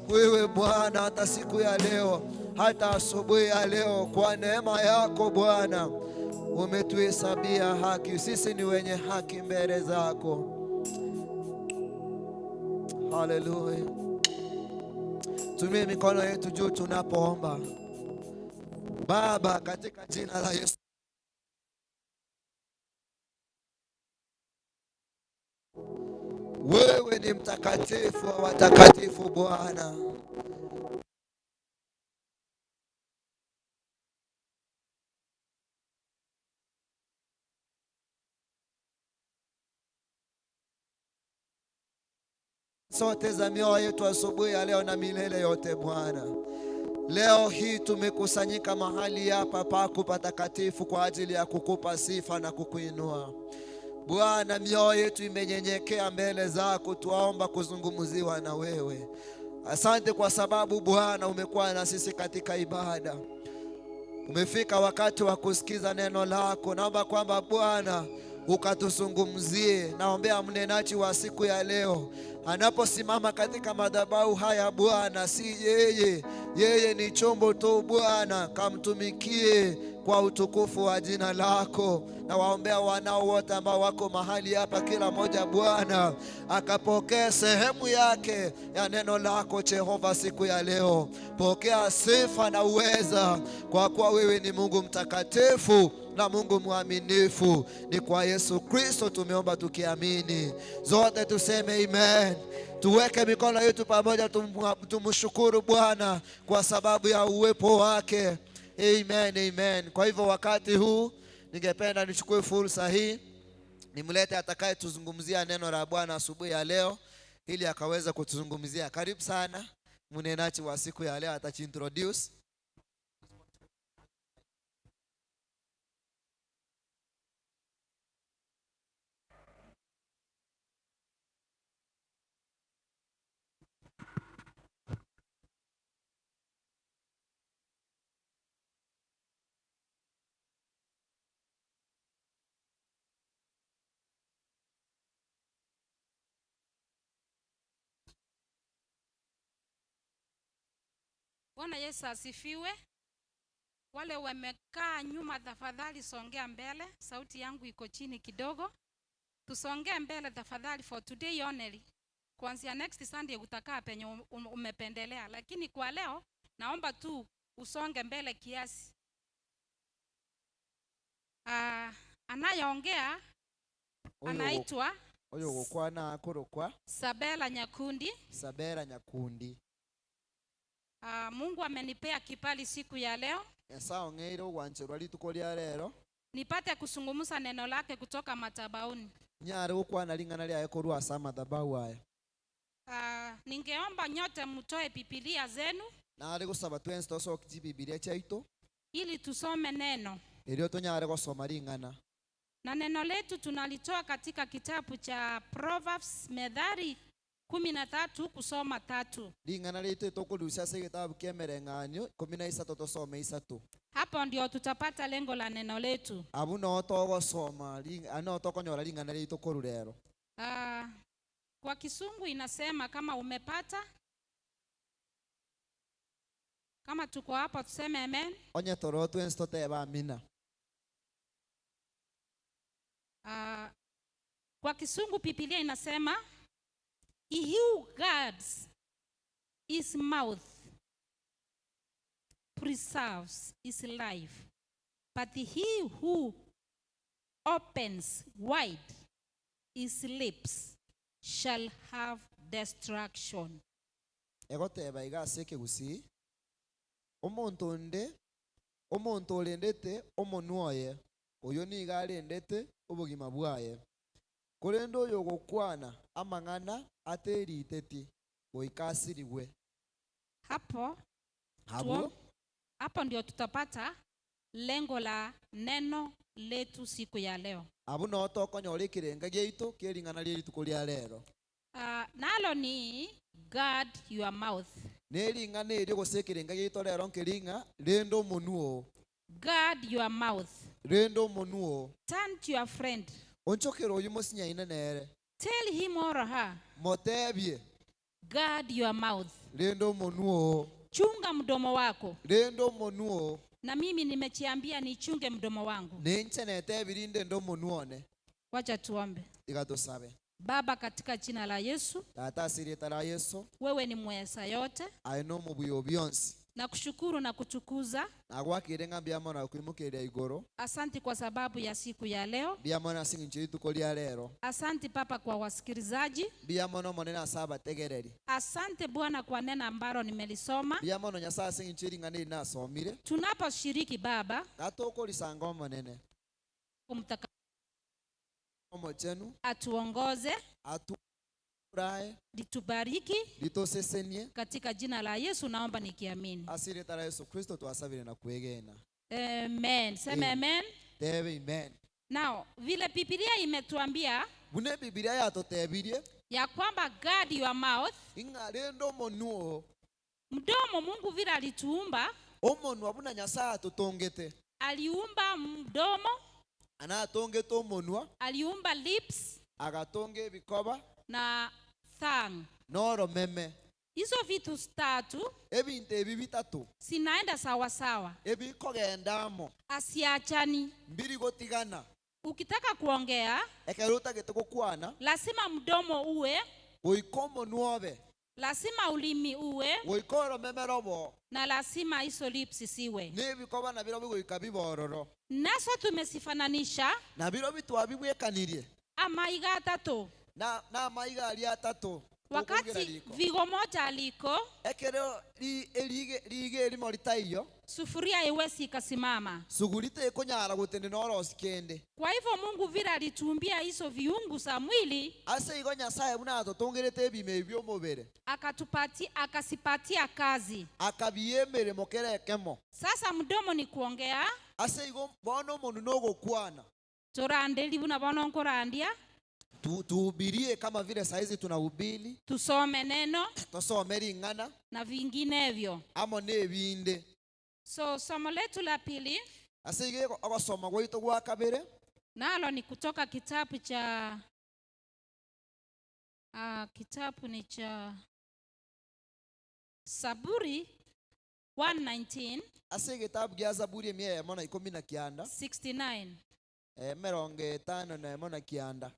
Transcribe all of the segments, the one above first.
Wewe Bwana, hata siku ya leo, hata asubuhi ya leo, kwa neema yako Bwana umetuhesabia haki. Sisi ni wenye haki mbele zako. Haleluya. Tumie mikono yetu juu tunapoomba. Baba, katika jina la Yesu Wewe ni mtakatifu wa watakatifu Bwana. Sote za mioyo yetu asubuhi ya leo na milele yote Bwana. Leo hii tumekusanyika mahali hapa pako patakatifu kwa ajili ya kukupa sifa na kukuinua. Bwana, mioyo yetu imenyenyekea mbele zako, twaomba kuzungumziwa na wewe. Asante kwa sababu Bwana umekuwa na sisi katika ibada. Umefika wakati wa kusikiza neno lako. Naomba kwamba Bwana ukatuzungumzie. Naombea mnenaji wa siku ya leo anaposimama katika madhabahu haya Bwana, si yeye, yeye ni chombo tu Bwana, kamtumikie kwa utukufu wa jina lako. Na waombea wanao wote ambao wako mahali hapa, kila mmoja Bwana akapokea sehemu yake ya neno lako Jehova siku ya leo. Pokea sifa na uweza, kwa kuwa wewe ni Mungu mtakatifu na Mungu mwaminifu. Ni kwa Yesu Kristo tumeomba tukiamini, zote tuseme amen. Tuweke mikono yetu pamoja, tumshukuru Bwana kwa sababu ya uwepo wake. Amen, amen. Kwa hivyo wakati huu ningependa nichukue fursa hii nimlete atakayetuzungumzia neno la Bwana asubuhi ya leo ili akaweza kutuzungumzia. Karibu sana mnenaji wa siku ya leo, atajiintroduce. Bwana Yesu asifiwe. Wale wamekaa nyuma, tafadhali songea mbele, sauti yangu iko chini kidogo. Tusongee mbele tafadhali, for today only. Kuanzia next Sunday utakaa penye umependelea, lakini kwa leo naomba tu usonge mbele kiasi. Anayeongea anaitwa Oyo gokwana akorokwa Sabela Nyakundi. Sabela Nyakundi. Mungu amenipea kibali siku ya leo Nyasaye ong'eire ogwancherwa rituko ria rero nipate kusungumuza neno lake kutoka madhabahuni. Nyare gokwana ring'ana riaye korwa ase amadhabahu aya. Ningeomba nyote mtoe Biblia zenu Nare gosaba twensi tosoke chibibilia chiaito ili tusome neno. Erio tonyare gosoma ring'ana. Na neno letu tunalitoa katika kitabu cha Proverbs, Methali 13 kusoma 3. Ring'ana riaito etokorusia ase egetabu kia emereng'anio 13 tosome 3. Hapo ndio tutapata lengo la neno letu. Abu no togosoma no tokonyora ring'ana riaito koru rero. Kwa Kisungu inasema kama umepata, kama tuko hapa tuseme amen. Onye toro twensi toteba amina. Kwa Kisungu Biblia inasema he who guards his mouth preserves his life, but he who opens wide his lips shall have destruction. Egoteba iga ase ekegusii, omonto onde, omonto orendete omonwa oye, oyo nigo arendete obogima bwaye. Korende oyo gokwana amang'ana ateriteti goika asirigwe. Hapo Hapo? Hapo ndio tutapata lengo la neno letu siku ya leo. Abu no tokonyora ekirenga giaito kiering'ana ria rituko ria rero. Nalo ni guard your mouth. Nering'ana erio gose ekirenga giaito rero nkering'a rende omonwa oo. Guard your mouth. Rende omonwa oo. Turn to your friend. Onchokera oyu mosinyaine nere. Tell him or her. Motebie. Guard your mouth. Renda omonwa oo. Chunga mdomo wako. Renda omonwa oo. Na mimi nimejiambia nichunge mdomo wangu. Ninche netebire ndende omonwa one. Wacha tuombe. Tiga tosabe. Baba, katika jina la Yesu, Tata ase erieta ria Yeso, wewe ni mweza yote. aye nomobuya o bionsi. Nakushukuru na kutukuza. Nagwakeire ng'a mbuya mono nakoimokereria igoro. Asanti kwa sababu ya siku ya leo. Mbuya mono ase eng'encho y'rituko ria rero. Asanti Papa kwa wasikilizaji. Mbuya mono Omonene ase abategereri. Asante Bwana kwa neno ambalo nimelisoma. Mbuya mono Nyasae ase eng'encho y'ring'ana eri nasomire. Tunaposhiriki Baba. Gatokorisanga Omonene. Mtakatifu Omochenu. Atuongoze. Aturae. Litubariki. Ritosesenie. Katika jina la Yesu naomba nikiamini. Ase erieta ria Yeso Kristo twasabire na kwegena. Amen. Sema amen. Tebe amen. Now, vile Biblia imetuambia Buna Ebibilia yatotebirie. ya kwamba guard your mouth. Ing'a rende omonwa oo. Mdomo Mungu vile alituumba. Omonwa buna Nyasae atotongete. Aliumba mdomo. Anatongete omonwa. Aliumba lips. Agatonga ebikoba. Na tongue. Na oromeme. Hizo vitu tatu. Ebinto ebi bitato. Zinaenda sawa sawa. Ebikogenda amo. Asiachani. Mbiri gotigana. Ukitaka kuongea. Ekero otagete gokwana. Lazima mdomo uwe. Goika omonwa obe. Lazima ulimi uwe. Goika oromeme robo. Na lazima hizo lips ziwe. Nebikoba nabirobio goika bibe ororo. Nazo tumezifananisha. Nabirobio twabibwekanirie. Amaiga atato. Na namaiga aria atato tokogera Wakati riko. vigo moja liko. Ekero ri erige riige erimo ritaiyo. Sufuria haiwezi ikasimama. Suguri tekonyara gotenena orosi kende. Kwa hivyo Mungu vile alituumbia hizo viungu za mwili. Ase igo Nyasaye buna atotongerete ebimo ebi bi'omobere. Akatupati, akasipatia kazi. Akabiaa emeremo kera ekemo. Sasa mdomo ni kuongea. Ase igo bono omonwa nogokwana. Toranderi buna bono nkorandia. Tu, tuhubirie kama vile saizi tunahubiri. Tusome neno. Tosome ring'ana. Na vinginevyo. Amo nebinde. So somo letu la pili. Ase igo ogosoma gwaito gwa kabere. Nalo ni kutoka kitabu cha uh, kitabu ni cha Saburi 119. Ase egetabu gia Zaburi emia eyemo na ikomi na kianda. 69. Emerongo etano na emo na kianda.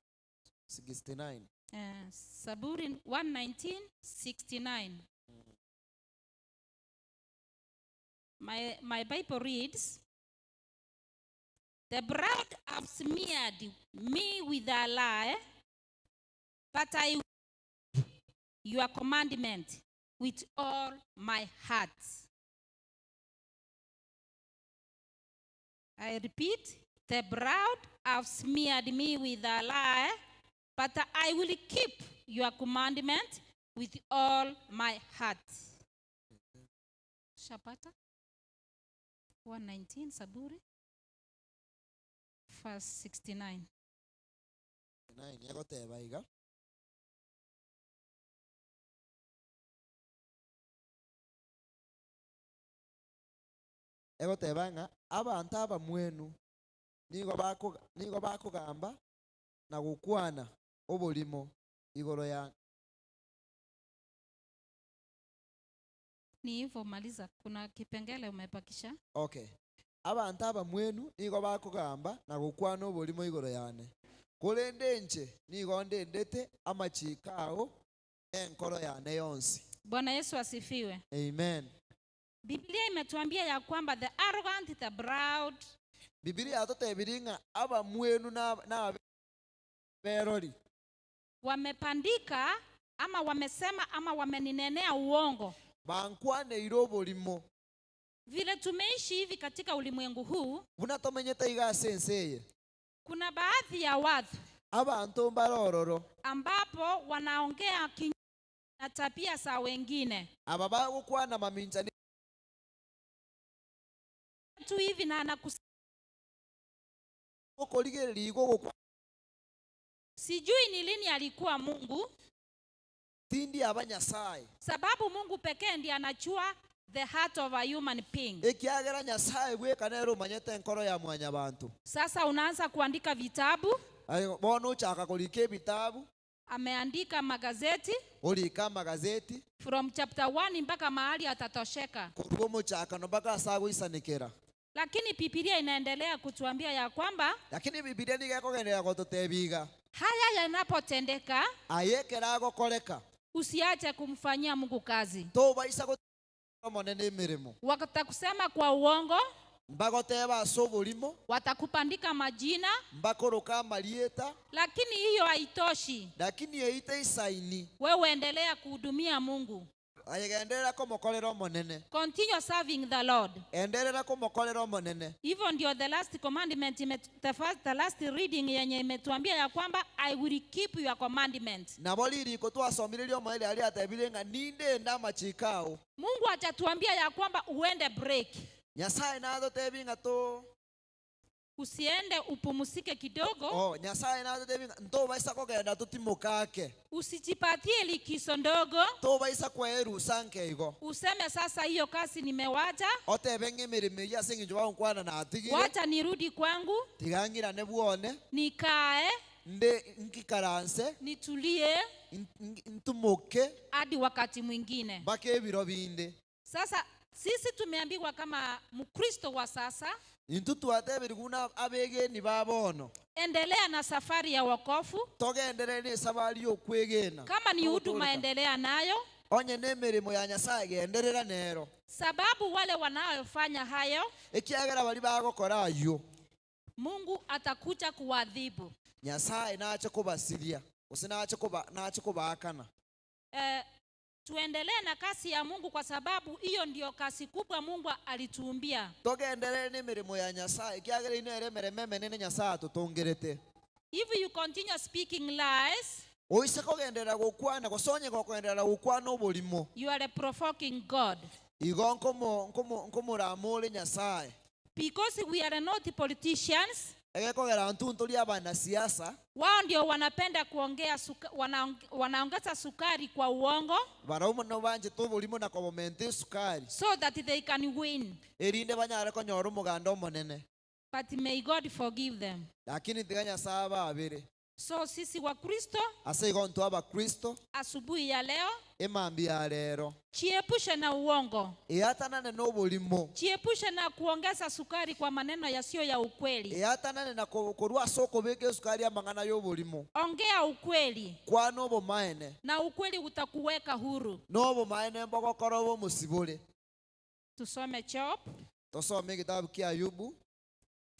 69. Eh, Saburi 119, 69. My, my Bible reads, The proud have smeared me with a lie, but I your commandment with all my heart. I repeat, the proud have smeared me with a lie, but I will keep your commandment with all my heart. Shapata 119 Saburi verse 69. 9 egoteba iga. Egoteba ng'a abanto abamwenu nigo bako nigo bakogamba na gokwana oborimo igoro ya. Ni hivyo maliza, kuna kipengele umebakisha. Okay. Abanto abamwenu nigo bakogamba na gokwana oborimo igoro yane, korende inche nigo ndendete amachiiko ao nenkoro yane yonsi. Bwana Yesu asifiwe. Amen. Biblia imetuambia ya kwamba the arrogant, the proud, Bibilia yatotebirie ng'a abamwenu na aberori. Wamepandika ama wamesema ama wameninenea uongo. Bankwaneire oborimo. Vile tumeishi hivi katika ulimwengu huu, Buna tomenyete iga ase ense eye. Kuna baadhi ya watu Abanto mbare ororo. ambapo wanaongea kinyume na tabia za wengine. Aba bagokwana mamincha ne. Tu hivi na anakus Okorigereria igo ogokwa. Sijui ni lini alikuwa Mungu. Tindi aba Nyasae. Sababu Mungu pekee ndiye anajua the heart of a human being. Ekiagera Nyasae bweka nere omanyete enkoro ya mwanyabanto. Sasa unaanza kuandika vitabu. Aye bono ochaka korika ebitabu. Ameandika magazeti Orika amagazeti from chapter 1 mpaka mahali atatosheka. Korwa omochakano mpaka ase agoisanekera. Lakini Biblia inaendelea kutuambia ya kwamba Lakini Bibilia nigo ekogenderera gototebia iga. Haya yanapotendeka, Aya ekero agokoreka, usiache kumfanyia Mungu kazi. Tobaisa gotiga Omonene emeremo. Watakusema kwa uongo, Mbagoteba ase oborimo, watakupandika majina, Mbakoroka amarieta, lakini hiyo haitoshi. Lakini eyio teisaini. Wewe endelea kuhudumia Mungu. Aye genderera komokorera Omonene. Continue serving the Lord. Enderera komokorera Omonene. Hivyo ndio the last commandment ime, the first, the last reading yenye imetuambia ya kwamba I will keep your commandment. Nabo ririko twasomire ri'omoerio aria riatebire ng'a nindende amachiko ao. Mungu hajatuambia ya kwamba uende break. Nyasae natotebie ng'a to. Usiende upumusike kidogo. Oh, Nyasae natotebie ng'a ntobaisa kogenda totimoke ake. Usijipatie likizo ndogo. Tobaisa kwerusa nke igo. Useme sasa hiyo kazi nimewacha. Otebe ng'a emeremo eyio ase eng'encho bagonkwana natigire. Wacha nirudi kwangu. Tiga ng'irane bwone. Nikae. Nde nkikaranse. Nitulie. Ntimoke. Hadi wakati mwingine. Mpaka ebiro binde. Sasa sisi tumeambiwa kama Mkristo wa sasa. Intwe twatebirie buna abegeni ba bono. Endelea na safari ya wokovu. Togenderere nesabari y'okwegena. Kama ni huduma Togotooreka. endelea nayo. Onye nemeremo ya Nyasae genderera nero. Sababu wale wanaofanya hayo. Ekiagera baria bagokora ayio. Mungu atakuja kuwaadhibu. Nyasae nache kobasiria, gose nache koba nache kobaakana. Eh, tuendelee na kazi ya Mungu kwa sababu hiyo ndio kazi kubwa Mungu alituumbia. Togenderere nemeremo ya Nyasae, ekiagera eyio nere emeremo emenene Nyasae atotongerete. If you continue speaking lies, Oise kogenderera gokwana, gose onye gokogenderera gokwana oborimo. You are provoking God. Igo nkomo nkomo nkomorama ore Nyasae. Because we are not politicians. Egekogera intwe ntori abanasiasa. Wao ndio wanapenda kuongea suka, wanaongeza sukari kwa uongo. Barabwo mono banchete oborimo na kobomenta esukari. So that they can win. Erinde banyare konyora omoganda omonene. But may God forgive them. Lakini tiga Nyasae abaabere. So sisi wa Kristo. Ase igo intwe Abakristo. Asubuhi ya leo. Emambia ya rero. Jiepushe na uongo. Eatanane noborimo. Jiepushe na kuongeza sukari kwa maneno yasiyo ya ukweli. Eatanane na korwa ase okobeka esukari amang'ana y'oborimo. Ongea ukweli. Kwana obomaene. Na ukweli utakuweka huru. Na obomaene mbogokora obe omosibore. Tusome Job. Tosome egetabu kia Ayubu.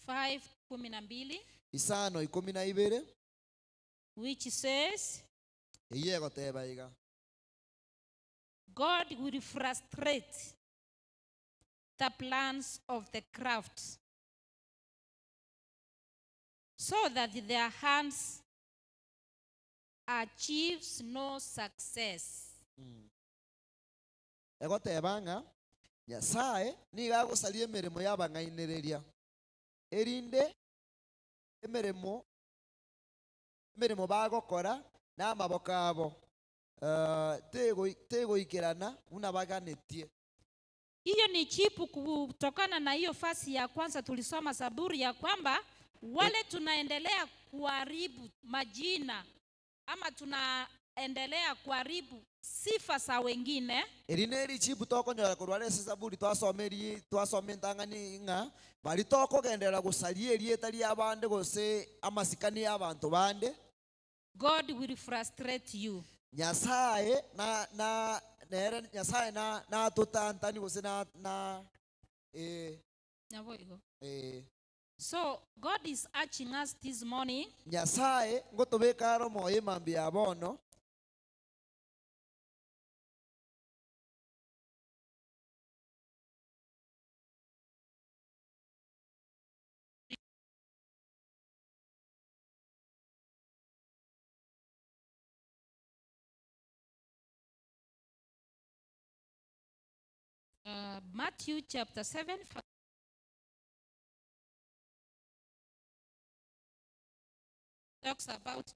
5:12. Isano ikomi na ibere. Which says, Eyio egoteba iga. God will frustrate the plans of the craft so that their hands achieves no success. Egoteba ng'a Nyasae nigo agosaria emeremo y'abang'ainereria, erinde emeremo emeremo bagokora namaboko abo tegoikerana buna baganetie. Hiyo ni jibu kutokana na hiyo fasi ya kwanza tulisoma Zaburi ya kwamba wale tunaendelea kuharibu majina ama tunaendelea kuharibu sifa za wengine. Eri nerichibu tokonyora korwa are ase Zaburi twasoma twasoma entang'ani ng'a baria tokogenderera gosaria erieta ri'abande gose amasikani y'abanto bande. God will frustrate you. Nyasaye na na nere Nyasaye na natotantani gose na na eh Naboigo. eh So God is urging us this morning. Nyasaye ngotobeka are omoyo emambia ya bono. Matthew chapter 7, talks about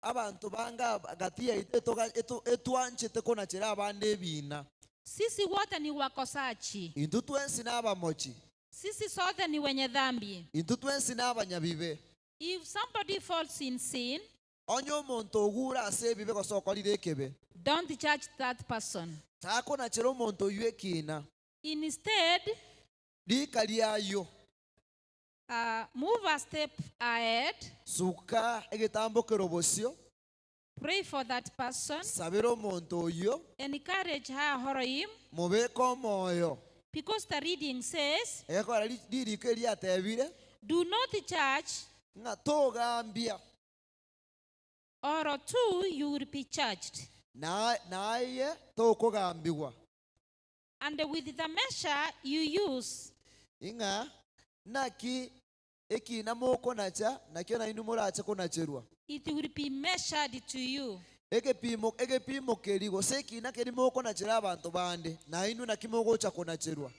Abanto bange gati yaito etwanchete konachera abande ebina. Sisi wote ni wakosaji. Intwe twensi nabamochi. Sisi sote ni wenye dhambi. Intwe twensi nabanyabibe. If somebody falls in sin, Onye omonto ogure ase ebibe gose okorire ekebe, don't judge that person. takonachera omonto oywo ekina. Instead, Rika riayo, move a step ahead, suka egetambokero bosio, pray for that person, sabera omonto oywo, encourage her or him, mobeke omoyo. because the reading says, Egekora ririko eriatebire, do not judge, ng'a togambia, or two, you will be judged. na naye tokogambigwa. And with the measure you use, Ing'a naki ekina mokonacha nakio nainwe morache konacherwa. it will be measured to you. Egepimo egepimo keri gose ekina keri mokonachera abanto bande nainwe naki mogocha konacherwa.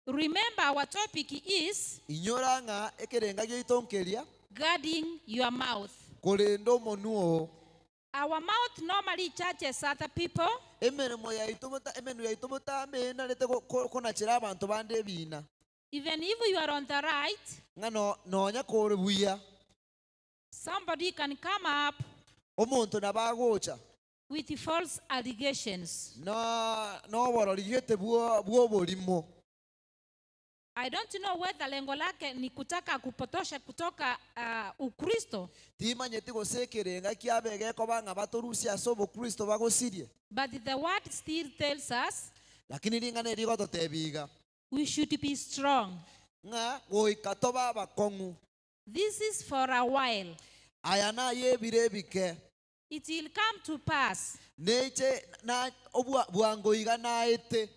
Remember, our topic is Inyora ng'a ekerenga giaito nkeria guarding your mouth. korenda omonwa oo. Our mouth normally judges other people, Emeremo yaito emenwa yaito botambe konachera abanto bande ebina. even if you are on the right, Ng'a no nonya kore buya somebody can come up omonto nabo agocha with false allegations. na noborori gete bwo bwoborimo. I don't know whether lengo lake ni kutaka kupotosha kutoka Ukristo, Timanyeti gose ekerenga kiabe gekoba ng'a batorusia ase obokristo bagosirie. but the word still tells us Lakini ring'ana eri rigototebia iga we should be strong. ng'a goika tobe abakong'u. This is for a while. Aya naye ebiro ebike It will come to pass. neche na obwa bwango iga naete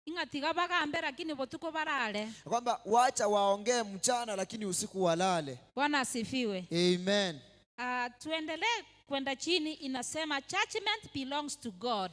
Ing'a tiga bagambe lakini botuko barale. kwamba wacha waongee mchana lakini usiku walale. Bwana asifiwe. Amen. Tuendelee kwenda chini, inasema judgment belongs to God.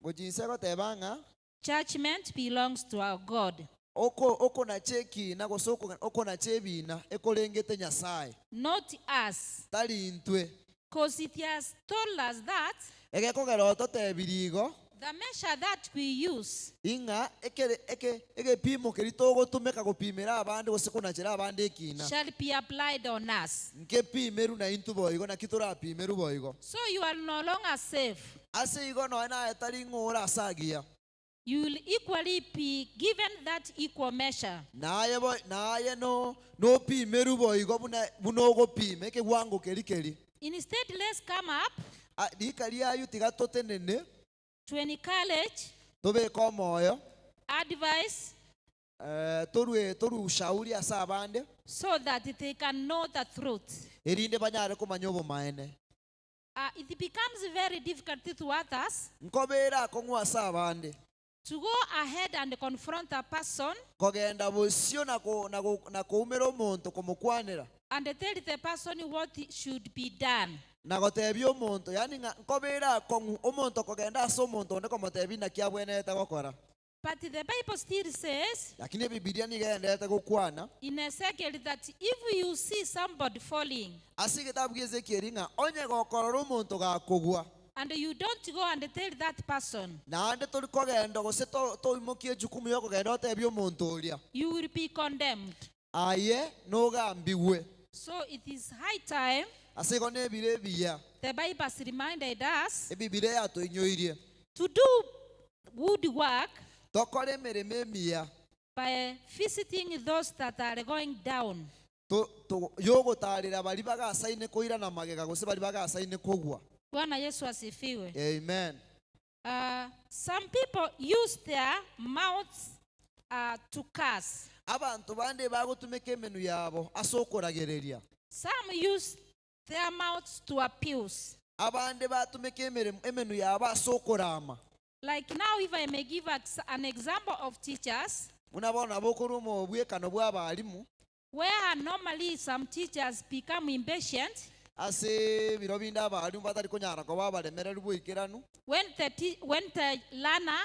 Gochinse goteba ng'a Judgment belongs to our God, oko okonacha ekina gose okonacha ebina ekorengete Nyasaye not us. tari intwe. Because it has told us that Egekogera ototebirie igo the measure that we use ing'a ekere eke egepimo keri togotumeka gopimera abande gose konachera abande ekina shall be applied on us. nkepimeru na intwe boigo naki torapimeru boigo. So you are no longer safe. Ase igo noe naye tari ng'ora ase agiya. You will equally be given that equal measure. Naye bo naye no nopimeru boigo buna buna ogopima ekegwango keri keri. Instead, let's come up Rika riayu tiga totenene to encourage, tobeke omoyo advise, torue torue ushauri ase abande so that they can know the truth. erinde banyare komanya obomaene. It becomes very difficult to others Nkobera akong'u ase abande to go ahead and confront a person kogenda bosio na na koumera omonto komokwanera and tell the person what should be done. na gotebia omonto yaani ng'a nkobera akong'u omonto kogenda ase omonto onde komotebia naki abwenerete gokora. But the Bible still says Lakini ebibilia niga egenderete gokwana in Ezekiel that if you see somebody falling ase egetabu gia Ezekiel ng'a onye gokorora omonto gakogwa and you don't go and tell that person, naende tori kogenda gose toimokie ejukumu ya okogenda otebie omonto oria, you will be condemned. aye nogambigwe. So it is high time Ase igo na ebiro ebiya the Bible has reminded us ebibilia yatoinyoirie to do good work tokore emeremo emiya by visiting those that are going down. Yogotarera bari bagasaine koirana magega gose bari bagasaine kogwa. Bwana Yesu asifiwe. Amen. Some people use their mouths to curse. Abantu bande bagotumeka emenu yabo ase okoragereria. Some use their mouths to abuse. Abande batumeka emenu yabo ase okorama. Like now, if I may give an example of teachers, Buna bono nabo okorwa obwekano bwa abarimu where normally some teachers become impatient ase ebiro binde abarimu batari konyara koba abaremereri boikeranu when the learner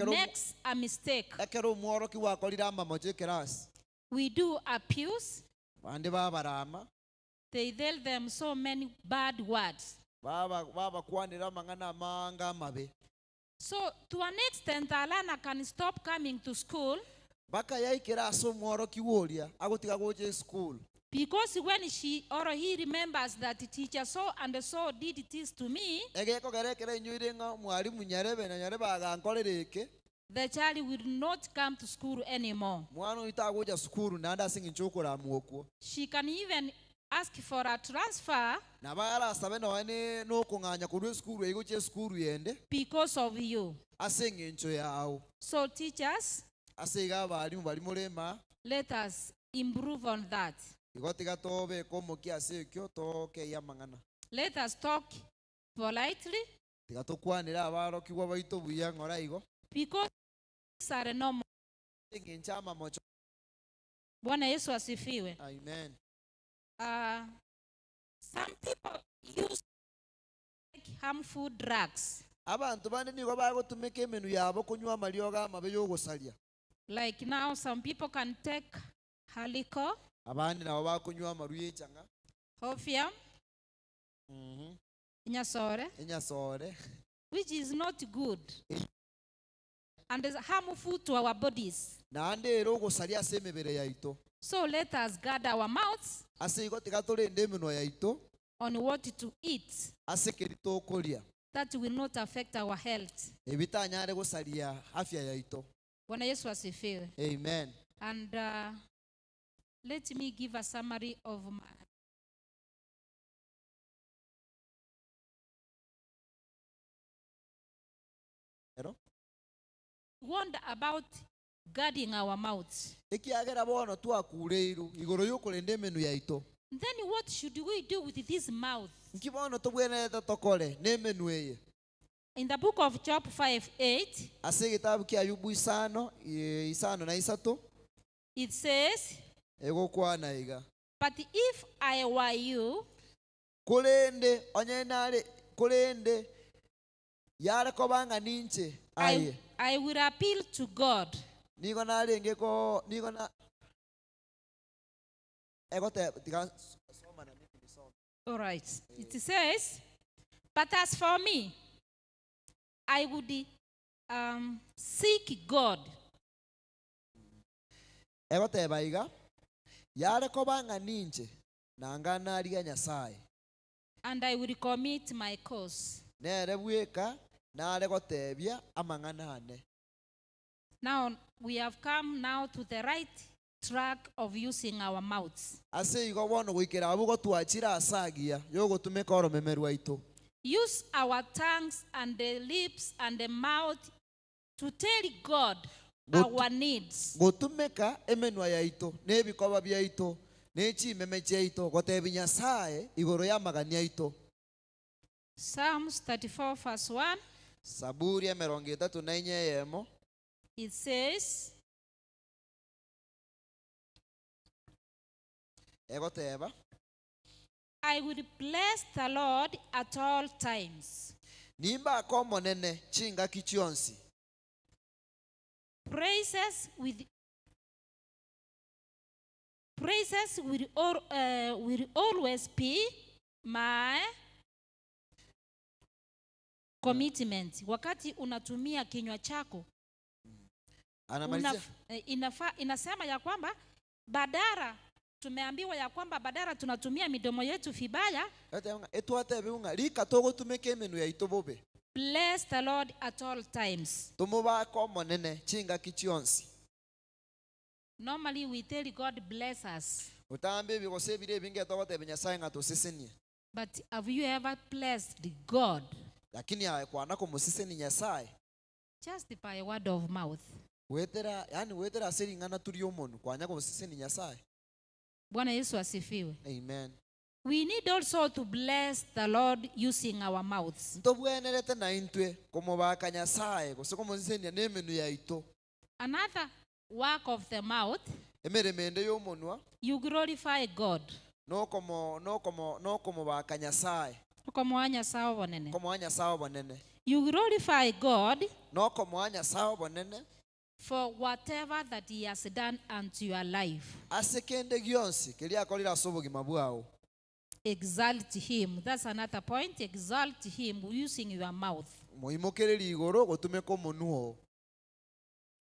makes a mistake. Ekero omworoki gwakorire amamocho ekerasi. We do abuse. Bande babarama. They tell them so many bad words. Baba babakwanera amang'ana amanga amabe. So to an extent a learner can stop coming to school Mpaka yaikera ase omworokigwa oria agotiga gocha esukuru. because when she or he remembers that teacher so and so did this to me, Egekogera ekero ainyoire ng'a omwalimu nyarebe na nyarebe agankorera eke, the child will not come to school anymore. mwana oyio tagocha sukuru naende ase eng'encho y'okoramwa okwo. She can even ask for a transfer Nabo arasabe nonya ne nokong'anya korwa esukuru eyio gochia esukuru yende because of you. ase eng'encho yao. So teachers, Ase iga abalimu baria more maa, let us improve on that. igo tiga tobeke omokia ase ekio tokeyie amang'ana. Let us talk politely Tiga tokwanere abarokigwa baito buya ng'ora igo. because are normal. Ase engencho amamocho. Bwana Yesu asifiwe. Amen. Some people use harmful drugs. Abanto bande nigo bagotumeka emenwa yabo konywa amariogo amabe y'ogosaria. Like now some people can take halico. Abande nabo bakonywa amaru y'echang'a. Opium. Enyasore. Enyasore. Which is not good. And is harmful to our bodies. Naende ere ogosaria ase emebere yaito. So let us guard our mouths. Ase igo tiga torende emenwa yaito. On what to eat. Ase keri tokoria. That will not affect our health. Ebitanyare gosaria afya yaito. Bwana Yesu asifiwe. Amen. And let me give a summary of my Ero? Wonder about guarding our mouths. Ekiagera bono twakureirwe igoro y'okorenda emenwa yaito. Then what should we do with this mouth? Nki bono tobwenerete tokore nemenwa eye? In the book of Job 5:8, Ase egetabu kia Ayubu isano, isano na isato, it says, egokwana iga. But if I were you, Korende onye nare, korende yare koba ng'a ninche aye. I will appeal to God. Nigo narenge ko, nigo na egote tiga soma na mimi nisome. All right. It says, but as for me, I would seek God. Egoteba iga, yare koba ng'a ninche, nanga narigia Nyasaye. And I will commit my cause. Nere bweka, nare gotebia amang'ana ane. Now, we have come now to the right track of using our mouths. Ase igo bono goikera abwo gotwachire ase agiya, yogotumeka oromeme rwaito. Use our tongues and the lips and the mouth to tell God our needs. Gotumeka emenwa yaito, nebikoba biaito, nechimeme chiaito, gotebi Nyasaye igoro y'amagani aito. Psalms 34 verse 1. Saburi emerongo etato na enye eyemo. It says, Egoteba, I will bless the Lord at all times. Nimba akomonene chingaki chionsi. Praises with praises will, will always be my commitment. Wakati unatumia kinywa chako, Anamalizia. inasema ya kwamba badara tumeambiwa ya kwamba badara tunatumia midomo yetu vibaya. Etwate biunga rika togotumeka emenu yaito bobe. Bless the Lord at all times. Tumubako monene chingaki chionsi. Normally we tell God bless us. Utambe bigose bire binge togotebe Nyasaye ng'a tosesenie. But have you ever blessed God? Lakini aye kwana komuseseni Nyasaye. Just by word of mouth. Wetera, yani wetera ase ring'ana turi omonu kwanya komuseseni Nyasaye. Bwana Yesu asifiwe. Amen. We need also to bless the Lord using our mouths. Ntobwenerete na intwe komobaka Nyasaye gose komusesenia nemenu yaito. Another work of the mouth, Emeremende y'omonwa, you glorify God. Nokomo, nokomo, nokomobaka Nyasaye. Okomoa Nyasaye obonene. Okomoa Nyasaye obonene. You glorify God Nokomoa Nyasaye obonene. for whatever that he has done unto your life. Ase kende gionsi keria akorire ase obogima bwao. Exalt him. That's another point. Exalt him using your mouth. Moimokererie igoro gotumeka omonwa oo.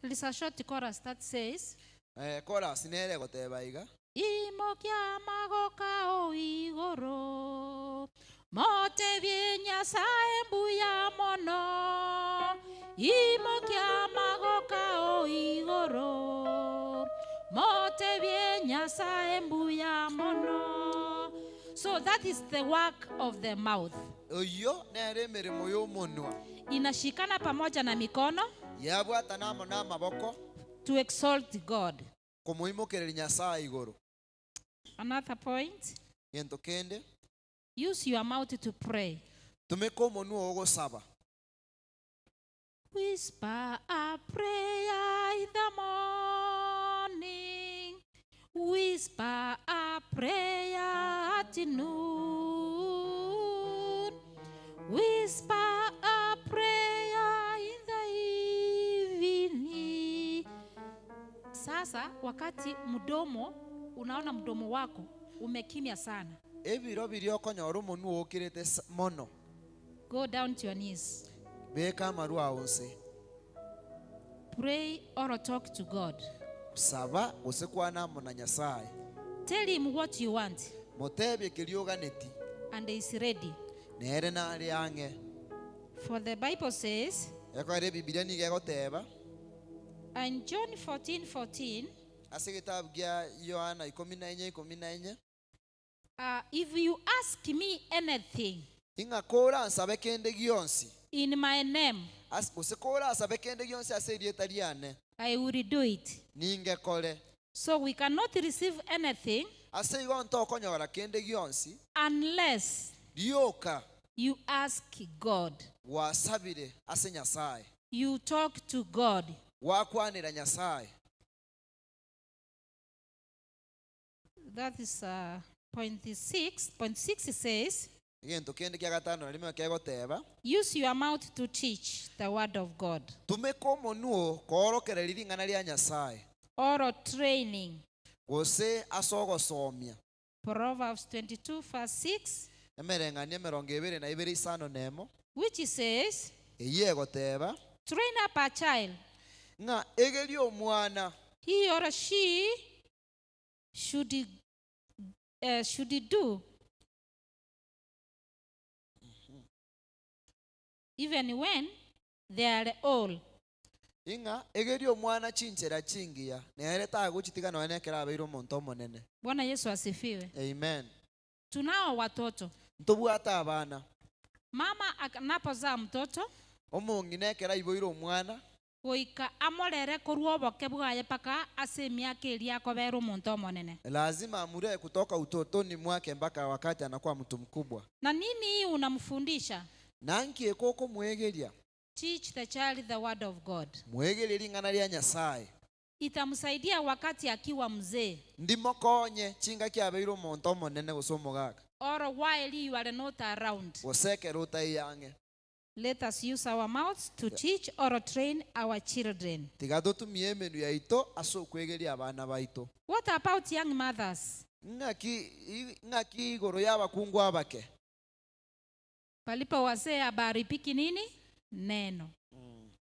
There is a short chorus that says, Eh, chorus nere egoteba iga. Imokia amagoko ao igoro, motebie Nyasae mbuya mono. Imokia amagoko ao igoro, motebie Nyasae mbuya mono. So that is the work of the mouth. Oyio nere emeremo y'omonwa. Inashikana pamoja na mikono Yabwatana amo namaboko. to exalt God. Komoimokereria Nyasae igoro. Another point. Gento kende. Use your mouth to pray. Tumeka omonwa oo gosaba. Whisper a prayer in the morning. Whisper a prayer at noon. Whisper a prayer in the evening. Sasa wakati mdomo unaona mdomo wako umekimya sana, Ebiro biria okonyora omonwa oo okirete mono. Go down to your knees. Beka amarwa ao nse. Pray or talk to God. Saba gose kwana amo na Nyasae. Tell him what you want. Motebie keria oganeti. And he is ready. Nere nare ang'e. For the Bible says, Ekogera Ebibilia nigo egoteba. In John 14:14, Ase egetabu gia Yohana ikomi na enye ikomi na enye. If you ask me anything, Ing'a koransabe kende gionsi. In my name, Ase gose korasabe kende gionsi ase erieta riane. I will do it. Ningekore. So we cannot receive anything Ase igo ntokonyora kende gionsi. Unless Rioka. You ask God. Gwasabire ase Nyasae. You talk to God. Gwakwanera Nyasae. That is point six. Point six says, Egento kende kia gatano na rimo kegoteba. Use your mouth to teach the word of God. Tumeka omonwa oo koorokereria ring'ana ria Nyasae. Oral training. Gose ase ogosomia. Proverbs 22 verse 6. Emereng'anio emerongo ebere na ibere isano na emo. Which says, Eyio egoteba. Train up a child. Ng'a egerie omwana. He or she should do. Even when they are old. Ing'a egerie omwana chinchera chingiya, nere tagochitiga nonya nekero abeire omonto omonene. Bwana Yesu asifiwe. Amen. Tunao watoto. Ntobwate abana. Mama anapozaa mtoto, Omong'ina ekero aiboire omwana, goika amorere korwa oboke bwaye paka ase emiaka eria akobera omonto omonene. Lazima amuree kutoka utotoni mwake mpaka wakati anakuwa mtu mkubwa. Na nini hii unamfundisha? Nanki ekoko mwegeria? Teach the child the word of God. Mwegerie ring'ana ria Nyasaye. Itamsaidia wakati akiwa mzee. Ndimokonye chinga kiabeire omonto omonene gose omogaka. Or while you are not around. Gose ekero otaiyange. Let us use our mouths to teach or train our children. Tiga totumie emenu yaito ase okwegeria abana baito. What about young mothers? Ng'aki, ng'aki igoro y'abakungu abake. Palipo wazee abaripiki nini? Neno.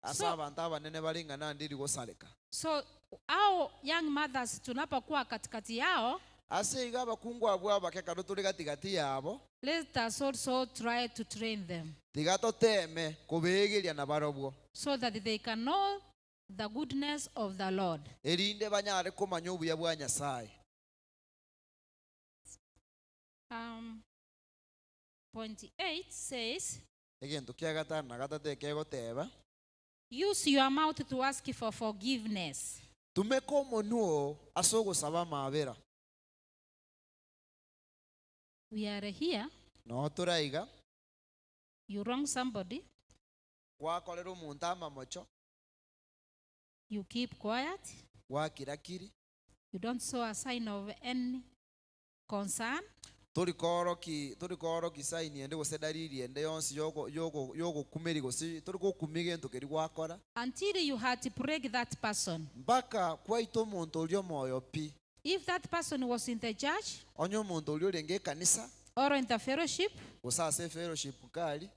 Ase abanto abanene baring'ana ndiri gosareka. So hao young mothers tunapokuwa katikati yao, Ase iga abakungu abwo abake karo turi gatigati yabo, let us also try to train them. Tiga toteme kobegeria na barobwo. So that they can know the goodness of the Lord. Erinde banyare komanya obuya bwa Nyasaye. Point 8 says, Egento kia gatano na gatato ekegoteba, Use your mouth to ask for forgiveness. Tumeka omonwa oo ase ogosaba amabera. We are here. No toraiga. You wrong somebody. Gwakorera omonto amamocho. You keep quiet. Gwakirakiri. You don't show a sign of any concern. Torikoroki, torikoroki sign ende gose dalili ende yonsi yogo, yogo, yogokumeri gose torikokumia gento keri gwakora. Until you had to break that person. Mpaka kwaita omonto oria omoyo pi. If that person was in the church, Onye omonto oria orenge ekanisa, or in the fellowship, gose ase fellowship kari,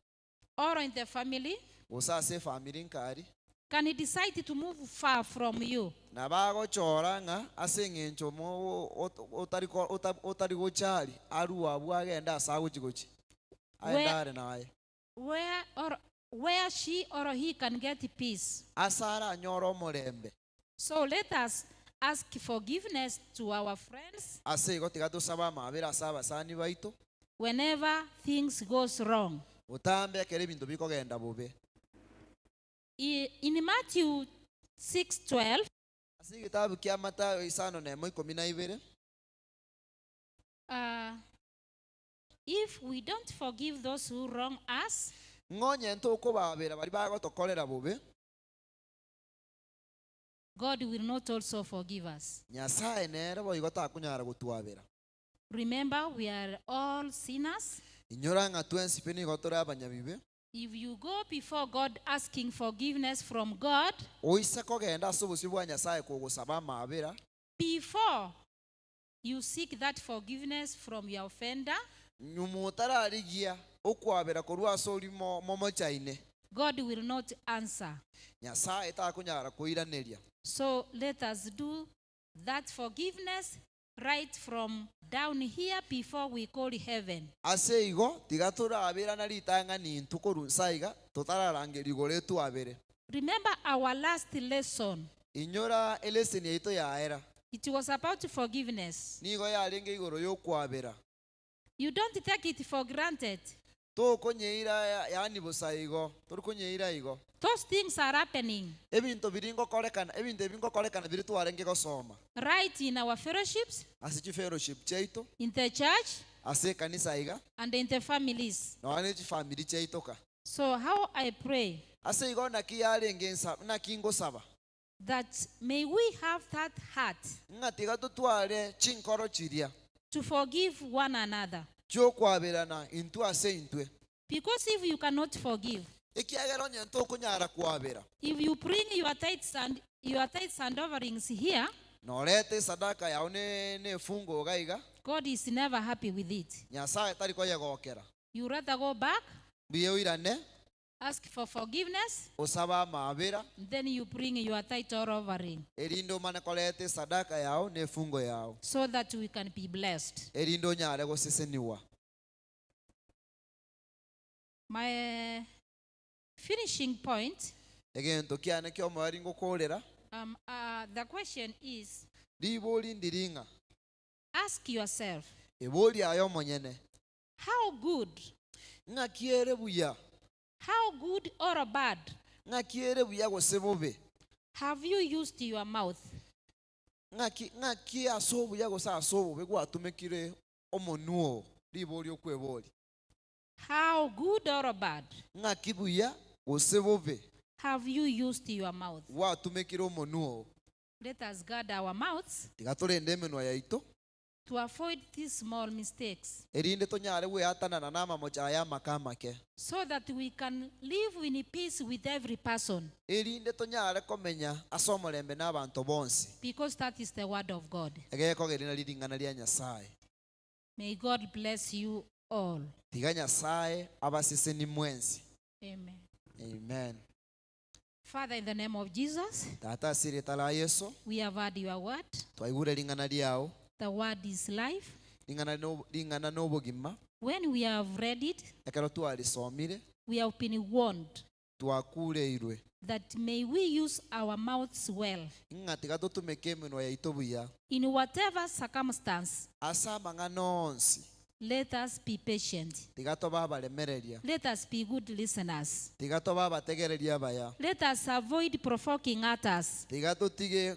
or in the family, Gose ase efamiri nkari. Can decide to move far from you. Nabo agochora ng'a ase engencho otari otari gochari arue abwo agende ase agochi gochia, aende Where are naye. where or where she or he can get peace. Ase aranyore omorembe. So let us ask forgiveness to our friends. Ase igo tiga tosabe amabera ase abasani baito. Whenever things goes wrong. Botambe ekero ebinto bikogenda bobe. In Matthew 6:12. Ase egetabu kia Mathayo isano nemo ikomi na ibere. If we don't forgive those who wrong us. Ng'a onye ntokobabera baria bagotokorera bobe. God will not also forgive us. Nyasae nere boigo takonyara gotwabera. Remember we are all sinners. Inyora ng'a twensi pi nigo tore abanyabibe. If you go before God asking forgiveness from God. Oise kogenda ase obosio bwa Nyasae kogosaba amabera. Before you seek that forgiveness from your offender. Nyuma otararigia okwabera korwa ase oria momochaine. God will not answer. Nyasae takonyara koiraneria. So let us do that forgiveness right from down here before we call heaven. Ase igo, tiga toraberana ritang'ani intwe korwa inse aiga, totararangeria igoro etwabere. Remember our last lesson. Inyora eleseni yaito yaera. It was about forgiveness. Nigo yarenge igoro y'okwabera. You don't take it for granted. Tokonyeira yaani bosa igo, tori konyeira igo. Those things are happening. Ebinto biria ngokorekana, ebinto ebi ngokorekana biria twarenge gosoma. Right in our fellowships. Ase chifellowship chiaito. In the church. Ase ekanisa iga. And in the families. Nonya ne chifamiri chiaito ka. So how I pray. Ase igo naki yarenge nsa, naki ngosaba. That may we have that heart. Ng'a tiga totware chinkoro chiria. To forgive one another. Chi'okwaberana intwe ase intwe. Because if you cannot forgive. Ekiagera onye ntokonyara kwabera. If you bring your tithes and your tithes and offerings here. Norete esadaka yao ne nefungo iga iga. God is never happy with it. Nyasae tari koyegokera. You rather go back. Mbuya oirane. Ask for forgiveness. Osabe amaabera. Then you bring your tithe or offering. Erinde omane koreta esadaka yao na efungo yao. So that we can be blessed. Erinde onyare goseseniwa. My finishing point. Egento kiane ki'omoerio ngokoorera. Um, uh, the question is. Ribori ndiri ng'a. Ask yourself. Ebori aye omonyene. How good. Ng'aki ere buya. How good or bad. Ng'aki ere buya gose bobe. Have you used your mouth? Ng'aki ng'aki ase obuya gose ase obobe gwatumekire omonwa oo? Ribori okweboria. How good or bad. Ng'aki buya gose bobe. Have you used your mouth? Gwatumekire omonwa oo? Let us guard our mouths. Tiga torende emenwa yaito. To avoid these small mistakes. Erinde tonyare gweatanana namamocho aya amake amake. So that we can live in peace with every person. Erinde tonyare komenya ase omorembe nabanto bonsi. Because that is the word of God. Egekogeria nari ring'ana ria Nyasae. May God bless you all. Tiga Nyasae abasesenie mwensi. Amen. Amen. Father, in the name of Jesus, Tata, ase erieta ria Yeso, we have heard your word. twaigure ring'ana riao. The word is life. Ring'ana no- ring'ana nobogima. When we have read it, Ekero twarisomire, we have been warned twakureirwe. that may we use our mouths well. Ng'a tiga totumeke emenwa yaito buya. In whatever circumstance. Ase amang'ana onsi. Let us be patient. Tiga tobe abaremereria. Let us be good listeners. Tiga tobe abategereria abaya. Let us avoid provoking others. Tiga totige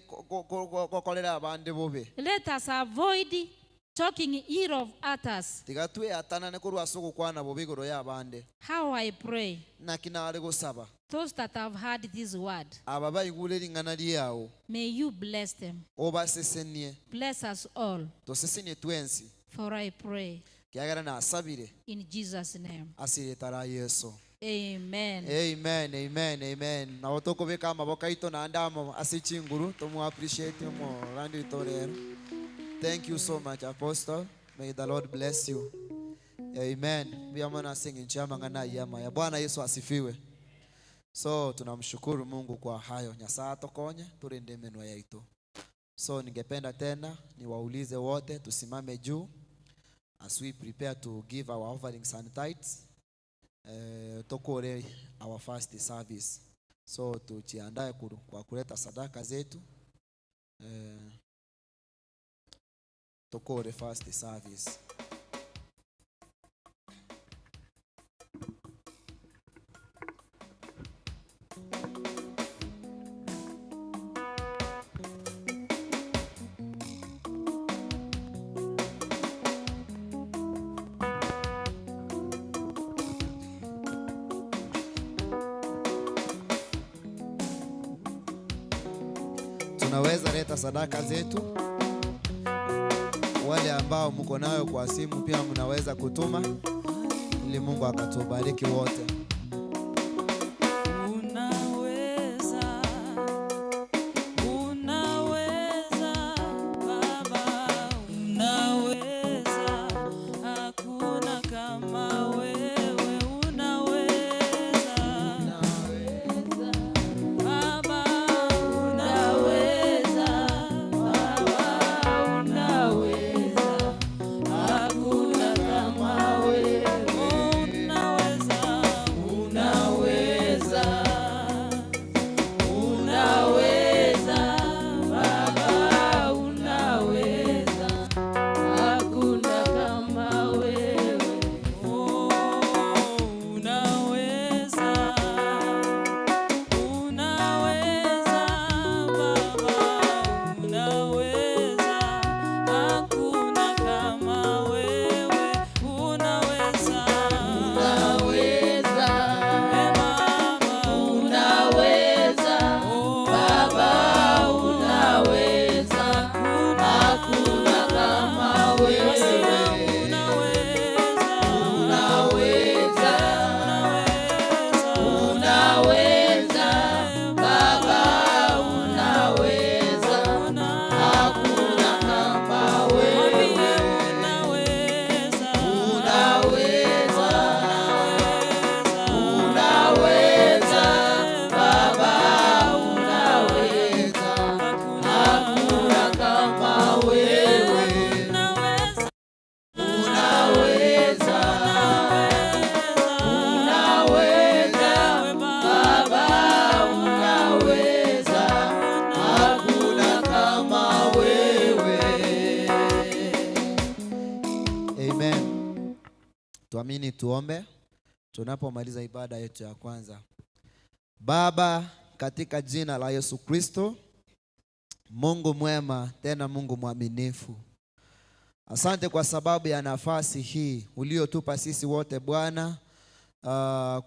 gokorera abande bobe. Let us avoid talking ill of others. Tiga tweatanane korwa ase ogokwana bobe igoro y'abande. How I pray. Naki nare gosaba. Those that have heard this word. Aba baigure ring'ana riao. May you bless them. Obasesenie. Bless us all. Tosesenie twensi. For I pray. Ekiagera nasabire. In Jesus name. Ase erieta ria Yeso. Amen. Amen, amen, amen. Nabo tokobeka amaboko aito naende amo ase chinguru tomo appreciate omorandi oito rero. Thank you so much Apostle. May the Lord bless you. Amen. Mbuya mono ase eng'encho y'amang'ana ayio amaya. Bwana Yeso asifiwe. So tunamshukuru Mungu kwa hayo. Nyasaye atokonye turinde emenwa yaito. So ningependa tena niwaulize wote tusimame juu as we prepare to give our offerings and tithes. Tokore our first service. So tujiandae kwa kuleta sadaka zetu. Tokore first service. Tunaweza leta sadaka zetu. Wale ambao mko nayo kwa simu pia mnaweza kutuma ili Mungu akatubariki wote. Unaweza, unaweza, Baba, unaweza, hakuna kama wewe, unaweza, Baba, unaweza, Baba, unaweza, hakuna kama wewe, unaweza, unaweza. Unaweza, Baba, unaweza, hakuna kama wewe. Oh, unaweza, unaweza, Baba, unaweza, hakuna kama wewe. Unaweza, unaweza, Baba, unaweza, Baba, unaweza, hakuna kama wewe. Unaweza, unaweza, unaweza, Baba, unaweza, hakuna kama wewe. Unaweza, unaweza, unaweza, Baba, unaweza, hakuna kama wewe. Unaweza, unaweza, Baba, unaweza, hakuna kama wewe. Amen. Tuamini tuombe tunapomaliza ibada yetu ya kwanza. Baba, katika jina la Yesu Kristo, Mungu mwema tena Mungu mwaminifu, asante kwa sababu ya nafasi hii uliotupa sisi wote Bwana,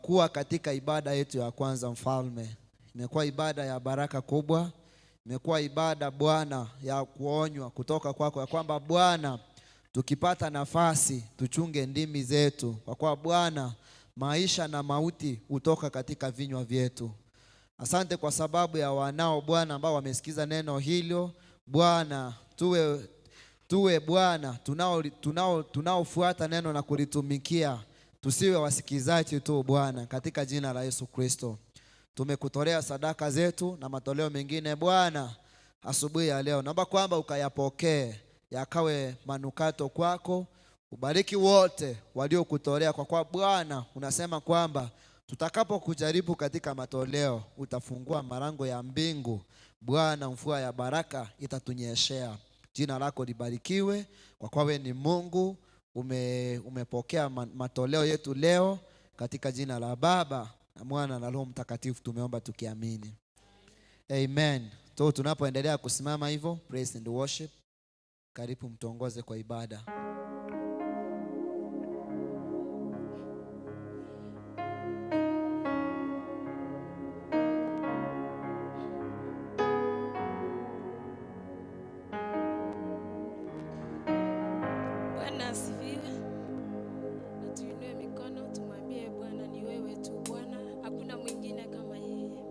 kuwa katika ibada yetu ya kwanza. Mfalme, imekuwa ibada ya baraka kubwa, imekuwa ibada Bwana ya kuonywa kutoka kwako, ya kwamba Bwana tukipata nafasi tuchunge ndimi zetu, kwa kuwa Bwana maisha na mauti hutoka katika vinywa vyetu. Asante kwa sababu ya wanao Bwana ambao wamesikiza neno hilo Bwana, tuwe Bwana tunaofuata neno na kulitumikia, tusiwe wasikizaji tu Bwana, katika jina la Yesu Kristo. Tumekutolea sadaka zetu na matoleo mengine Bwana asubuhi ya leo, naomba kwamba ukayapokee yakawe manukato kwako. Ubariki wote waliokutolea, kwa kuwa Bwana unasema kwamba tutakapokujaribu katika matoleo utafungua malango ya mbingu Bwana, mvua ya baraka itatunyeshea. Jina lako libarikiwe, kwa kuwa wewe ni Mungu. Umepokea matoleo yetu leo, katika jina la Baba na Mwana na Roho Mtakatifu tumeomba tukiamini, amen. So tunapoendelea kusimama hivyo, praise and worship, karibu mtuongoze kwa ibada. Bwana asifiwe. Na tuinue mikono tumwambie Bwana ni wewe tu Bwana, hakuna mwingine kama yeye.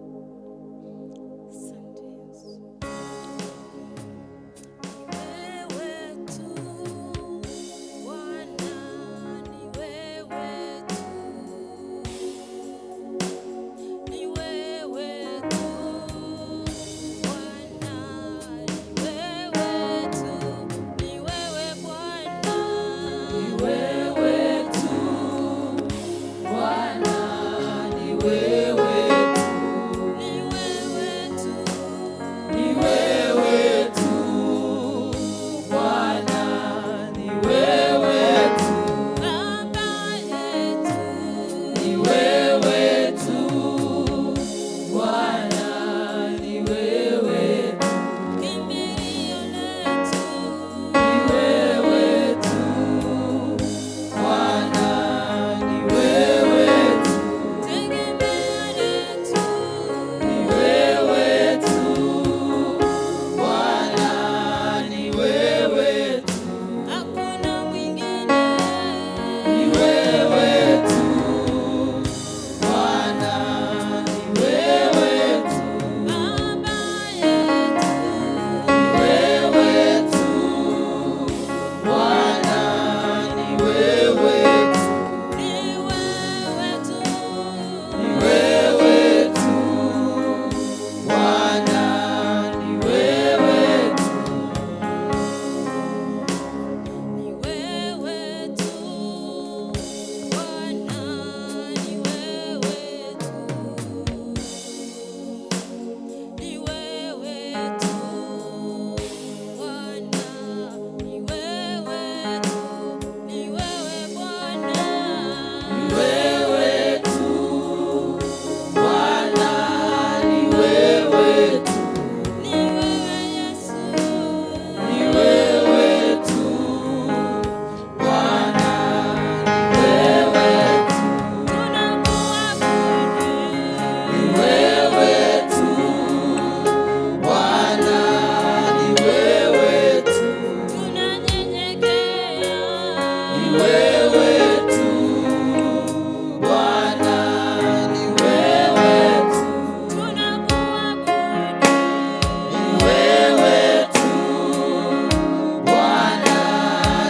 Asante Yesu. Ni wewe tu Bwana, ni wewe tu. Ni wewe wewe tu Bwana, ni wewe tu, Tunakuabudu. ni wewe tu Bwana,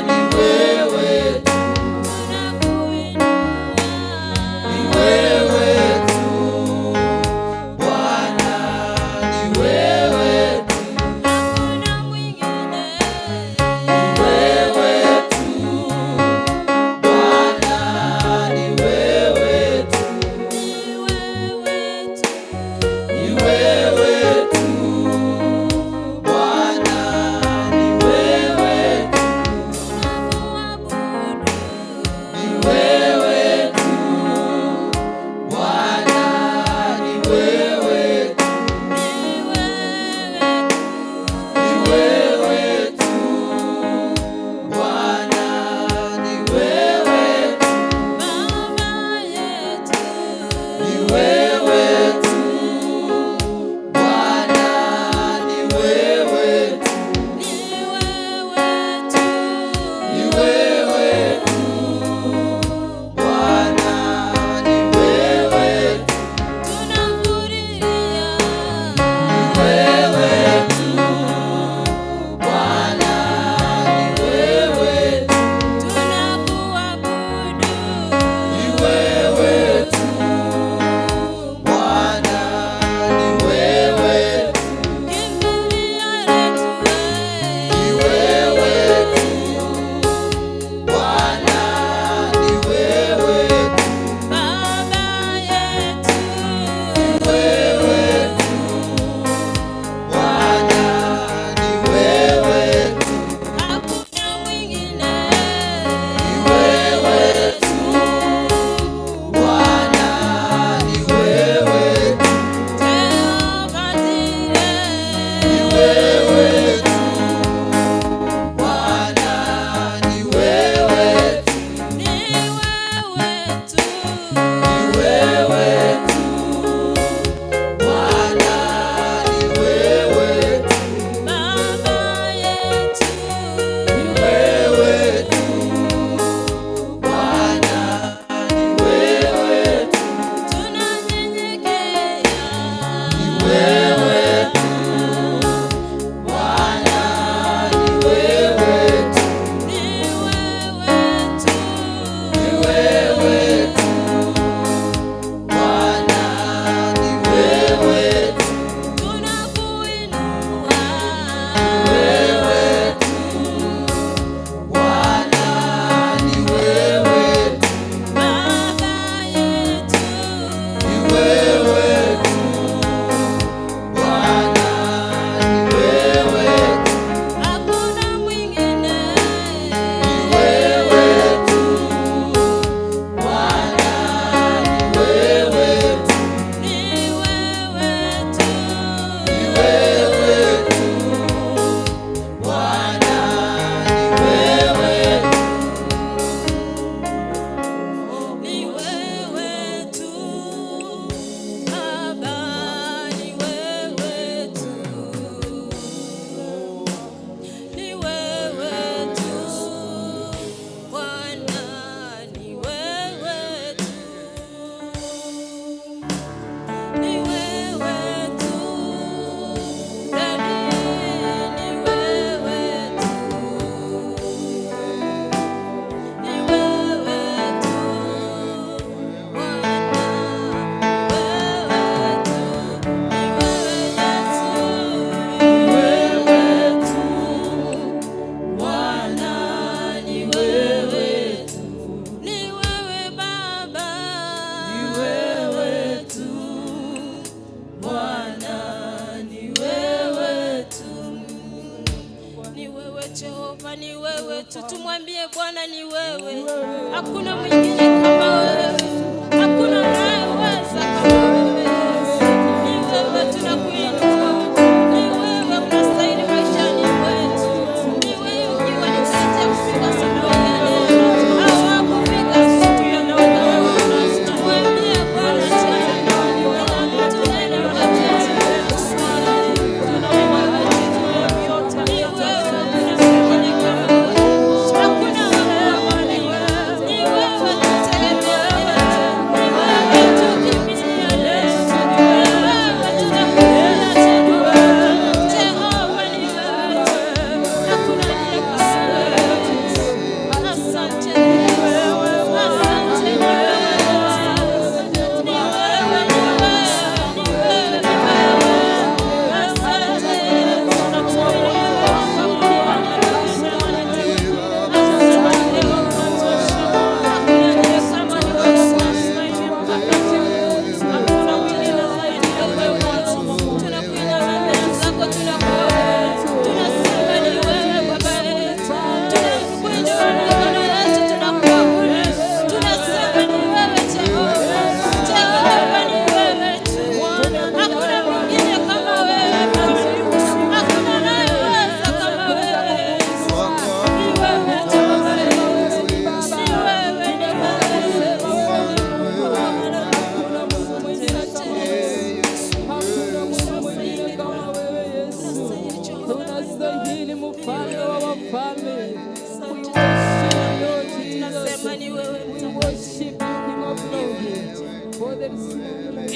ni wewe tu, Tunakuinua. ni wewe tu Bwana, ni wewe tu, Hakuna mwingine. ni wewe tu Bwana, ni wewe tu, Ni wewe tu. ni wewe tu Bwana, ni wewe tu. Tunakuabudu. Ni wewe tu Bwana, ni wewe tu, Ni wewe tu. ni wewe tu Bwana, ni wewe tu, Baba yetu. ni wewe tu Bwana, ni wewe tu, Ni wewe tu. ni wewe tu Bwana, ni wewe tu, Tunakulilia. ni wewe tu Bwana, ni wewe tu. Tunakuabudu. Ni wewe tu Bwana, ni wewe tu, Kimbilio letu ni wewe. wewe tu Bwana, ni wewe tu, Baba yetu. ni wewe tu Bwana, ni wewe tu, Hakuna mwingine. ni wewe tu Bwana, ni wewe tu, Jehova Jireh. ni wewe tu Bwana, ni wewe tu. Ni wewe tu. Ni wewe tu Bwana, ni wewe tu, Baba yetu. ni wewe tu Bwana, ni wewe tu, Tunanyenyekea. ni wewe tu Bwana, ni wewe tu, Ni wewe tu. ni wewe tu Bwana, ni wewe tu, Tunakuinua. wewe tu Bwana, ni wewe tu. Baba yetu. Ni wewe tu Bwana, ni wewe tu, Hakuna mwingine. ni wewe tu Bwana, ni wewe tu, Ni wewe tu. ni wewe tu Bwana, ni wewe tu. Ni wewe tu. Baba, ni wewe tu. Ni wewe tu. Bwana, ni wewe tu. Ni wewe tu. Daddy, ni wewe tu. Ni wewe tu Bwana, wewe tu, ni wewe Yesu, Ni wewe tu Bwana, ni wewe tu, ni wewe Baba, ni wewe tu Bwana, ni wewe tu. ni wewe Jehova, ni wewe tu. Tumwambie Bwana ni wewe, hakuna mwingine kama wewe, hakuna anayeweza kama wewe. Ni wewe tunakuinua, ni wewe unastahili maishani mwetu, ni wewe ukiwa ni kati ya kufika siku ya leo, hawakufika siku ya leo. Tumwambie Bwana tena, kila mtu nene Ni wewe, hakuna mwingine kama wewe.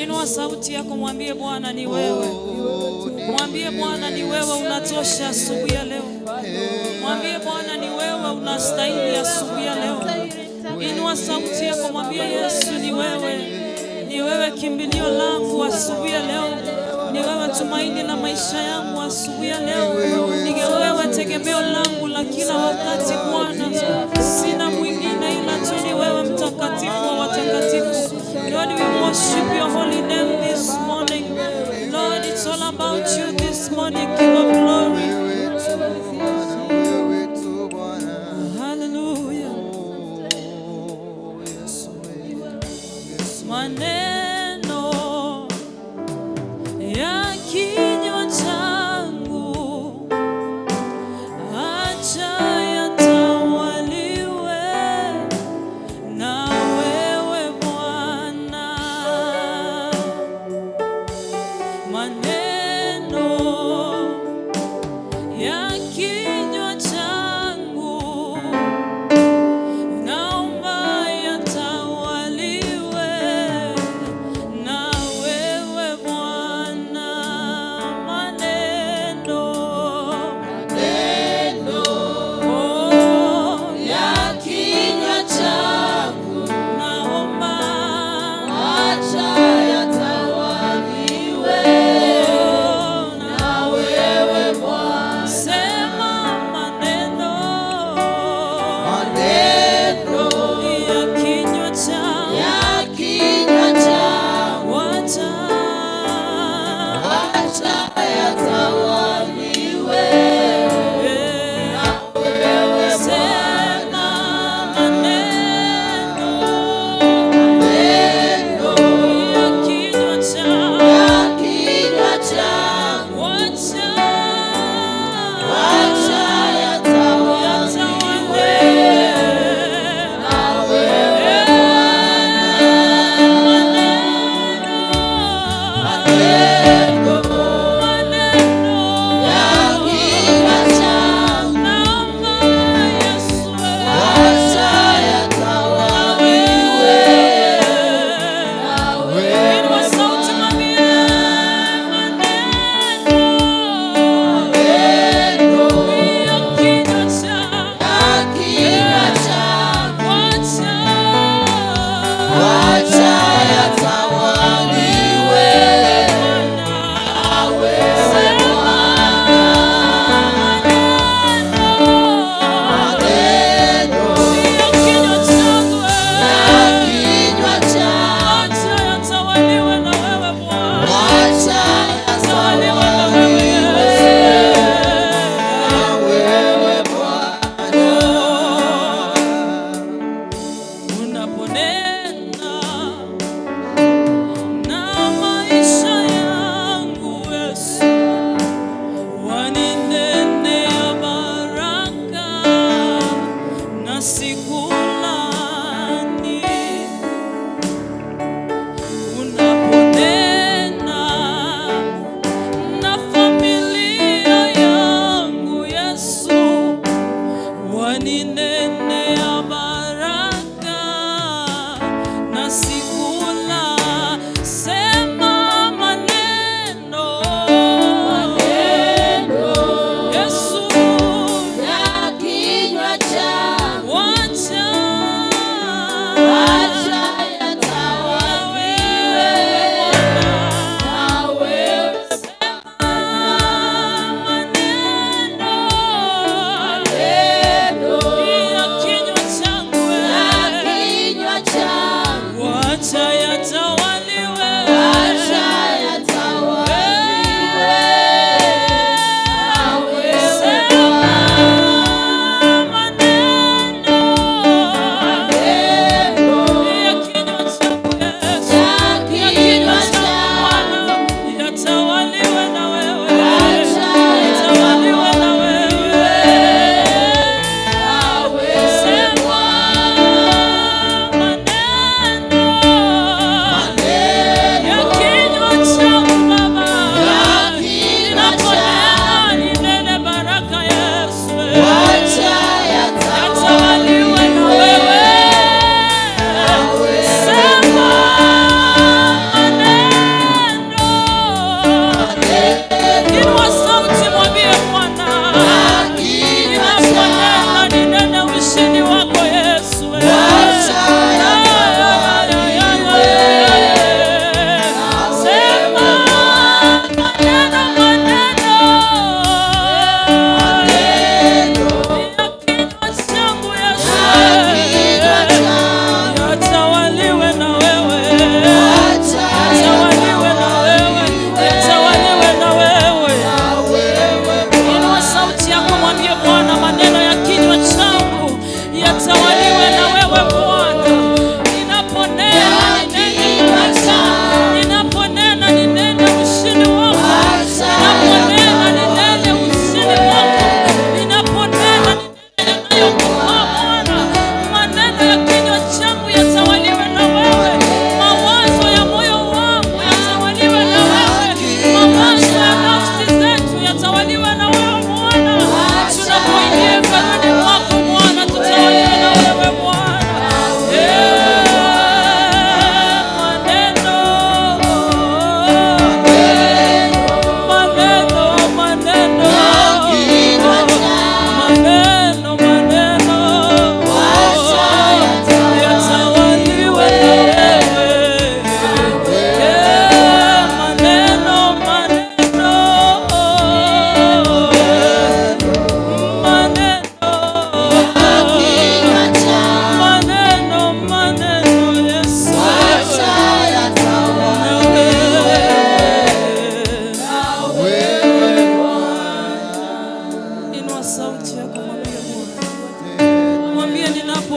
Inua sauti yako, mwambie Bwana ni wewe. Mwambie Bwana ni wewe unatosha asubuhi ya leo. Mwambie Bwana ni wewe unastahili asubuhi ya leo. Inua sauti yako, mwambie Yesu ni wewe, ni wewe kimbilio langu asubuhi ya leo, ni wewe tumaini la maisha yangu asubuhi ya leo, ni wewe tegemeo langu la kila wakati Bwana. Sina mwingine ila tu ni wewe, mtakatifu wa watakatifu. Lord, we worship your holy name this morning. Lord, it's all about you this morning, King of glory. Wewe tu Bwana, wewe tu Bwana. Hallelujah. Oh, Yesu, Yesu. Maneno ya kinywa changu acha yatawaliwe na wewe Bwana. Maneno ya kinywa changu naomba yatawaliwe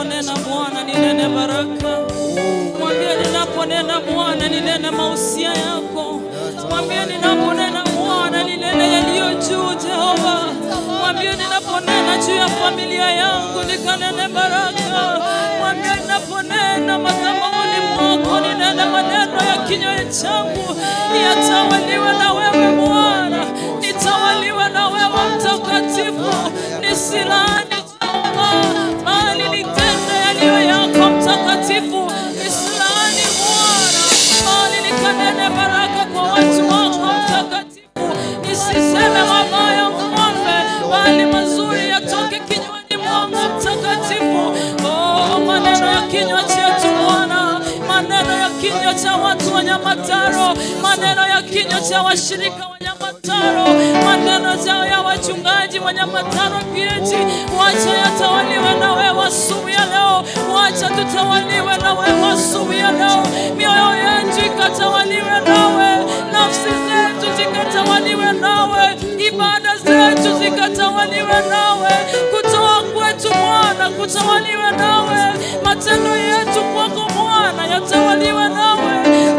ninaponena Bwana ninene baraka. Mwambie ninaponena Bwana ninene mausia yako. Mwambie ninaponena Bwana ninene yaliyo juu Jehova. Mwambie ninaponena juu ya familia yangu nikanene baraka. Mwambie ninaponena madhabahuni mwako ninene maneno ya kinywa changu yatawaliwe na wewe Bwana, nitawaliwe na wewe Mtakatifu, nisilaani Jehova, bali nitende yaliyo yako Mtakatifu. Nisilaani Bwana, bali nikanene baraka kwa watu wako Mtakatifu. Nisiseme mabaya Mfalme, bali mazuri yatoke kinywani mwangu Mtakatifu. Oh, maneno ya kinywa chetu Bwana, maneno ya kinywa cha watu wa Nyamataro, maneno ya kinywa cha washirika wa Nyamataro, maneno ya wachungaji wa Nyamataro PAG, wacha yatawaliwe na wewe asubuhi ya leo, wacha tutawaliwe na wewe asubuhi ya leo, mioyo yetu ikatawaliwe nawe, nafsi zetu zikatawaliwe nawe, ibada zetu zikatawaliwe nawe, kutoa kwetu Bwana kutawaliwe nawe, matendo yetu kwako Bwana yatawaliwe nawe.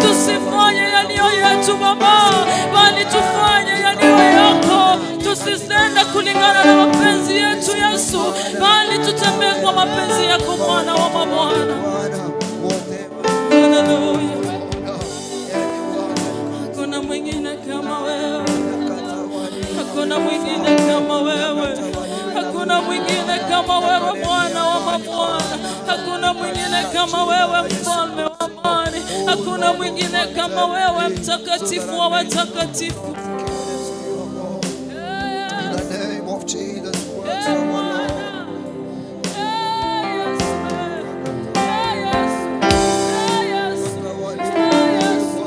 Tusifanye yaliyo yetu Baba, bali tufanye yaliyo yako. Tusisende kulingana na mapenzi yetu Yesu, bali tutembee kwa mapenzi yako Bwana wa mabwana. Bwana wote Haleluya. Hakuna mwingine kama wewe. Hakuna mwingine kama wewe, hakuna mwingine kama wewe Bwana wa mabwana, hakuna mwingine kama wewe mfalme wa amani, hakuna mwingine kama wewe mtakatifu wa watakatifu. In the name of Jesus Christ, Eh, our Lord. Bwana. Eh, Yesu. Eh, Yesu. Eh, Yesu. Eh, Yesu.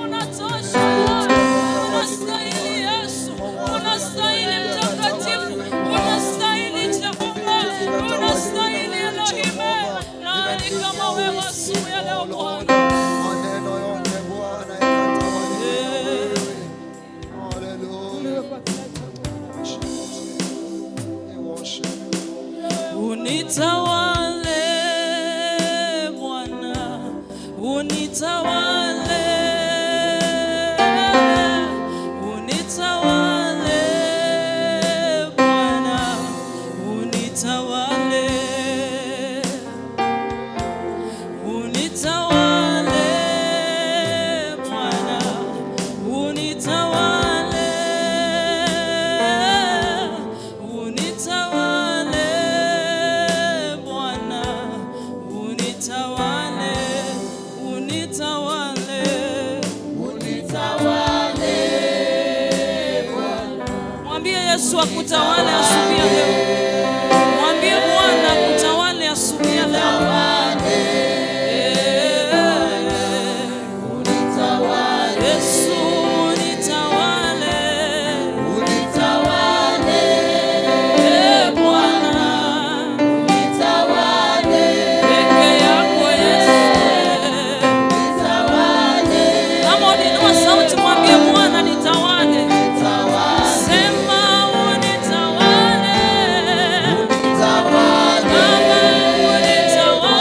Unatosha Bwana, unastahili Yesu, unastahili Mtakatifu, unastahili Jehova, unastahili Elohim. Nani kama wewe asubuhi ya leo Bwana? Maneno yote Bwana yakatawaliwe na wewe. Hallelujah. We worship you. Unitawale Bwana, unitawale, unitawale Bwana, unitawale, unitawale Bwana, unitawale, unitawale Bwana, unitawale, unitawale, unitawale Bwana. Mwambie Yesu akutawale asubuhi ya leo. Mwambie Bwana akutawale asubuhi ya leo. Eh, Yesu unitawale. Eh, Bwana. Peke yako Yesu. Kama uliinua sauti mwambie Bwana nitawale. Sema unitawale. Baba unitawale.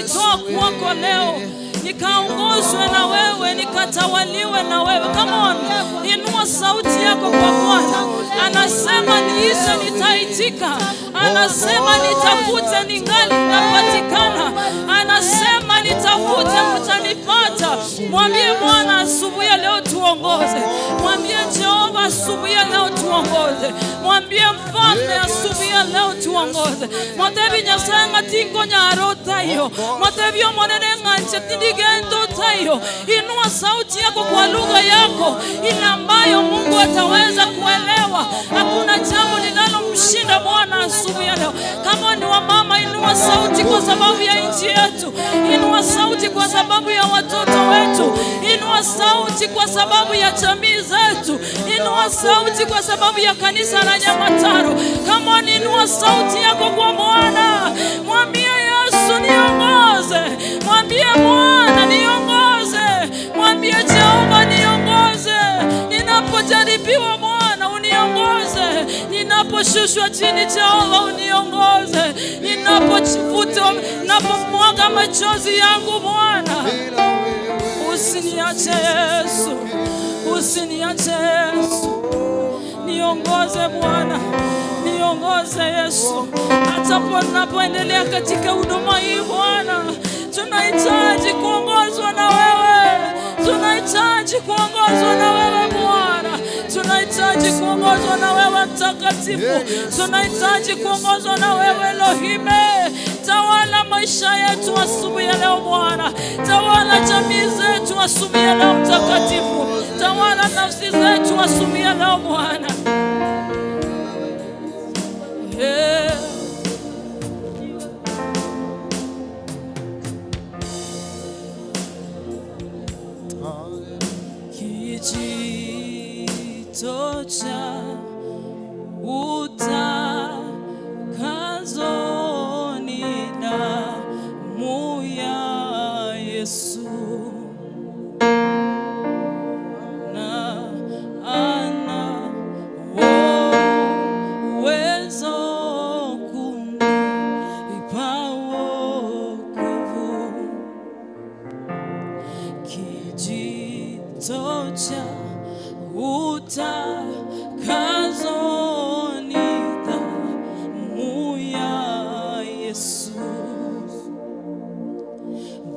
najitoa kwako leo, nikaongozwe na wewe, nikatawaliwe na wewe. Come on, inua sauti yako kwa Bwana. Anasema niite, nitaitika. Anasema nitafute, ningali napatikana. Anasema nitafute, mtanipata. Mwambie Bwana asubuhi ya leo tuongoze. Mwambie Jehova asubuhi ya leo tuongoze. Mwambie Mfalme asubuhi ya leo tuongoze. Motebi Nyasaye ng'a tinkonyara otaiyo. Motebi Omonene ng'a inche tindi gento otaiyo. Inua sauti yako kwa lugha yako ile ambayo Mungu ataweza kuelewa. Hakuna jambo linalomshinda Bwana asubuhi ya leo. Kama ni wamama, inua sauti kwa sababu ya nchi yetu. Inua sauti kwa sababu ya watoto wetu. Inua sauti kwa sababu ya jamii zetu. Inua sauti kwa sababu ya kanisa la Nyamataro. Kama ni inua sauti yako kwa Bwana, mwambie Yesu niongoze, mwambie Bwana niongoze, mwambie Jehova niongoze. Ninapojaribiwa Bwana uniongoze, ninaposhushwa chini Jehova uniongoze, ninapojivuta, ninapomwaga machozi yangu Bwana usiniache Yesu, usiniache Yesu, niongoze Bwana, niongoze Yesu, hata tunapoendelea katika huduma hii Bwana, tunahitaji kuongozwa na wewe, tunahitaji kuongozwa na wewe Bwana, tunahitaji kuongozwa na wewe Mtakatifu, tunahitaji kuongozwa na wewe Elohime. Tawala maisha yetu asubuhi ya leo Bwana, tawala jamii zetu asubuhi ya leo Mtakatifu, tawala nafsi zetu asubuhi ya leo Bwana. Yeah. Kijito cha utakaso ni damu ya Yesu, na ana uwezo kunipa wokovu. Kijito cha utakaso ni damu ya Yesu.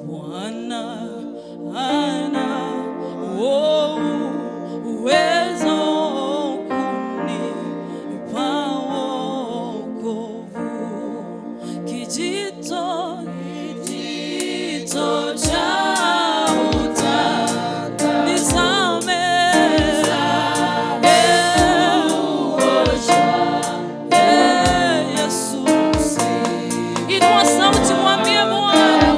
Bwana ana uwezo kunipa wokovu. Kijito, kijito cha utakaso nizame, Yesu. Inua sauti, mwambie Bwana.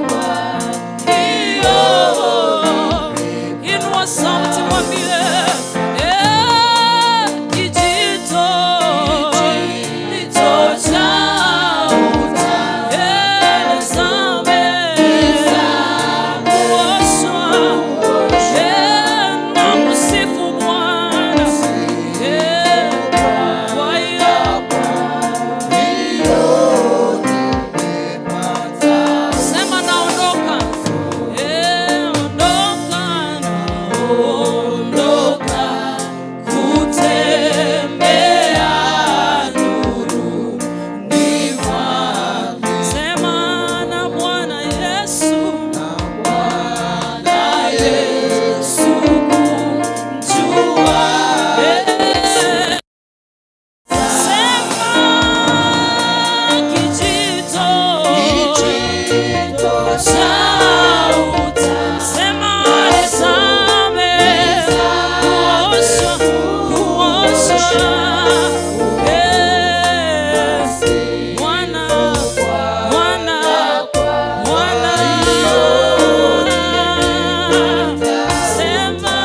Inua sauti mwambie, kijito, kijito cha nizame, kuoshwa, na msifu Bwana, kwa hiyo sema naondoka. Ondoka, naondoka kutembea nuruni mwako. Sema na Bwana Yesu, Bwana Yesu kumjua. Sema kijito sema nisame, kuoshwa, kuoshwa. Bwana, Bwana, Bwana. Sema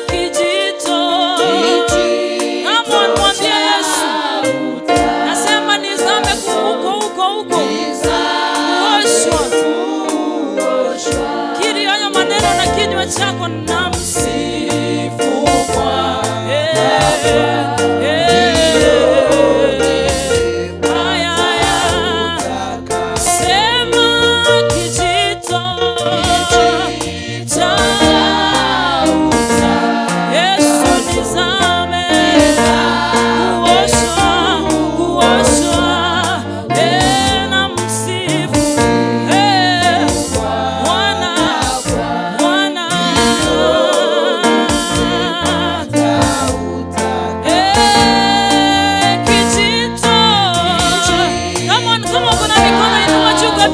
kijito. Come on, mwambie Yesu. Nasema nizame huko huko huko. Kuoshwa. Kiri hayo maneno na kinywa chako na msifu Bwana. Haya, haya. Sema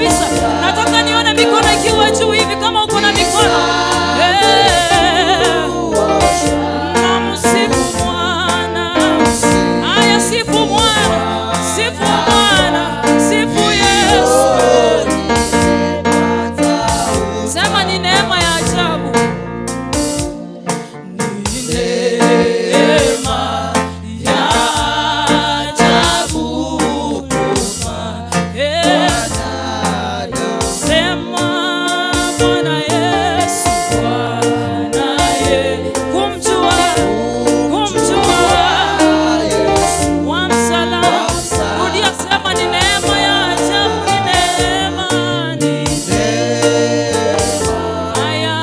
kabisa. Nataka nione mikono ikiwa juu hivi, kama uko na mikono. Eh. Namsifu Bwana. Haya, sifu Bwana, sifu Bwana, sifu Yesu. Sema ni neema ya ajabu. Ni neema ya ajabu kufa. Eh. Sema Bwana Yesu, Bwana Yesu, kumjua, kumjua wa msalaba. Rudia, sema ni neema ya ajabu, ni neema, ni Aya,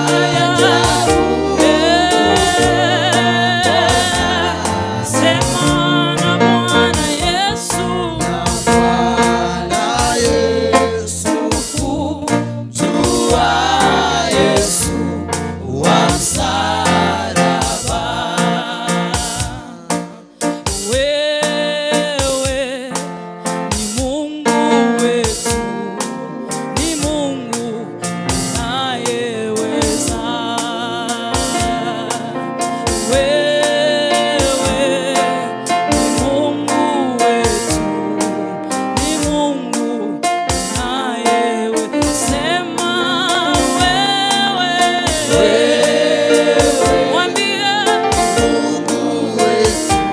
aya, eh. Sema na Bwana Yesu, Bwana Yesu, kumjua Yesu wa msalaba. Wewe ni Mungu wetu, ni Mungu unayeweza. Wewe ni Mungu wetu, ni Mungu unayeweza. Sema wewe, mwambie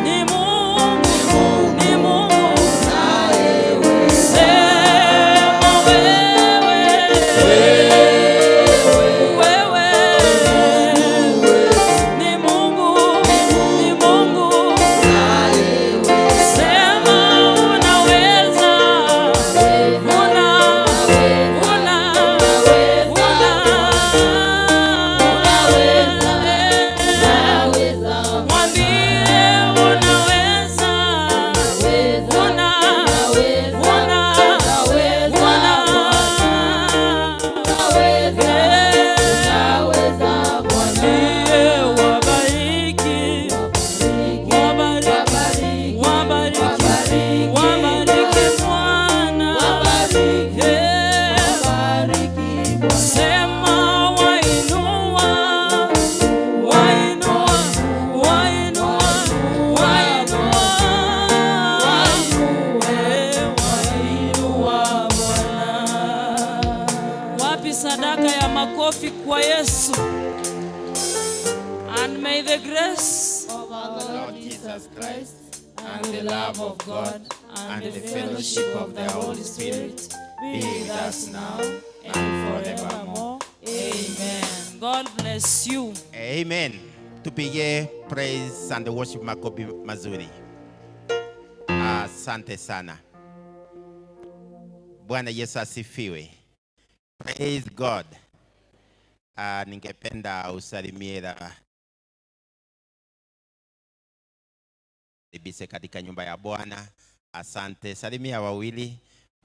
ni Mungu, ni Mungu. Sema wewe, wewe ni Mungu, ni Mungu. Sema unaweza, una, una, una. Mwambie unaweza, una, una, una. Mwambie wabariki, wabariki, wabariki, wabariki Bwana. Sema wainua, wainua, wainua, wainua, wainua Bwana. Wapi sadaka ya makofi kwa Yesu? And may the grace of our Lord Jesus Christ and the love of God and the fellowship of the Holy Spirit be with us now and forevermore. Amen. God bless you. Amen. Tupige praise and worship makofi mazuri. Asante sana. Bwana Yesu asifiwe. Praise God. Ningependa usalimie la karibishe katika nyumba ya Bwana. Asante. Salimia wawili,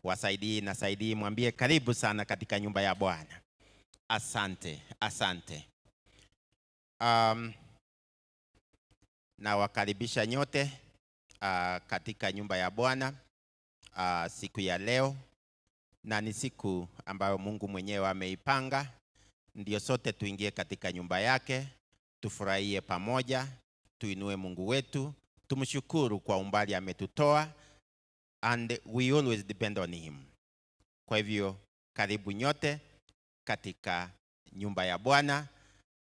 wasaidii na saidii, mwambie karibu sana katika nyumba ya Bwana. Asante, asante. Nawakaribisha nyote katika nyumba ya Bwana siku ya leo, na ni siku ambayo Mungu mwenyewe ameipanga, ndio sote tuingie katika nyumba yake, tufurahie pamoja, tuinue Mungu wetu, tumshukuru kwa umbali ametutoa, and we always depend on him. Kwa hivyo karibu nyote katika nyumba ya Bwana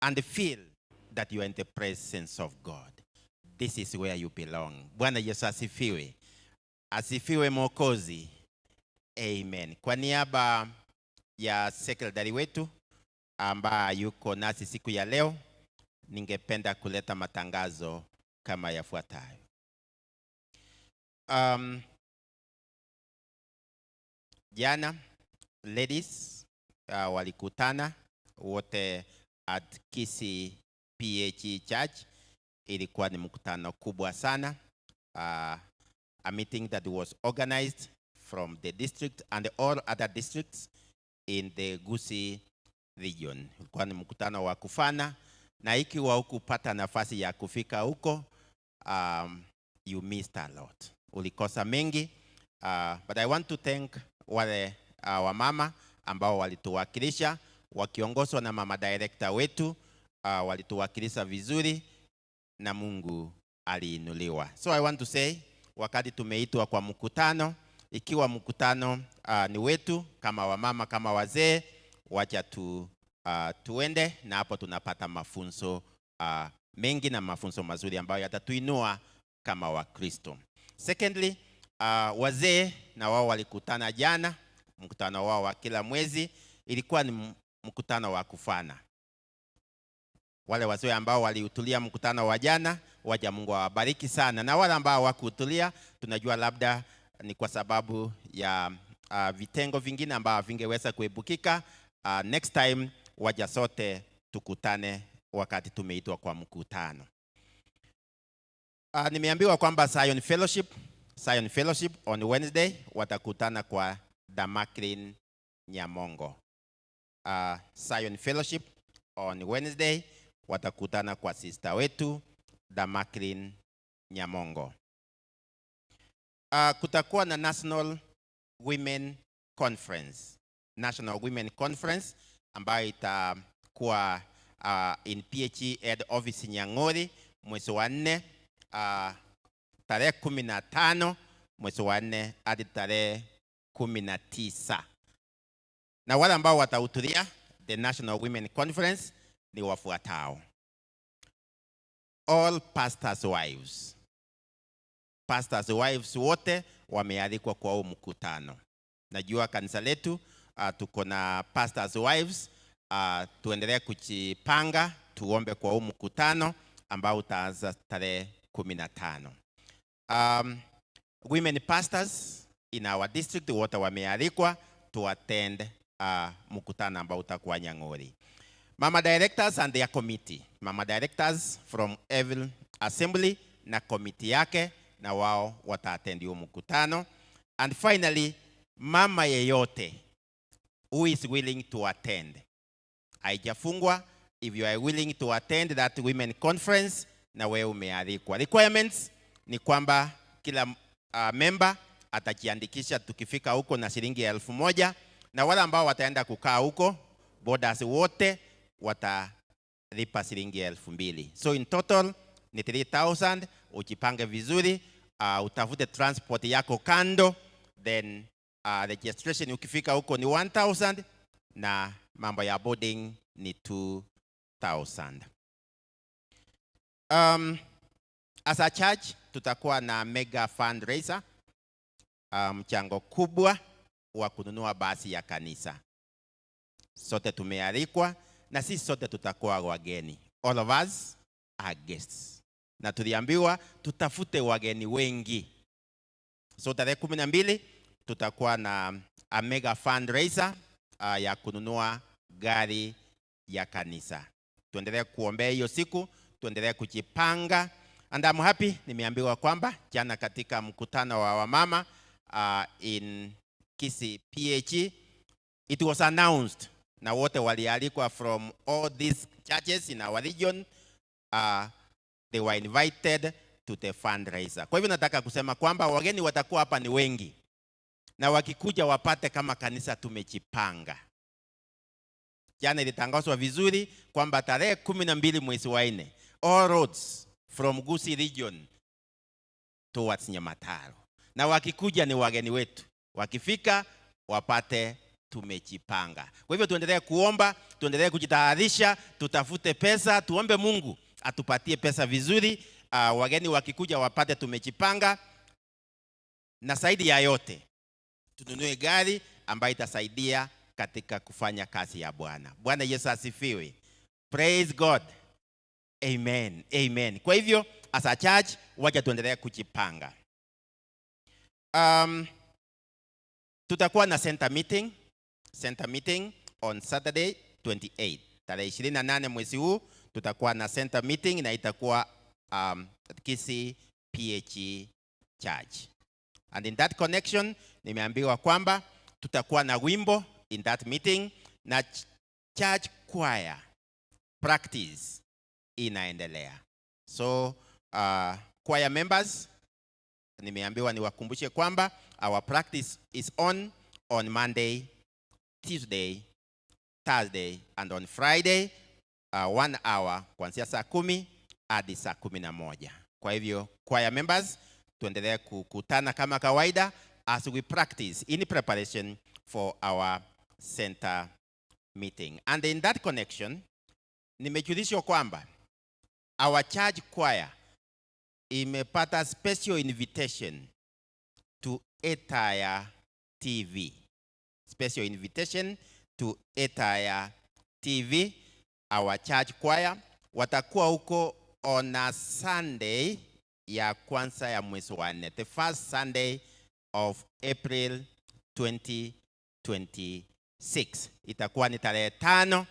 and feel that you are in the presence of God. This is where you belong. Bwana Yesu asifiwe. Asifiwe Mwokozi. Amen. Kwa niaba ya sekretari wetu ambaye yuko nasi siku ya leo, ningependa kuleta matangazo kama yafuatayo. Jana ladies walikutana wote at Kisii PHE Church. Ilikuwa ni mkutano kubwa sana, a meeting that was organized from the district and all other districts in the Gusii region. Ilikuwa ni mkutano wa kufana, na ikiwa hukupata nafasi ya kufika huko, you missed a lot, ulikosa mengi. But I want to thank wale wamama ambao walituwakilisha wakiongozwa na mama director wetu, walituwakilisha vizuri na Mungu aliinuliwa. So I want to say, wakati tumeitwa kwa mkutano, ikiwa mkutano ni wetu kama wamama, kama wazee, wacha tuende na hapo tunapata mafunzo mengi na mafunzo mazuri ambayo yatatuinua kama Wakristo. Secondly, wazee na wao walikutana jana, mkutano wao wa kila mwezi ilikuwa ni mkutano wa kufana. Wale wazee ambao walihudhuria mkutano wa jana, waja Mungu awabariki sana, na wale ambao hawakuhudhuria, tunajua labda ni kwa sababu ya vitengo vingine ambao vingeweza kuepukika. Next time waja sote tukutane wakati tumeitwa kwa mkutano. Nimeambiwa kwamba Zion Fellowship on Wednesday watakutana kwa Damaklin Nyamongo. Zion Fellowship on Wednesday watakutana kwa sister wetu Damaklin Nyamongo. Kutakuwa na National Women Conference. National Women Conference ambayo itakuwa in PHE head office Nyang'ori mwezi wa 4, tarehe 15 mwezi wa 4 hadi tarehe 19. Na wale ambao watahudhuria the National Women Conference ni wafuatao: all pastors' wives. Pastors' wives wote wamealikwa kwa huu mkutano. Najua kanisa letu tuko na pastors' wives. Tuendelee kujipanga, tuombe kwa huu mkutano ambao utaanza tarehe 15. Women pastors in our district wote wamealikwa to attend mkutano ambao utakuwa Nyang'ori. Mama directors and their committee. Mama directors from every assembly na committee yake na wao wataattend huo mkutano. And finally, mama yeyote who is willing to attend. Haijafungwa. If you are willing to attend that women conference, na wewe umealikwa. Requirements ni kwamba kila member atajiandikisha tukifika huko na shilingi 1000, na wale ambao wataenda kukaa huko, boarders wote watalipa shilingi 2000. So in total ni 3000. Ujipange vizuri, utafute transport yako kando, then registration ukifika huko ni 1000 na mambo ya boarding ni 2000. As a church tutakuwa na mega fundraiser, mchango kubwa wa kununua basi ya kanisa. Sote tumealikwa na sisi sote tutakuwa wageni. All of us are guests. Na tuliambiwa tutafute wageni wengi. So tarehe 12 tutakuwa na a mega fundraiser ya kununua gari ya kanisa. Tuendelee kuombea hiyo siku, tuendelee kujipanga. And I'm happy, nimeambiwa kwamba jana katika mkutano wa wamama in Kisii PHE, it was announced na wote walialikwa from all these churches in our region, they were invited to the fundraiser. Kwa hivyo nataka kusema kwamba wageni watakuwa hapa ni wengi, na wakikuja wapate kama kanisa tumejipanga. Jana ilitangazwa vizuri kwamba tarehe 12 mwezi wa 4, all roads from Gusii region towards Nyamataro, na wakikuja ni wageni wetu, wakifika wapate tumejipanga. Kwa hivyo tuendelee kuomba, tuendelee kujitayarisha, tutafute pesa, tuombe Mungu atupatie pesa vizuri. Wageni wakikuja wapate tumejipanga, na zaidi ya yote tununue gari ambayo itasaidia katika kufanya kazi ya Bwana. Bwana Yesu asifiwe. Praise God. Amen. Amen. Kwa hivyo as a church wacha tuendelee kujipanga. Tutakuwa na center meeting on Saturday 28. Tarehe 28 mwezi huu tutakuwa na center meeting na itakuwa Kisii PHE Church. And in that connection nimeambiwa kwamba tutakuwa na wimbo in that meeting na church choir practice inaendelea. So choir members, nimeambiwa niwakumbushe kwamba our practice is on. on Monday, Tuesday, Thursday and on Friday 1 hour kuanzia saa 10 hadi saa 11. Kwa hivyo choir members, tuendelee kukutana kama kawaida as we practice in preparation for our center meeting. And in that connection, nimejulishwa kwamba our church choir imepata special invitation to Etaya TV. Special invitation to Etaya TV. Our church choir watakuwa huko on a Sunday ya kwanza ya mwezi wa nne, the first Sunday of April 2026. Itakuwa ni tarehe 5.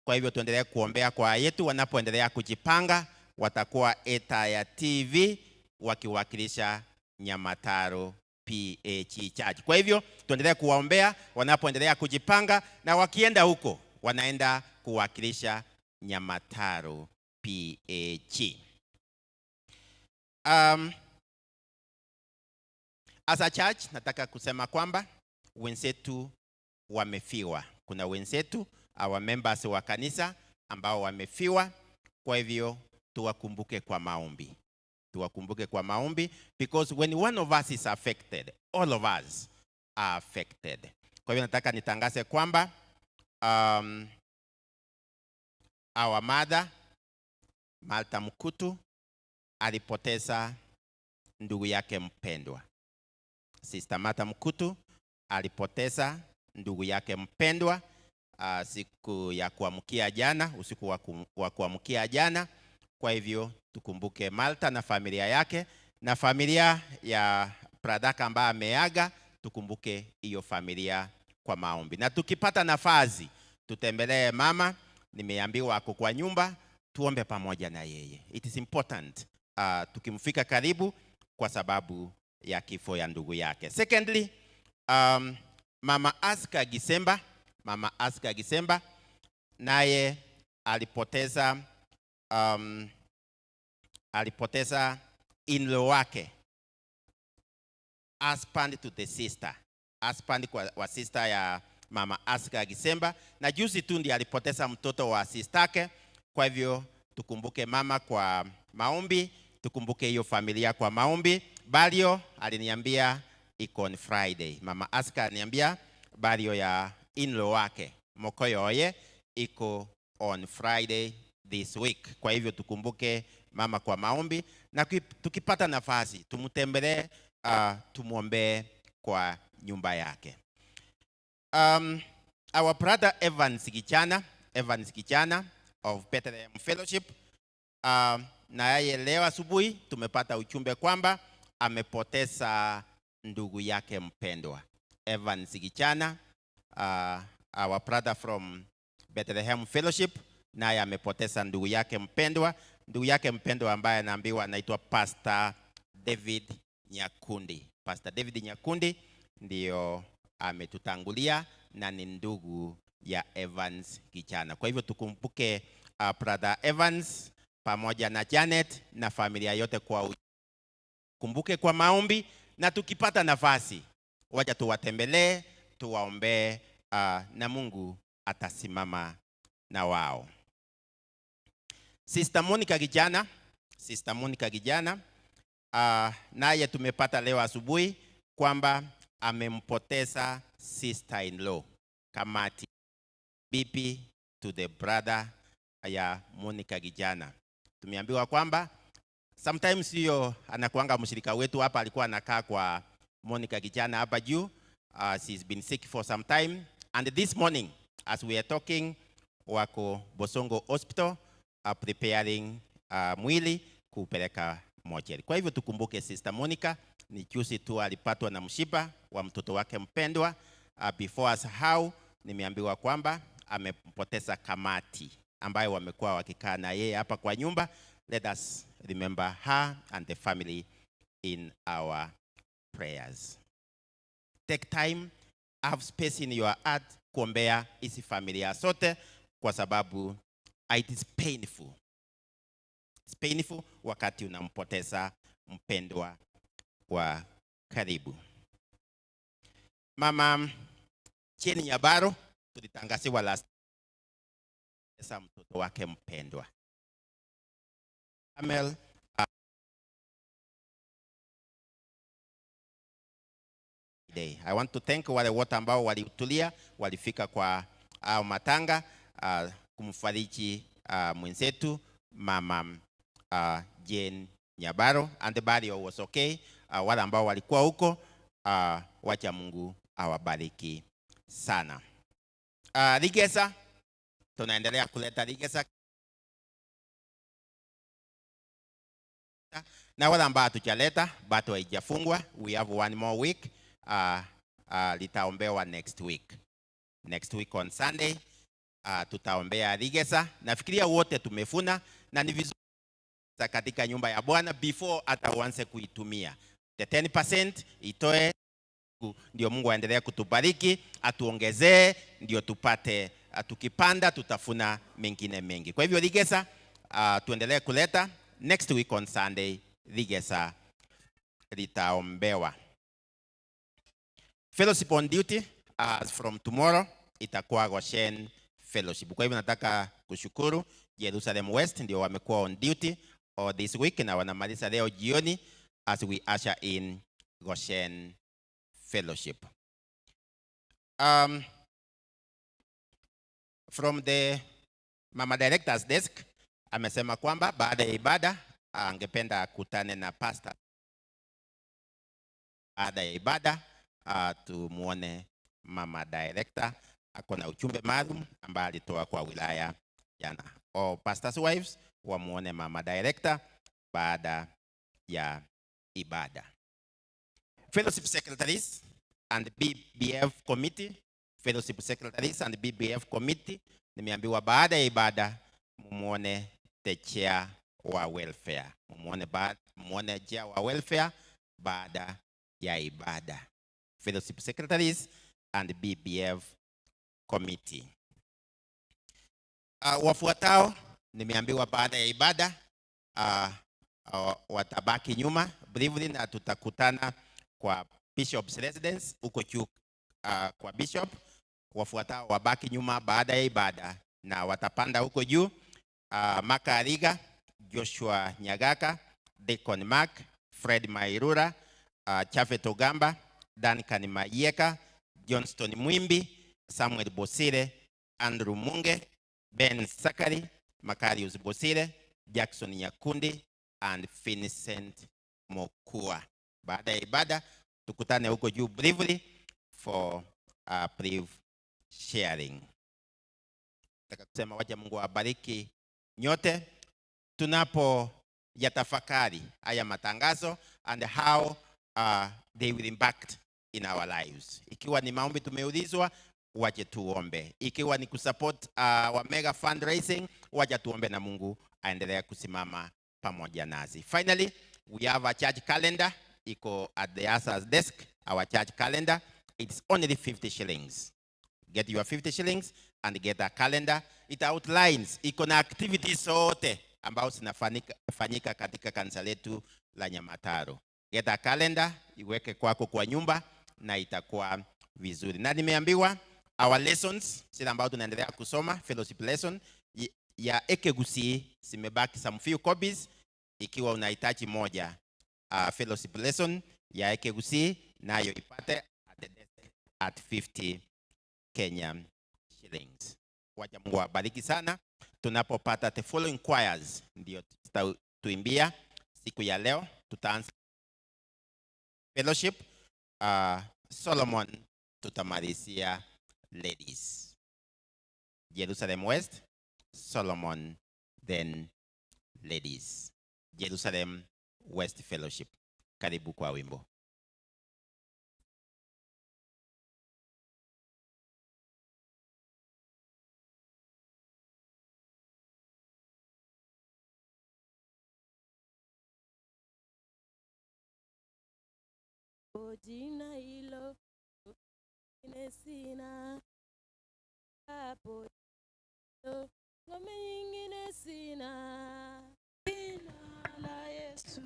Kwa hivyo tuendelee kuombea kwa yetu wanapoendelea kujipanga, watakuwa Etaya TV wakiwakilisha Nyamataro PAG Church. Kwa hivyo tuendelee kuwaombea wanapoendelea kujipanga, na wakienda huko wanaenda kuwakilisha Nyamataro PAG. As a church nataka kusema kwamba wenzetu wamefiwa. Kuna wenzetu our members wa kanisa ambao wamefiwa, kwa hivyo tuwakumbuke kwa maombi. Tuwakumbuke kwa maombi, because when one of us is affected, all of us are affected. Kwa hivyo nataka nitangaze kwamba our mother Martha Mkutu alipoteza ndugu yake mpendwa. Sister Martha Mkutu alipoteza ndugu yake mpendwa siku ya kuamkia jana, usiku wa kuamkia jana. Kwa hivyo tukumbuke Martha na familia yake na familia ya Pradaka ambaye ameaga, tukumbuke hiyo familia kwa maombi. Na tukipata nafasi tutembelee mama, nimeambiwa ako kwa nyumba, tuombe pamoja na yeye. It is important tukimfika karibu kwa sababu ya kifo ya ndugu yake. Secondly, Mama Aska Gisemba, Mama Aska Gisemba naye alipoteza in-law wake, husband to the sister, husband kwa, wa sister ya Mama Aska Gisemba, na juzi tu ndiye alipoteza mtoto wa sistake. Kwa hivyo tukumbuke mama kwa maombi, tukumbuke hiyo familia kwa maombi. Burial aliniambia iko on Friday. Mama Aska aliniambia burial ya in-law wake Mokoyoye iko on Friday this week. Kwa hivyo tukumbuke mama kwa maombi, na tukipata nafasi tumtembelee, tumwombee kwa nyumba yake. Our brother Evans Kichana, Evans Kichana of Bethlehem Fellowship, na yeye leo asubuhi tumepata ujumbe kwamba amepoteza ndugu yake mpendwa Evans Kichana, our brother from Bethlehem Fellowship, naye amepoteza ndugu yake mpendwa, ndugu yake mpendwa ambaye anaambiwa anaitwa Pastor David Nyakundi. Pastor David Nyakundi ndio ametutangulia na ni ndugu ya Evans Kichana. Kwa hivyo tukumbuke brother Evans pamoja na Janet na familia yote kwa kumbuke kwa maombi, na tukipata nafasi wacha tuwatembelee, tuwaombee, na Mungu atasimama na wao. Sister Monica Kijana, Sister Monica Kijana, naye tumepata leo asubuhi kwamba amempoteza sister in law Kamati, bibi to the brother ya Monica Kijana. Tumeambiwa kwamba sometimes hiyo anakuanga mshirika wetu hapa, alikuwa anakaa kwa Monica Kijana hapa juu. She's been sick for some time, and this morning as we are talking wako Bosongo Hospital preparing mwili kupeleka mochari. Kwa hivyo tukumbuke Sister Monica ni juzi tu alipatwa na mshipa wa mtoto wake mpendwa. Before asahau, nimeambiwa kwamba amempoteza Kamati ambayo wamekuwa wakikaa na yeye hapa kwa nyumba. Let us remember her and the family in our prayers. Take time, have space in your heart kuombea hizi familia zote, kwa sababu it is painful. It's painful wakati unampoteza mpendwa wa karibu. Mama Jane Nyabaro tulitangaziwa last pesa mtoto wake mpendwa Amel day. I want to thank wale wote ambao walitulia walifika kwa matanga kumfariji mwenzetu mama Jane Nyabaro and the burial was okay. Wale ambao walikuwa huko wacha Mungu awabariki sana. Rigesa tunaendelea kuleta Rigesa na wale ambao hatujaleta bado haijafungwa. We have one more week. Litaombewa next week. Next week on Sunday tutaombea Rigesa. Nafikiria wote tumefuna na ni vizuri katika nyumba ya Bwana before hata uanze kuitumia. The 10% itoe ndio Mungu aendelee kutubariki, atuongezee ndio tupate, tukipanda tutafuna mengine mengi. Kwa hivyo Rigesa, tuendelee kuleta next week on Sunday Rigesa litaombewa. Fellowship on duty as from tomorrow itakuwa Goshen Fellowship. Kwa hivyo nataka kushukuru Jerusalem West ndio wamekuwa on duty all this week na wanamaliza leo jioni as we usher in Goshen Fellowship. From the Mama Director's desk amesema kwamba baada ya ibada angependa akutane na pastor. Baada ya ibada tumuone Mama Director, ako na ujumbe maalum ambaye alitoa kwa wilaya jana. All pastors wives wamuone Mama Director baada ya ibada. Fellowship Secretaries and BBF Committee, Fellowship Secretaries and BBF Committee, nimeambiwa baada ya ibada mumuone the chair wa welfare. Mumuone mumuone chair wa welfare baada ya ibada. Fellowship Secretaries and BBF Committee. Wafuatao nimeambiwa baada ya ibada watabaki nyuma briefly na tutakutana kwa Bishop's residence huko juu kwa Bishop. Wafuatao wabaki nyuma baada ya ibada na watapanda huko juu. Maka Ariga, Joshua Nyagaka, Deacon Mark, Fred Mairura, Chafet Ogamba, Duncan Mayeka, Johnston Mwimbi, Samuel Bosire, Andrew Munge, Ben Sakari, Makarius Bosire, Jackson Nyakundi and Vincent Mokua. Baada ya ibada tukutane huko juu briefly for a brief sharing. Nataka kusema wacha Mungu awabariki nyote tunapo yatafakari haya matangazo and how they will impact in our lives. Ikiwa ni maombi tumeulizwa, wache tuombe. Ikiwa ni kusupport wa mega fundraising, wacha tuombe na Mungu aendelee kusimama pamoja nasi. Finally, we have a church calendar iko at the usher's desk. Our church calendar, it's only 50 shillings. Get your 50 shillings and get a calendar. It outlines, iko na activities zote ambao zinafanyika katika kanisa letu la Nyamataro. Get a calendar, iweke kwako kwa nyumba na itakuwa vizuri. Na nimeambiwa our lessons zile ambao tunaendelea kusoma fellowship lesson ya Ekegusi zimebaki some few copies. Ikiwa unahitaji moja, fellowship lesson ya Ekegusi nayo ipate at the desk at 50 Kenya shillings. Wacha Mungu awabariki sana. Tunapopata the following choirs ndio tutaimbia siku ya leo. Tutaanza fellowship, Solomon tutamalizia ladies. Jerusalem West, Solomon, then ladies. Jerusalem West Fellowship. Karibu kwa wimbo. Jina hilo nyingine sina, hapo ngome nyingine sina. Jina la Yesu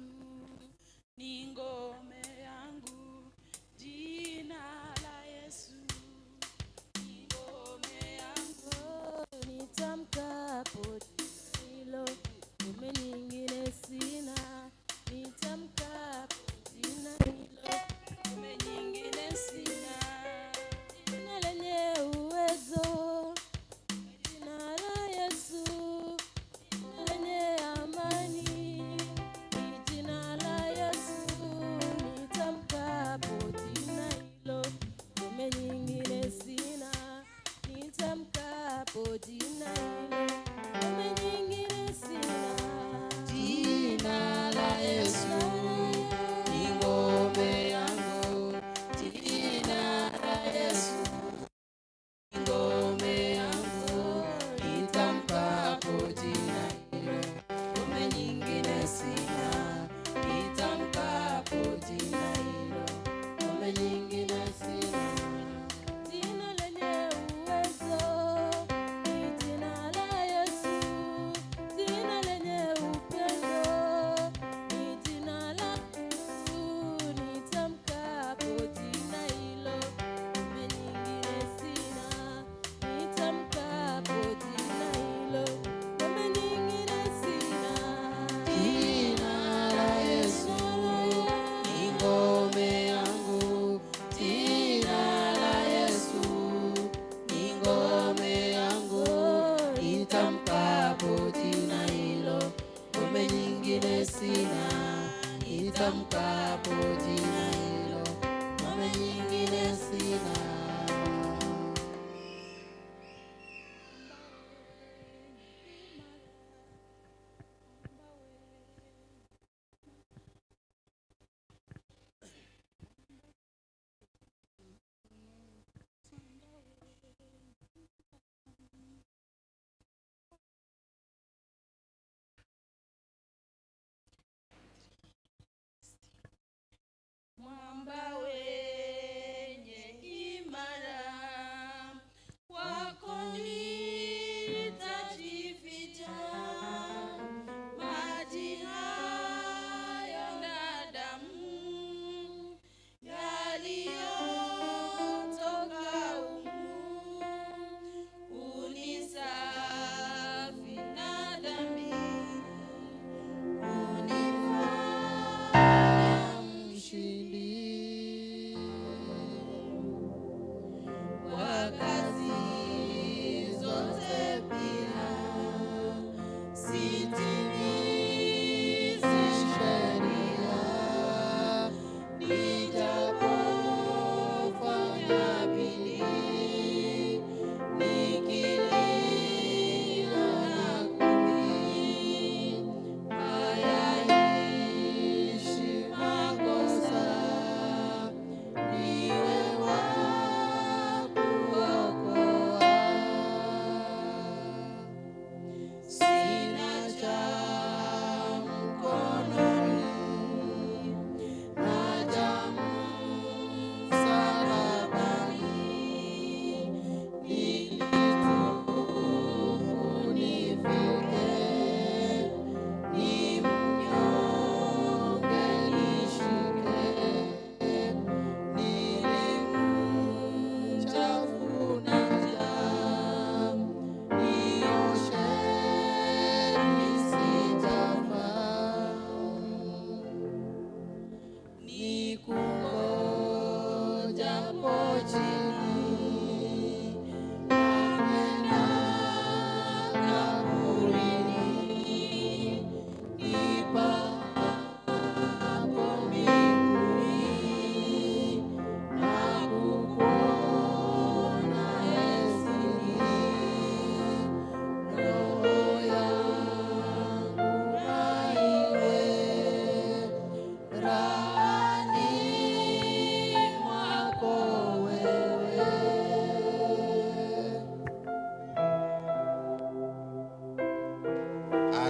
ni ngome yangu, jina la Yesu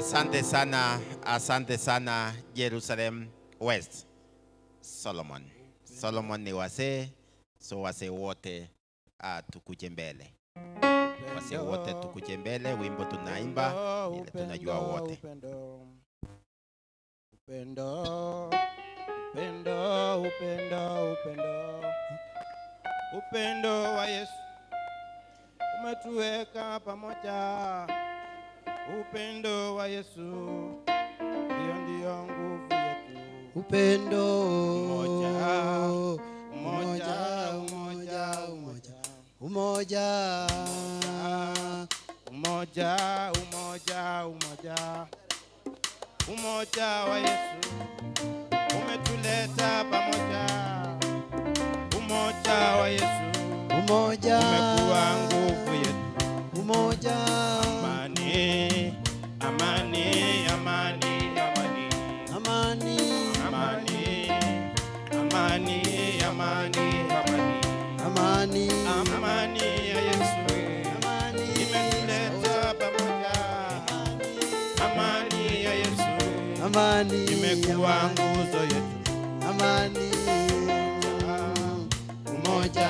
Asante sana, asante sana Jerusalem West. Solomon. Solomon ni wasee, so wasee wote tukuje mbele. Wasee wote tukuje mbele, wimbo tunaimba ile tunajua wote. Upendo, upendo, upendo, upendo, upendo, upendo wa Yesu umetuweka pamoja. Upendo wa Yesu ndio ndio nguvu yetu. Upendo Umoja, umoja, umoja, umoja, umoja, umoja, umoja, umoja, umoja wa Yesu umetuleta pamoja. Umoja wa Yesu umoja, umekuwa nguvu yetu. Umoja, Amani, amani, amani, amani, amani, amani, amani, amani, amani, amani, amani ya Yesu amani, imetuleta pamoja. Amani ya Yesu amani, imekuwa nguzo yetu. Amani, Umoja,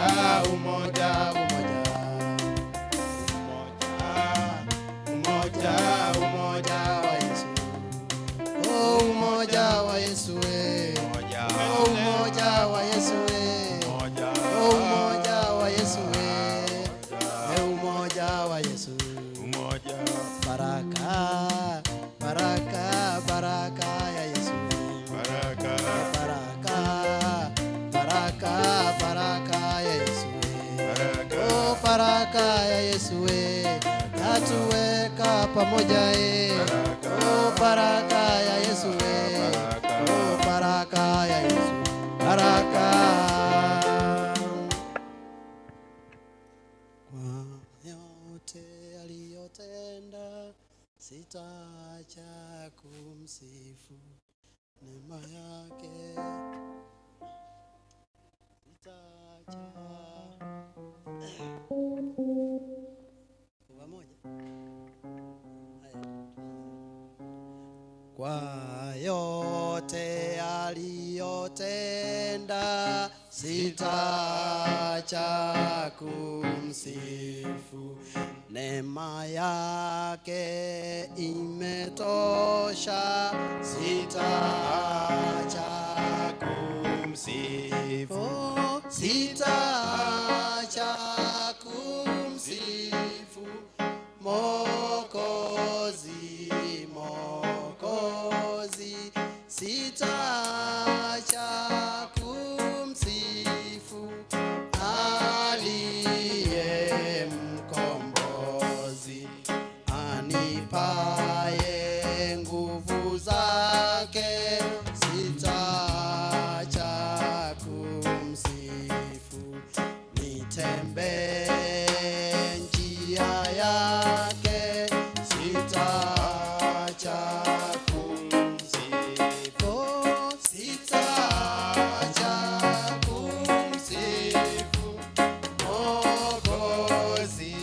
umoja, umoja, umoja, umoja wa Yesu. Oh, umoja wa Yesu, eh. Umoja, Oh, umoja wa Yesu, eh. umoja, Oh, umoja wa Yesu, eh. Eh, umoja wa Yesu. Umoja, Baraka, baraka, baraka ya Yesu. Baraka, Baraka, baraka, baraka ya Yesu. Baraka, Oh, baraka ya Yesu, eh. Yatuweka pamoja, eh. Oh, baraka ya Yesu, eh. Oh, baraka ya Yesu. Baraka. Kwa yote aliyotenda sitaacha kumsifu. Neema yake sitaacha. Kwa pamoja. Haya. Kwa yote aliyotenda sitaacha kumsifu. Neema yake imetosha, sitaacha kumsifu. Oh, sitaacha kumsifu Mwokozi, Mwokozi, sitaacha kumsifu aliye mkombozi, anipaye nguvu zake, sitaacha kumsifu. Nitembee njia yake, sitaacha kumsifu. Sitaacha kumsifu Mwokozi,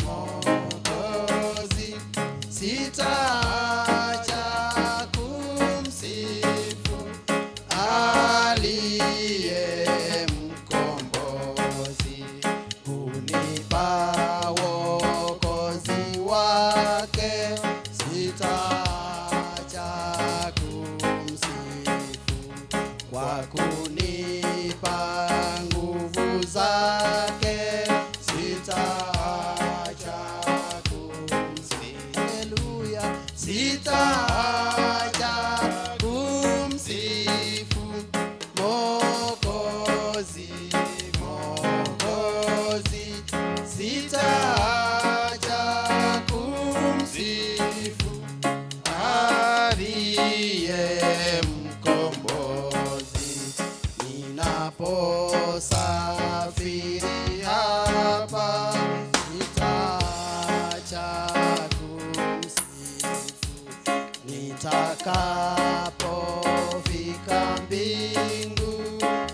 Mwokozi, sitaacha kumsifu aliye mkombozi, hunipa wokozi wake, sitaacha kumsifu kwa kunipa nguvu zake, sitaacha kumsifu. Haleluya, sitaacha kumsifu Mwokozi, Mwokozi, sitaacha kumsifu aliye mkombozi. Ninaposafiri hapa, sitaacha kumsifu. Nitakapofika mbingu,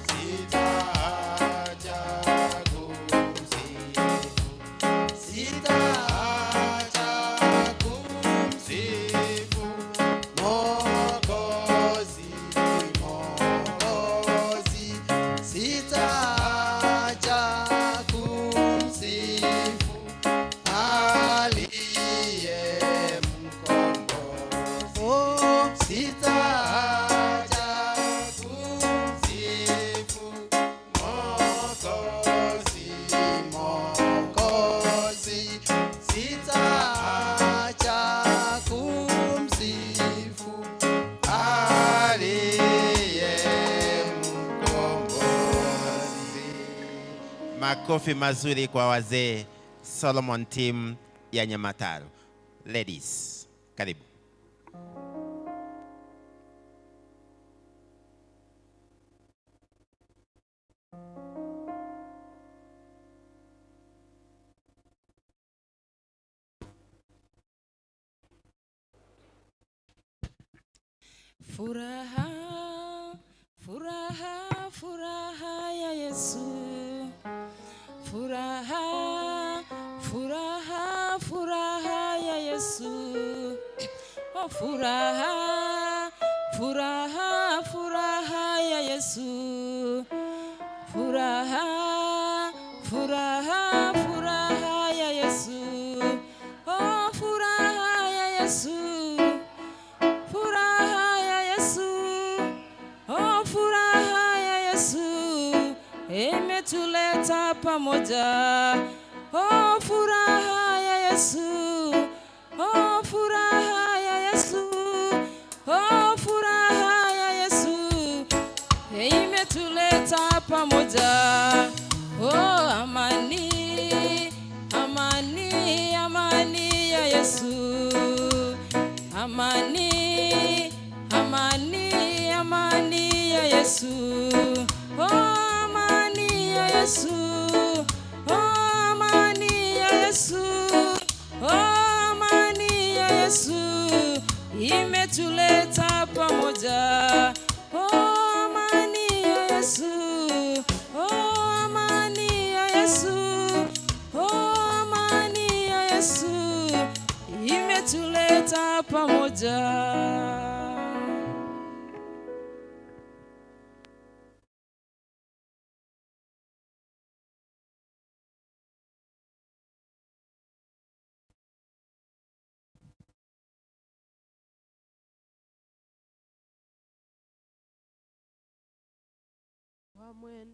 sitaacha kumsifu. Sitaacha kumsifu. Makofi mazuri kwa wazee Solomon team ya Nyamataro. Ladies, karibu. Furaha, furaha, furaha ya Yesu. Furaha, furaha, furaha ya Yesu. Oh, furaha, furaha, furaha ya Yesu. Furaha, furaha, furaha ya Yesu. Oh, furaha ya Yesu. Furaha ya Yesu, oh furaha ya Yesu imetuleta pamoja. Oh furaha ya Yesu, oh furaha ya Yesu, oh furaha ya Yesu imetuleta pamoja. Oh amani, amani, amani ya Yesu. Amani, amani, amani ya Yesu. Oh, amani ya Yesu. Oh, amani ya Yesu. Oh, amani ya Yesu imetuleta pamoja. Oh, amani ya Yesu. Oh, amani ya Yesu. Oh, amani ya Yesu imetuleta pamoja.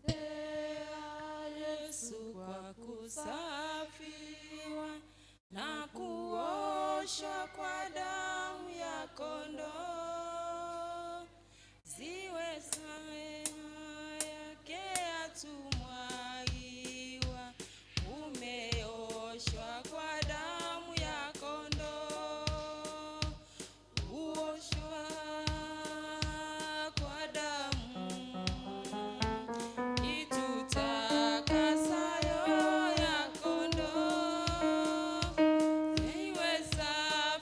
Wamwendea Yesu kwa kusafiwa na kuoshwa kwa damu ya kondoo, ziwe sameha yake atumwagiwa, umeoshwa kwa damu ya kondoo, uoshwa kwa damu itutakasayo ya kondoo, iwe safi.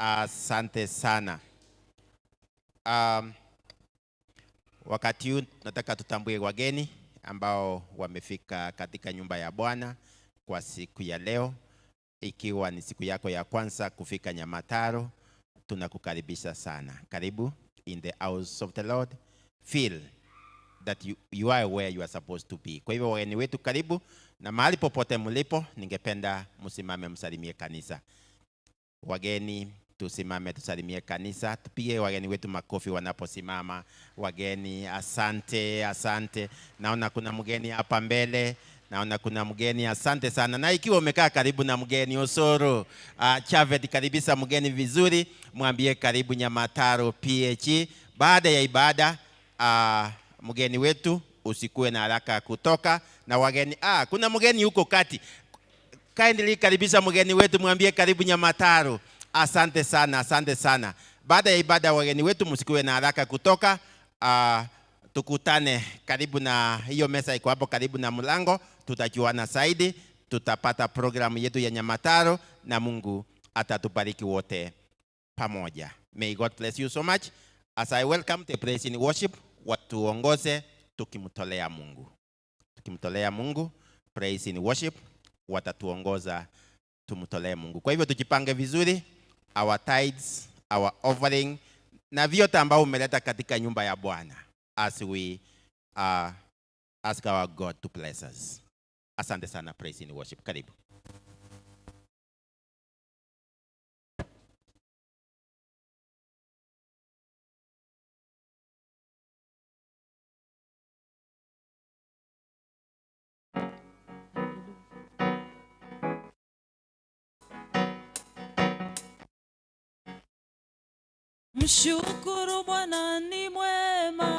Asante sana. Um, wakati huu nataka tutambue wageni ambao wamefika katika nyumba ya Bwana kwa siku ya leo, ikiwa ni siku yako ya kwanza kufika Nyamataro, tunakukaribisha sana. Karibu in the house of the Lord. Feel that you, you are where you are supposed to be. Kwa hivyo wageni wetu karibu, na mahali popote mlipo, ningependa msimame msalimie kanisa. Wageni tusimame tusalimie kanisa, tupige wageni wetu makofi wanaposimama. Wageni, asante, asante. Naona kuna mgeni hapa mbele, naona kuna mgeni, asante sana. Na ikiwa umekaa karibu na mgeni Osoro, uh, Chavet, karibisha mgeni vizuri, mwambie karibu Nyamataro PH. Baada ya ibada uh, mgeni wetu usikuwe na haraka kutoka na wageni. Ah, kuna mgeni huko kati kindly karibisha mgeni wetu, mwambie karibu Nyamataro. Asante sana, asante sana. Baada ya ibada, wageni wetu msikuwe na haraka kutoka. Uh, tukutane karibu na hiyo meza iko hapo karibu na mlango, tutajuana zaidi, tutapata programu yetu ya Nyamataro na Mungu atatubariki wote pamoja. May God bless you so much as I welcome the praise in worship, watuongoze tukimtolea Mungu, tukimtolea Mungu praise in worship, watatuongoza tumtolee Mungu. Kwa hivyo tujipange vizuri, our tithes, our offering na vyote ambao umeleta katika nyumba ya Bwana as we uh, ask our God to bless us. Asante sana praise in worship. Karibu. Mshukuru Bwana ni mwema.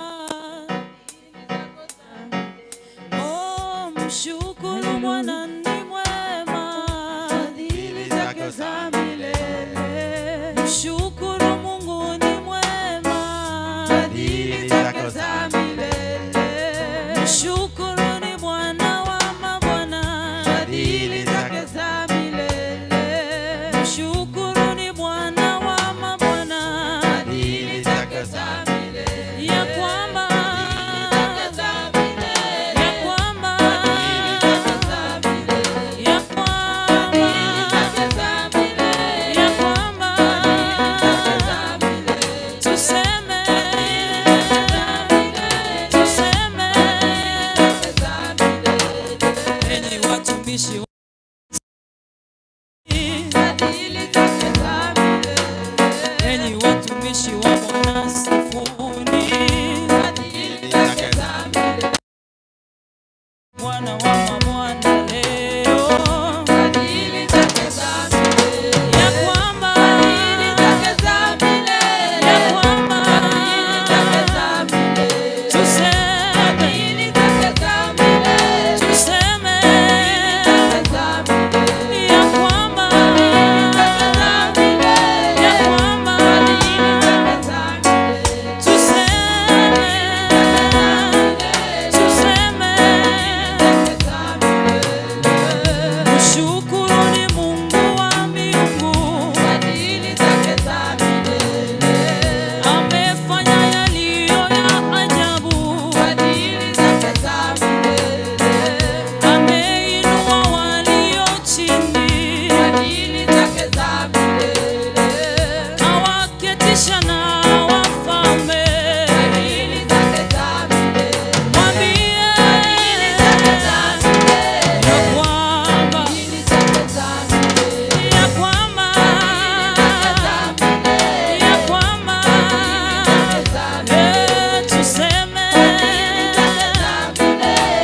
Oh, mshukuru Bwana ni mwema. Fadhili zake za milele. Mshukuru Mungu ni mwema. Fadhili zake za milele. Mshukuru ni Bwana wa mabwana. Fadhili zake za milele. Mshukuru ni Bwana wa mabwana. Fadhili zake za milele. Ya kwamba Za milele. ya kwamba Za milele. ya kwamba Za milele. ya kwamba Za milele. tuseme tuseme Za milele. enyi watumishi wa- Fadhili zake za milele. enyi watumishi wa Bwana sifuni Fadhili zake za milele. Bwana wa mabwana leo Fadhili zake za milele. ya kwamba Fadhili zake za milele. ya kwamba Zake za milele. tuseme Fadhili zake za milele. tuseme Za milele. ya kwamba Zake za milele. ya kwamba Fadhili zake za milele. tuseme tuseme Zake za milele. mshukuru ni Mungu wa miungu Fadhili zake za milele. amefanya yaliyo ya ajabu Fadhili zake za milele. ameinua walio chini Fadhili zake za milele. awaketisha na wafalme Fadhili zake za milele. mwambie Zake za milele. ya kwamba Fadhili zake za milele. ya kwamba ya kwamba eh, tuseme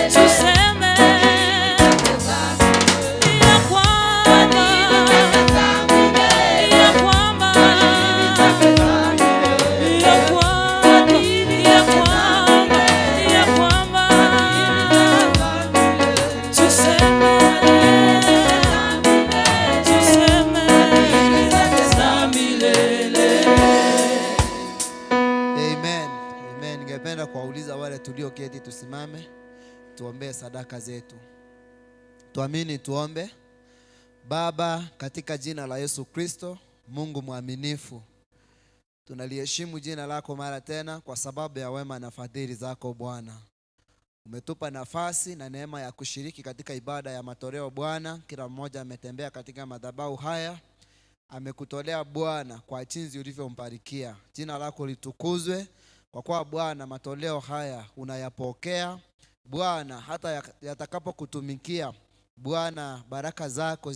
tuseme ya kwamba ya kwamba ya kwamba ya kwamba ya kwamba tuseme tuseme za milele. Amen. Amen. Ningependa kuwauliza wale tulioketi tusimame tuombee sadaka zetu. Tuamini tuombe. Baba, katika jina la Yesu Kristo, Mungu mwaminifu, tunaliheshimu jina lako mara tena kwa sababu ya wema na fadhili zako Bwana. Umetupa nafasi na neema ya kushiriki katika ibada ya matoleo Bwana. Kila mmoja ametembea katika madhabahu haya, amekutolea Bwana kwa jinsi ulivyombarikia. Jina lako litukuzwe, kwa kuwa Bwana matoleo haya unayapokea Bwana, hata yatakapokutumikia Bwana, baraka zako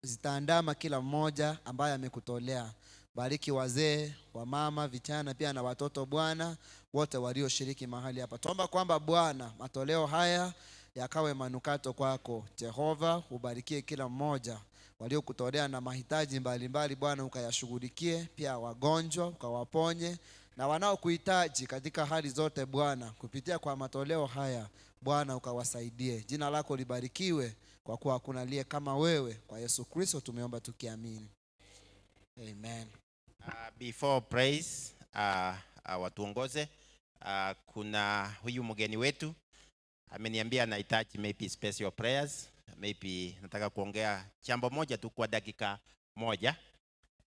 zitaandama kila mmoja ambaye amekutolea. Bariki wazee, wamama, vijana pia na watoto Bwana, wote walioshiriki mahali hapa. Tuomba kwamba Bwana matoleo haya yakawe manukato kwako. Jehova, ubarikie kila mmoja waliokutolea na mahitaji mbalimbali Bwana, ukayashughulikie, pia wagonjwa ukawaponye, na wanaokuhitaji katika hali zote Bwana, kupitia kwa matoleo haya Bwana ukawasaidie. Jina lako libarikiwe, kwa kuwa hakuna aliye kama wewe. Kwa Yesu Kristo tumeomba tukiamini, amen. Before praise watuongoze, kuna huyu mgeni wetu ameniambia anahitaji maybe special prayers, maybe nataka kuongea jambo moja tu kwa dakika moja,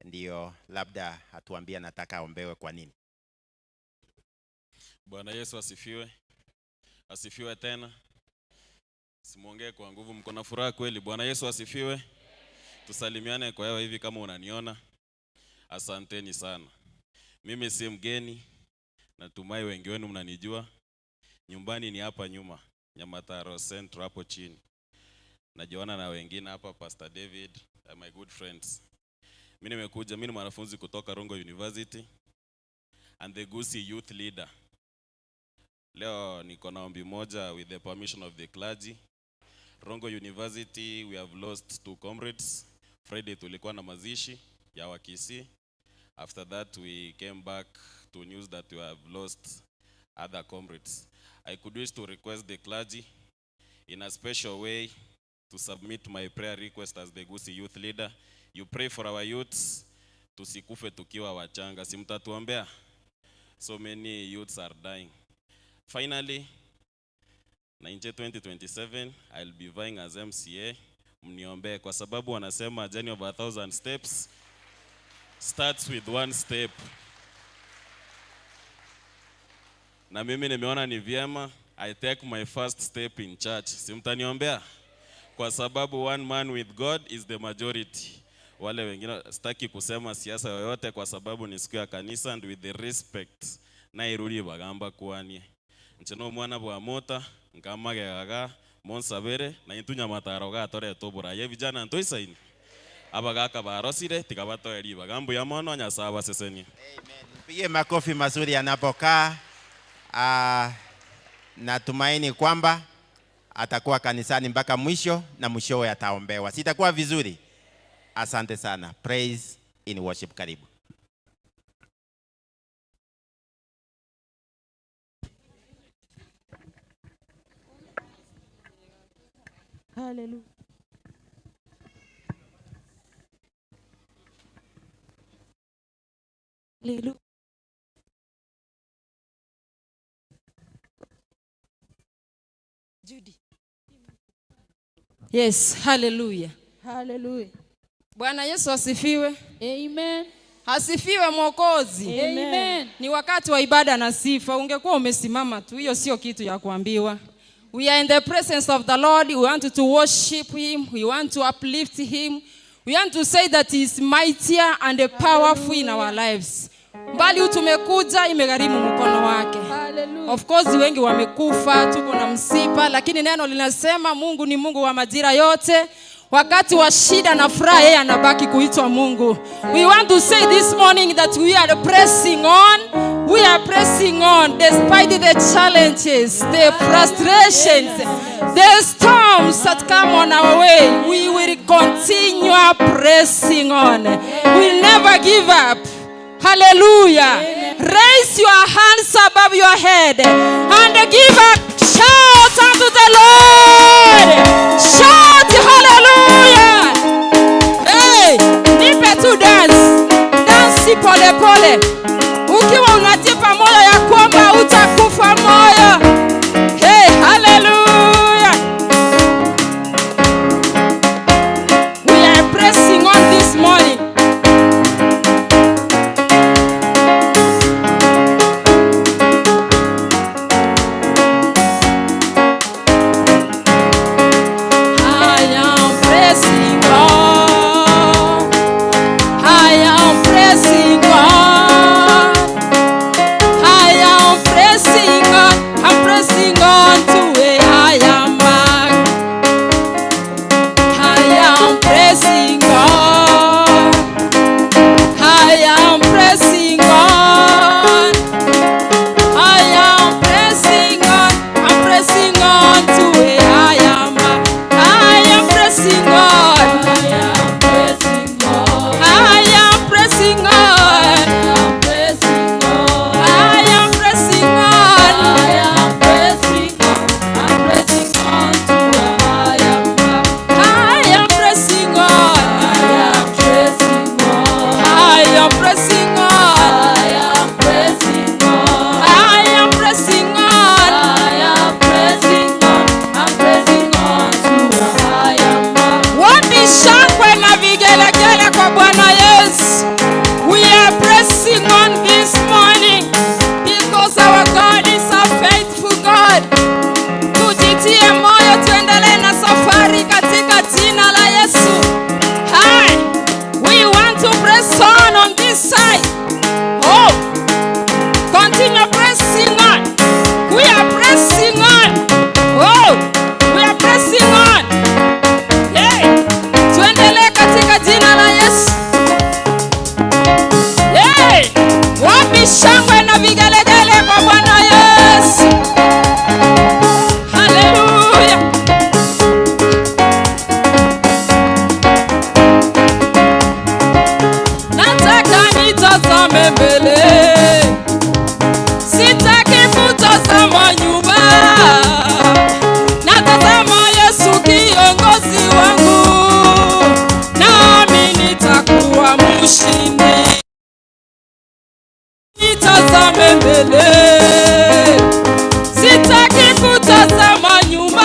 ndio labda atuambie anataka aombewe kwa nini. Bwana Yesu asifiwe. Asifiwe tena. Simuongee kwa nguvu, mko na furaha kweli. Bwana Yesu asifiwe. Tusalimiane kwa hewa hivi kama unaniona. Asanteni sana. Mimi si mgeni, natumai wengi wenu mnanijua. Nyumbani ni hapa nyuma, Nyamataro Central hapo chini. Najuana na wengine hapa, Pastor David, my good friends. Mimi nimekuja, mimi ni mwanafunzi kutoka Rongo University and the Gusii Youth Leader. Leo niko na ombi moja with the permission of the clergy. Rongo University we have lost 2 comrades. Friday tulikuwa na mazishi ya Wakisii. After that we came back to news that we have lost other comrades. I could wish to request the clergy in a special way to submit my prayer request as the Gusii Youth Leader. You pray for our youths, tusikufe tukiwa wachanga. Si mtatuombea? So many youths are dying. Finally, 2027, I'll be vying as MCA. Mniombee kwa sababu wanasema journey of 1,000 steps starts with one step. Na mimi nimeona ni vyema I take my first step in church. Si mtaniombea? Kwa sababu one man with God is the majority. Wale wengine sitaki kusema siasa yoyote kwa sababu ni siku ya kanisa, and with the respect nairuri bagamba kwanie. Nchino mwana bwa mota nkamagegaga monsabere na intu nyamataro gatorete oburaye vijana ntoisaini abagaka barosire tikabatoeri bagambo ya mono Nyasaye abasesenie. Amen. Mpigie makofi mazuri anapokaa. Natumaini kwamba atakuwa kanisani mpaka mwisho na mwishowe ataombewa. Sitakuwa vizuri. Asante sana. Praise in worship. Karibu. Hallelujah. Hallelujah. Judy. Yes, hallelujah. Hallelujah. Bwana Yesu asifiwe. Amen. Asifiwe Mwokozi. Amen. Ni wakati wa ibada na sifa. Ungekuwa umesimama tu, hiyo sio kitu ya kuambiwa. We are in the presence of the Lord. We want to worship him. We want to uplift him. We want to say that he is mightier and powerful in our lives. Mbali tumekuja imegharimu mkono wake. Hallelujah. Of course wengi wamekufa, tuko na msiba, lakini neno linasema Mungu ni Mungu wa majira yote. Wakati wa shida na furaha yeye anabaki kuitwa Mungu. We want to say this morning that we are pressing on. We are pressing on despite the challenges, the frustrations, the storms that come on our way. We will continue pressing on. We never give up. Hallelujah. Amen. Raise your hands above your head and give a shout unto the Lord. Shout hallelujah. Hey, nipe tu dance. Dance pole pole. Ukiwa unajipa moyo ya kwamba utakufa moyo. Hey, hallelujah. We are pressing on this morning. Yes, we are pressing on this morning because our God is a faithful God. Tujitie moyo tuendelee na safari katika jina la Yesu. Hi, we want to press on this side. Oh, continue pressing on. We are pressing on. Oh, we are pressing on. Hey, tuendelee katika jina la Yesu. Hey, wapi shangwe na vigelegele kwa Bwana Yesu? Haleluya. Nataka nitazame mbele, sitaki kutazama nyuma. Natazama Yesu kiongozi wangu, nami nitakuwa mshindi. Nitazame mbele, sitaki kutazama nyuma.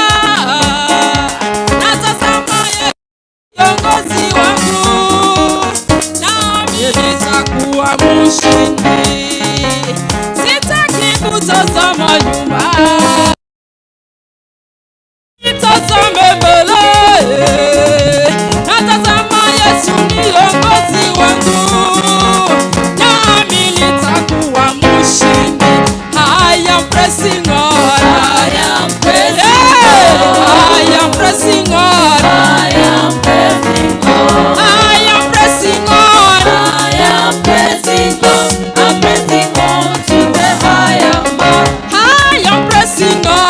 Natazama Yesu kiongozi wangu, nami nitakuwa mshindi. Sitaki kutazama nyuma, nitazame mbele. Natazama Yesu kiongozi wangu, nami nitakuwa mshindi. I am pressing on. I am pressing on. I am pressing on. I am pressing on. I am pressing on. I am pressing on. I'm pressing on to the higher mark. I am pressing on.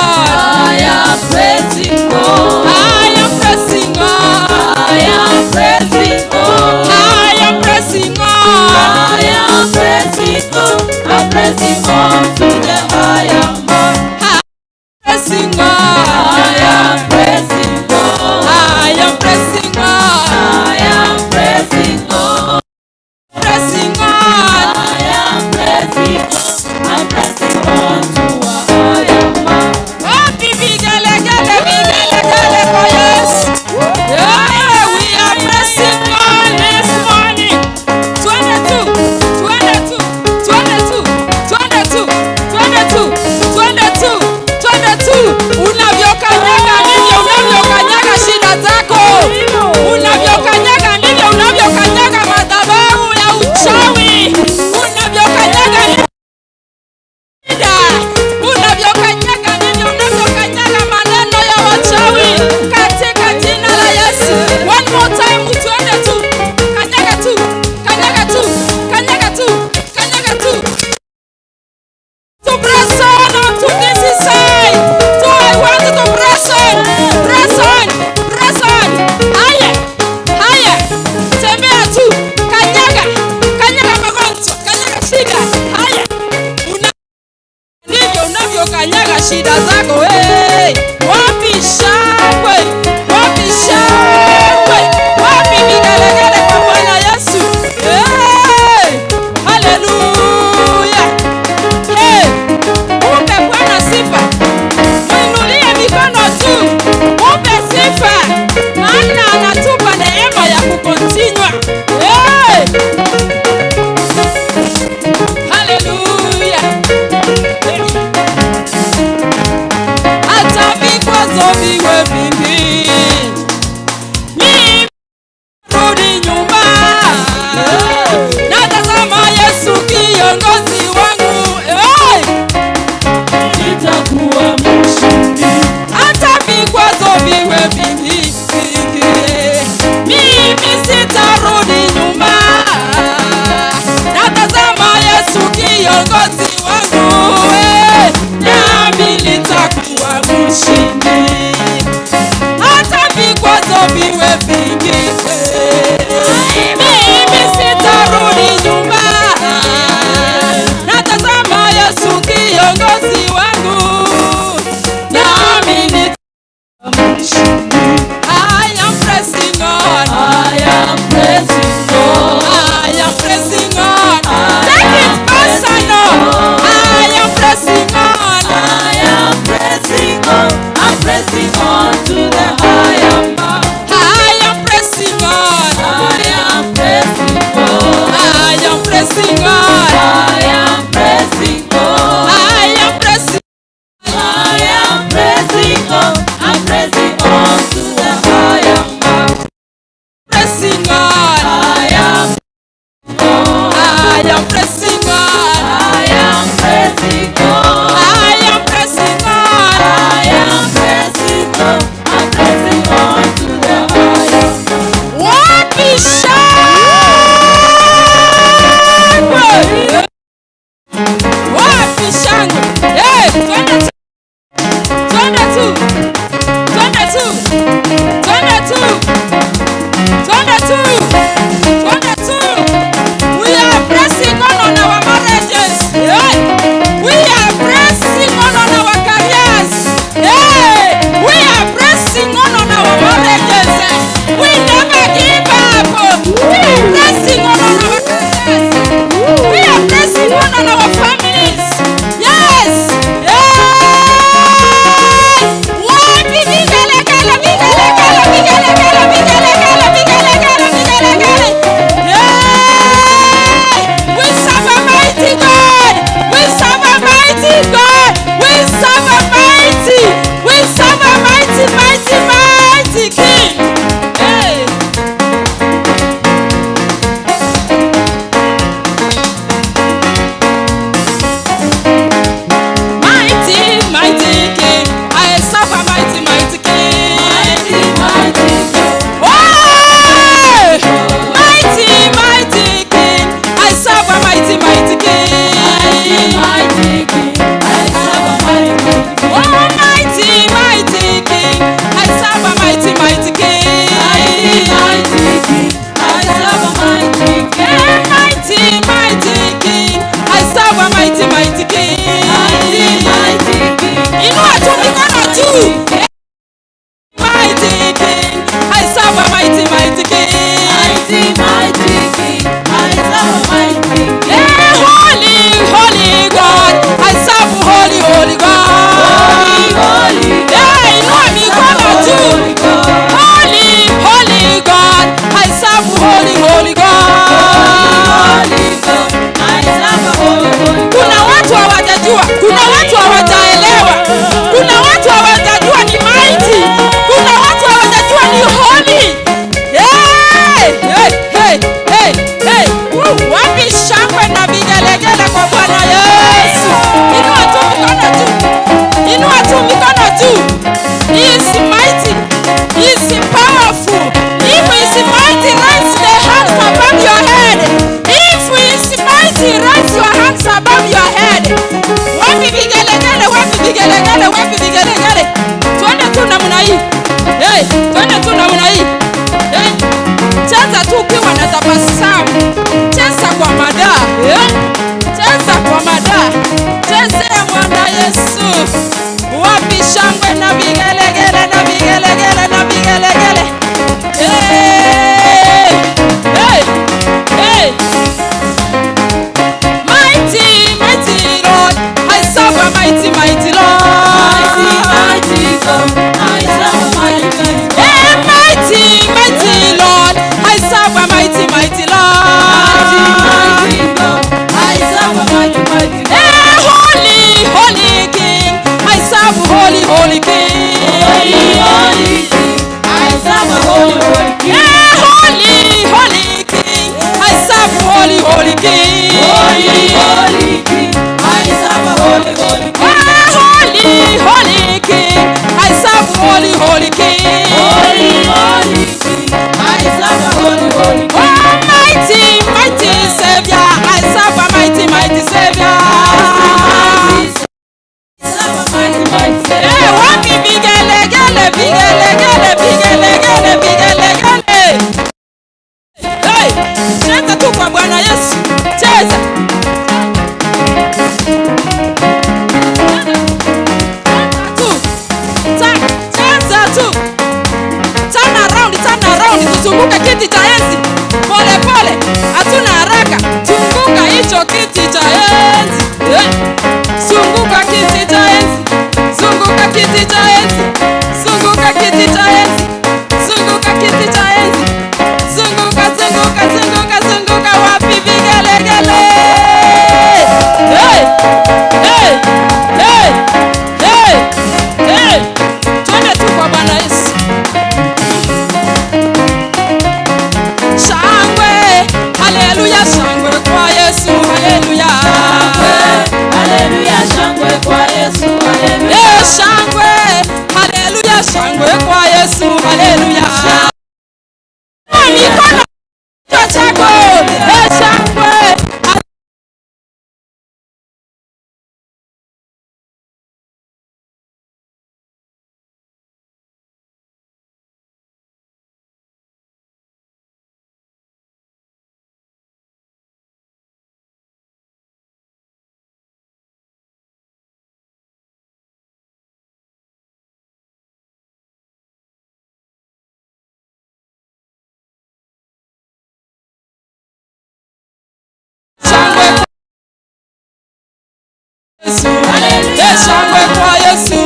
Eshangwe kwa Yesu,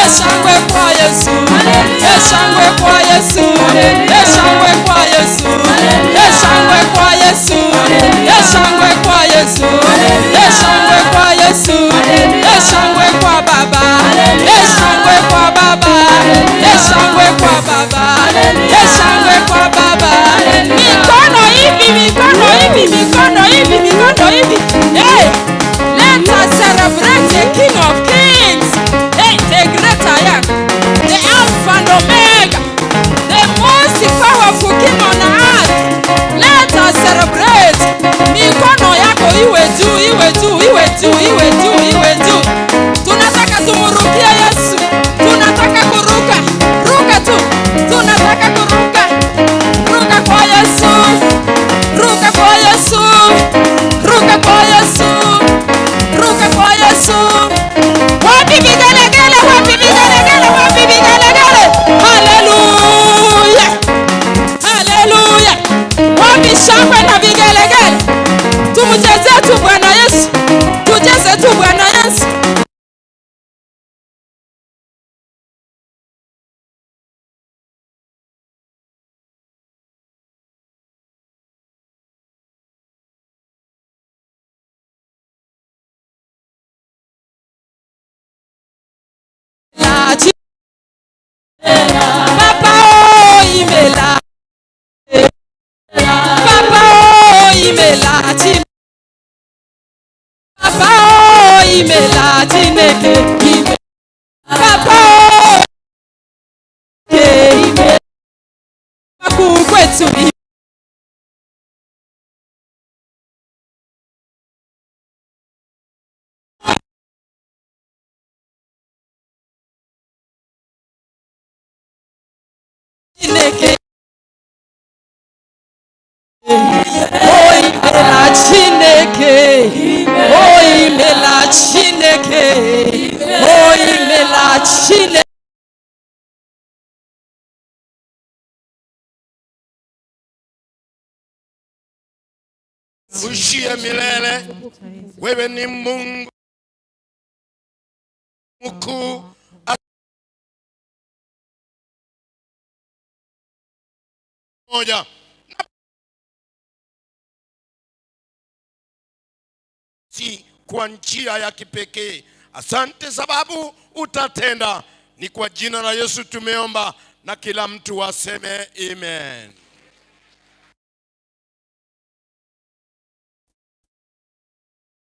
eshangwe kwa Yesu, eshangwe kwa Yesu, eshangwe kwa Yesu, eshangwe kwa Yesu, eshangwe kwa Yesu, eshangwe kwa Yesu, eshangwe kwa Baba, eshangwe kwa Baba, eshangwe kwa Baba, eshangwe kwa Baba. Mikono hivi, mikono hivi, mikono hivi, mikono hivi. Hey! Let us celebrate the King of Kings. Hey, the great I am, the Alpha and Omega, the most powerful King on earth. Let us celebrate. Mikono yako iwe juu, iwe juu, iwe juu, iwe juu, iwe juu. Tunataka tumurukie Yesu. Tunataka kuruka, ruka tu. Tunataka kuruka, ruka kwa Yesu, ruka kwa Yesu, ruka kwa Yesu. Ruka kwa Yesu. Wapi vigelegele? Wapi vigelegele? Wapi vigelegele? Haleluya, haleluya! Wapi shangwe na vigelegele? Tumchezee tu Bwana Yesu, tucheze tu Bwana Yesu. Papa o imela, Papa o imela, Chi- Papa o imela, Chineke ime, Papa o ke ime, kwetu ime. Chineke o imela Chineke o imela Chineke o imela Chineke. Uishie milele. Wewe ni Mungu mkuu. Moja. Si kwa njia ya kipekee. Asante sababu utatenda. Ni kwa jina la Yesu tumeomba na kila mtu aseme amen.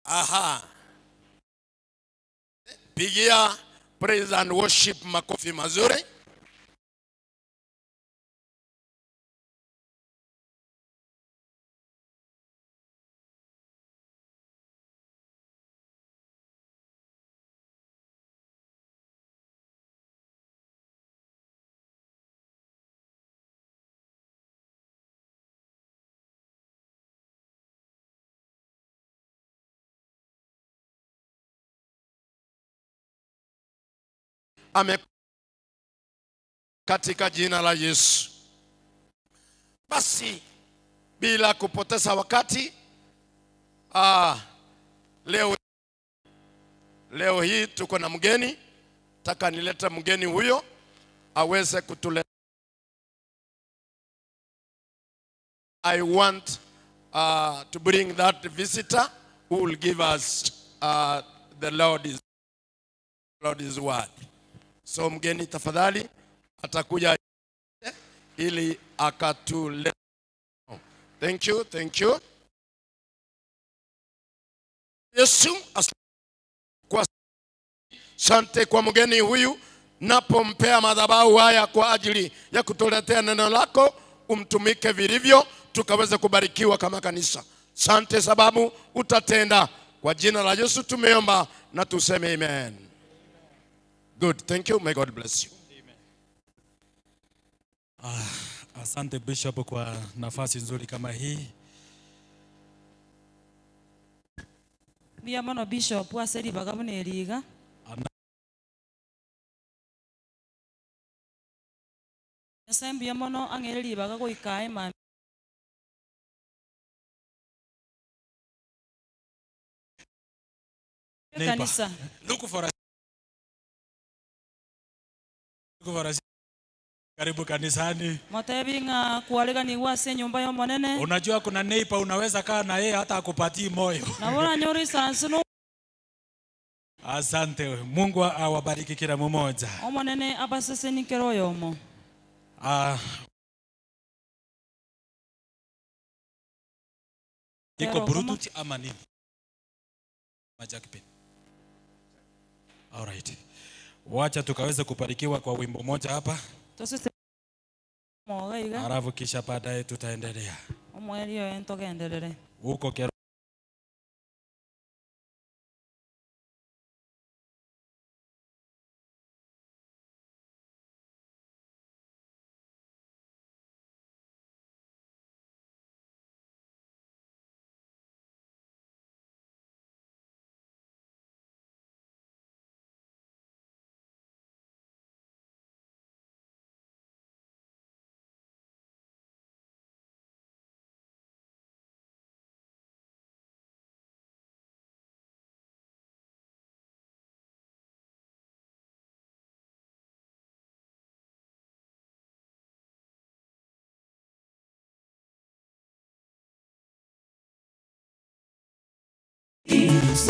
Aha. Pigia praise and worship makofi mazuri. Ame katika jina la Yesu. Basi bila kupoteza wakati, leo hii tuko na mgeni. Nataka nilete mgeni huyo aweze kutule. I want to bring that visitor who will give us the Lord's word. So mgeni tafadhali atakuja ili akatule. Thank you, thank you. Yesu, kwa asante kwa mgeni huyu, napompea madhabahu haya kwa ajili ya kutuletea neno lako, umtumike vilivyo, tukaweze kubarikiwa kama kanisa. Asante sababu utatenda. Kwa jina la Yesu tumeomba na tuseme amen. Good, thank you. May God bless you. Amen. Asante Bishop kwa nafasi nzuri kama hii. Mbuya mono Bishop ase ribaga buna eriga. Amen. Nyasaye mbuya mono ang'ere ribaga goika aye mambia. Neighbor. Kanisa. Look for a Look for a Karibu kanisani. Motebi ng'a kwariganigwa ase enyomba ya Omonene. Unajua kuna neighbor unaweza kaa na yeye hata akupatii moyo. Nabo oranyore isansu no Asante. Mungu awabariki kila mmoja. Omonene abaseseni kera oyomo. Ah, iko Kero okomo. Bluetooth ama nini? Majakpin. All right. Wacha tukaweze kubarikiwa kwa wimbo moja hapa, Tosese moga iga halafu kisha baadaye tutaendelea omweri oyo ntogenderere. huko kero.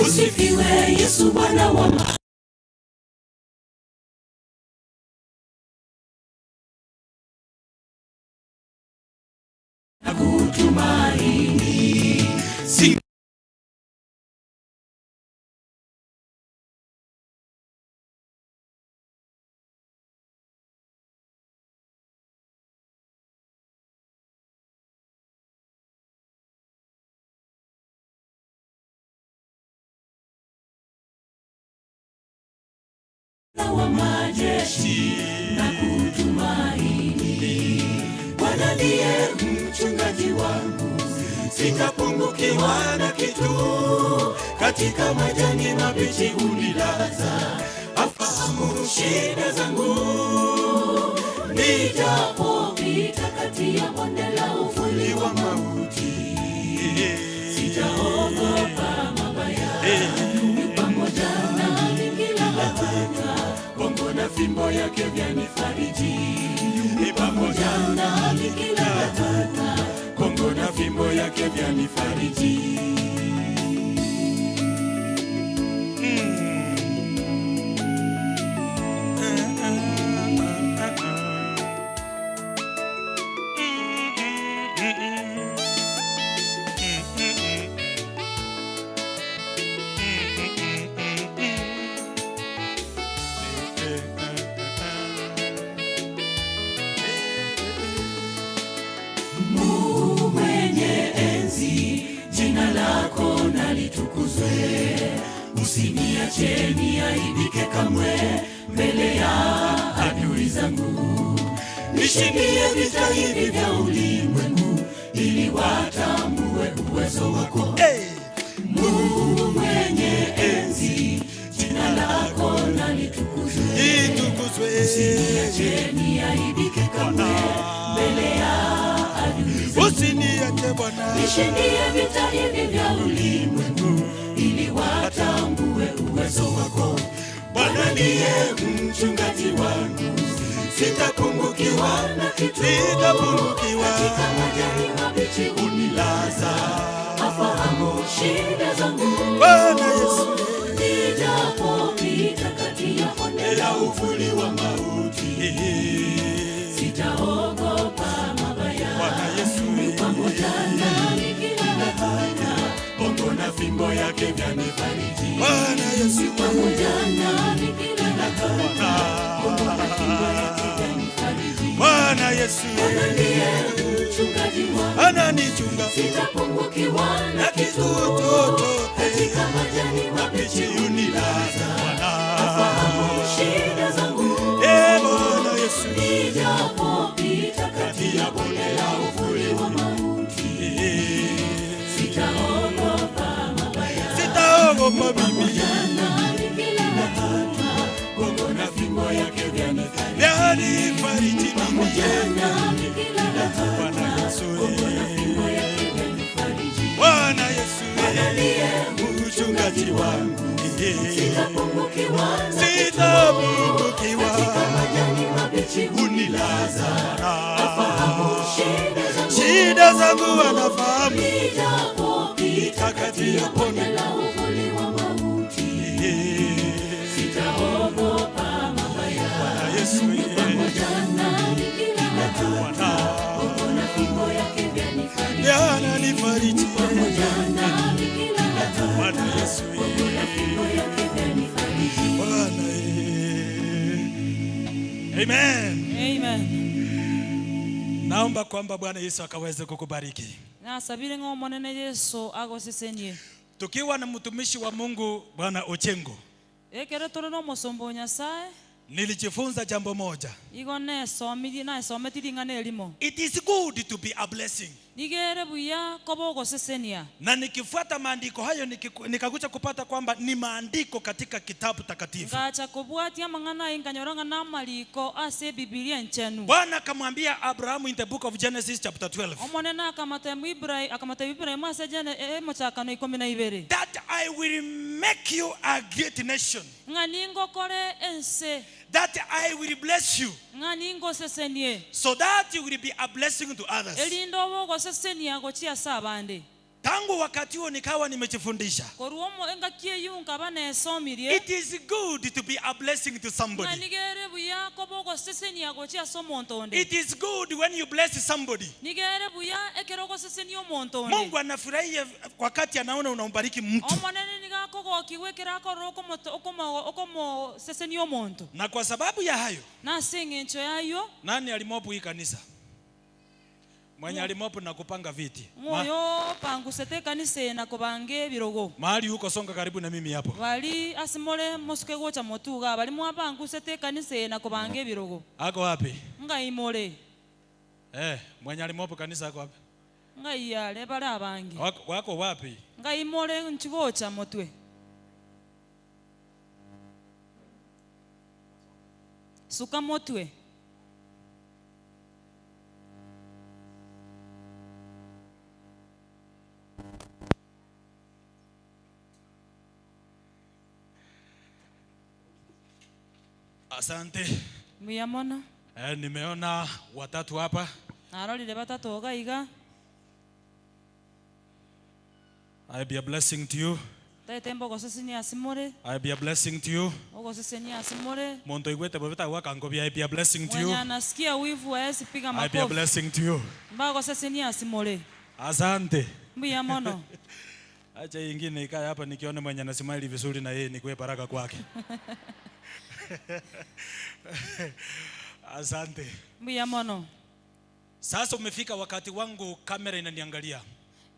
Usifiwe Yesu Bwana wa ma Nakutumaini si wa majeshi na kutumaini. Bwana ndiye mchungaji wangu, sitapungukiwa na kitu. Katika majani mabichi hunilaza, afahamu shida zangu. Nijapopita kati ya bonde la uvuli wa mauti, sitaogopa mabaya, yu pamoja nami kila hatua. Gongo na fimbo yake vyanifariji, yu pamoja nami kila hatua. Gongo na fimbo yake vyanifariji. Mungu mwenye enzi, jina lako na litukuzwe. Usiniache niaibike kamwe mbele ya adui zangu. Nishindie vita hivi vya ulimwengu, ili watambue uwezo wako. Mungu mwenye enzi, jina lako na litukuzwe. Usiniache niaibike kamwe mbele ya adui zangu. Usiniache Bwana, Nishindie vita hivi vya ulimwengu, ili watambue uwezo wako. Bwana ndiye mchungaji wangu, sitapungukiwa na kitu. Sitapungukiwa. Katika majani mabichi hunilaza, afahamu shida zangu. Bwana Yesu. Nijapopita kati ya bonde la uvuli wa mauti, sitaogopa mabaya. Bwana Yesu. Yu pamoja nami kila hatua, gongo na fimbo yake vyanifariji. Bwana Yesu. Yu pamoja nami kila hatua, gongo na fimbo yake vyanifariji. Bwana Yesu Bwana ndiye mchungaji wangu, ananichunga sitapungukiwa na na kitu. kitu chochote. Katika majani mabichi hunilaza, afahamu shida zangu. Eh, Bwana Yesu Nijapopita kati ya bonde la uvuli wa mauti, sitaogopa mabaya. sitaogopa mimi Pamoja nami kila hatua, gongo na fimbo yake vyanifariji. vyanifariji mimi. Pamoja nami kila hatua, Bwana Yesu gongo na fimbo yake vyanifariji. Bwana Yesu Bwana ndiye mchungaji mchungaji wangu, sitapungukiwa, sitapungukiwa. Hunilaza, afahamu shida zangu, anafahamu nijapopita kati ya bonde la uvuli wa mauti, sitaogopa mabaya. Bwana Yesu yu pamoja nami kila hatua, gongo na fimbo yake vyanifariji, yananifariji. Pamoja nami kila hatua, Bwana Yesu gongo na fimbo yake vyanifariji. Bwana Amen. Amen. Naomba kwamba Bwana Yesu akaweze kukubariki. Nasabire ng'a Omonene Yeso agosesenie. Tukiwa na mtumishi wa Mungu Bwana Ochengo, Ekero tore na omosomba o Nyasaye, nilijifunza jambo moja. igo nesomirie naesometi ring'ana erimo. It is good to be a blessing. Nigo ere buya koba ogosesenia. Na nikifuata maandiko hayo nikakuja kupata kwamba ni maandiko katika kitabu takatifu. Ngacha kobwatia amang'ana aye nkanyora ng'a namariko ase Ebibilia enchenu. Bwana akamwambia Abrahamu in the book of Genesis chapter 12. Omonene akamatemu Ibra- akamatebia Ibrahimu ase Gene- e- emochakano ikomi na ibere. That I will make you a great nation. Ng'a ningokore ense. That I will bless you. Ng'a ningosesenie. So that you will be a blessing to others. Erinde obe ogosesenia gochia ase abande. Tangu wakati huo nikawa nimejifundisha. Korwa omo engaki eyio nkaba nesomirie. It is good to be a blessing to somebody. Ng'a nigo ere buya koba ogosesenia gochia ase omonto onde. It is good when you bless somebody. Nigo ere buya ekero ogosesenia omonto onde. Mungu anafurahia wakati anaona unambariki mtu. Omonene nigo akogokigwa ekero akorora okomoto okomo okomosesenia omonto. Na kwa sababu ya hayo. Na ase eng'encho y'ayio. Nani alimopu hii kanisa? Mwenye alimopu na kupanga viti. Ng'o oyo opangusete ekanisa eye na kobanga ebirogo? Mahali huko songa karibu na mimi hapo. Bari ase more mosuke gocha motwe igaa, baria mwapangusete ekanisa eye na kobanga ebirogo. Ako wapi? Ng'ai more? Eh, mwenye alimopu kanisa ako wapi? Ng'ai are bare abange? Wako, wako wapi? Ng'ai more inchi gocha motwe? Suka motwe. Asante. Mbuya mono. Eh, nimeona watatu hapa. Narorire batato iga iga. I be a blessing to you. Ntaete mbogosesenia ase more. I be a blessing to you. Ogosesenia ase more. Monto oigwete bobe tagoaka nkobi. I be a blessing to you. Mwenye anasikia wivu haezi piga I be a makofi. blessing to you. Mbagosesenia ase more. Asante. Mbuya mono. Acha hii ingine ikae hapa nikione mwenye anasmile vizuri na yeye nikuwe baraka kwake. Asante. Mbuya mono. Sasa umefika wakati wangu kamera inaniangalia.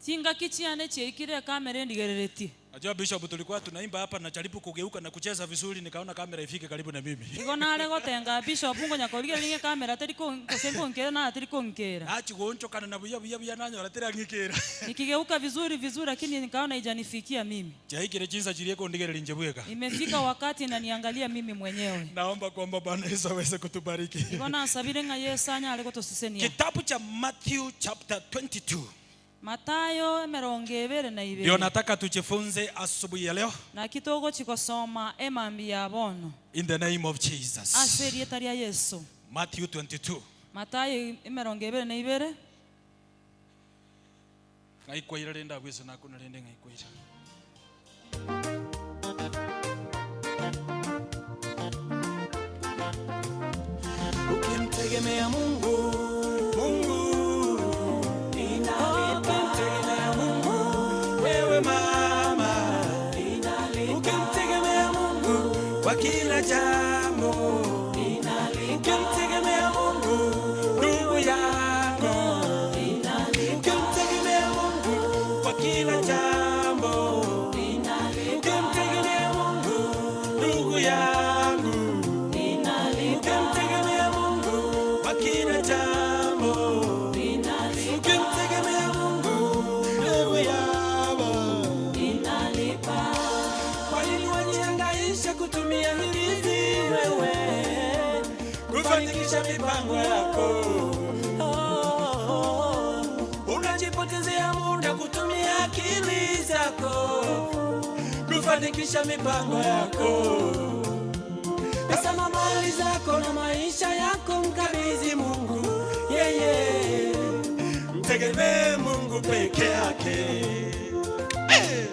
Chingaki chiane chiaikire ekamera endigereretie. Najua Bishop tulikuwa tunaimba hapa najaribu kugeuka na kucheza vizuri nikaona kamera ifike karibu na mimi. Igo nare gotenga Bishop ngonya korigereria ng'a ekamera teri kon- gose nkonkera nara teri konkera. Nachi goonchokana na buya buya buya nanyora terang'ikera. Nikigeuka vizuri vizuri lakini nikaona haijanifikia mimi. Chiaikire chinsa chiria ekondigereria inche bweka. Imefika wakati inaniangalia mimi mwenyewe. Naomba kwamba Bwana Yesu aweze kutubariki. Igo nasabire ng'a Yesu anyare gotosesenia. Kitabu cha Matthew chapter 22. Mathayo emerongo ebere na ibere. Ndio nataka tujifunze asubuhi ya leo. Naki togochi gosoma emambia ya bono. In the name of Jesus. Ase erieta ria Yeso. Matthew 22. Mathayo emerongo ebere na ibere. Ng'ai kwaira rende abwo ase nakuna rende ng'ai kwaira. Ukimtegemea Mungu, Mungu, ukimtegemea Mungu, wewe mama, ukimtegemea Mungu kwa kila jambo, ukimtegemea Mungu ndugu yangu, ukimtegemea Mungu kwa kila jambo, ukimtegemea Mungu ndugu yangu, ukimtegemea Mungu kwa kila jambo, ukimtegemea Mungu ndugu yangu. Kwa nini wajihangaisha kutumia hirizi wewe kufanikisha Atafanikisha mipango yako. Pesa na mali zako na maisha yako mkabidhi Mungu, yeye mtegemee Mungu peke yake. Hey!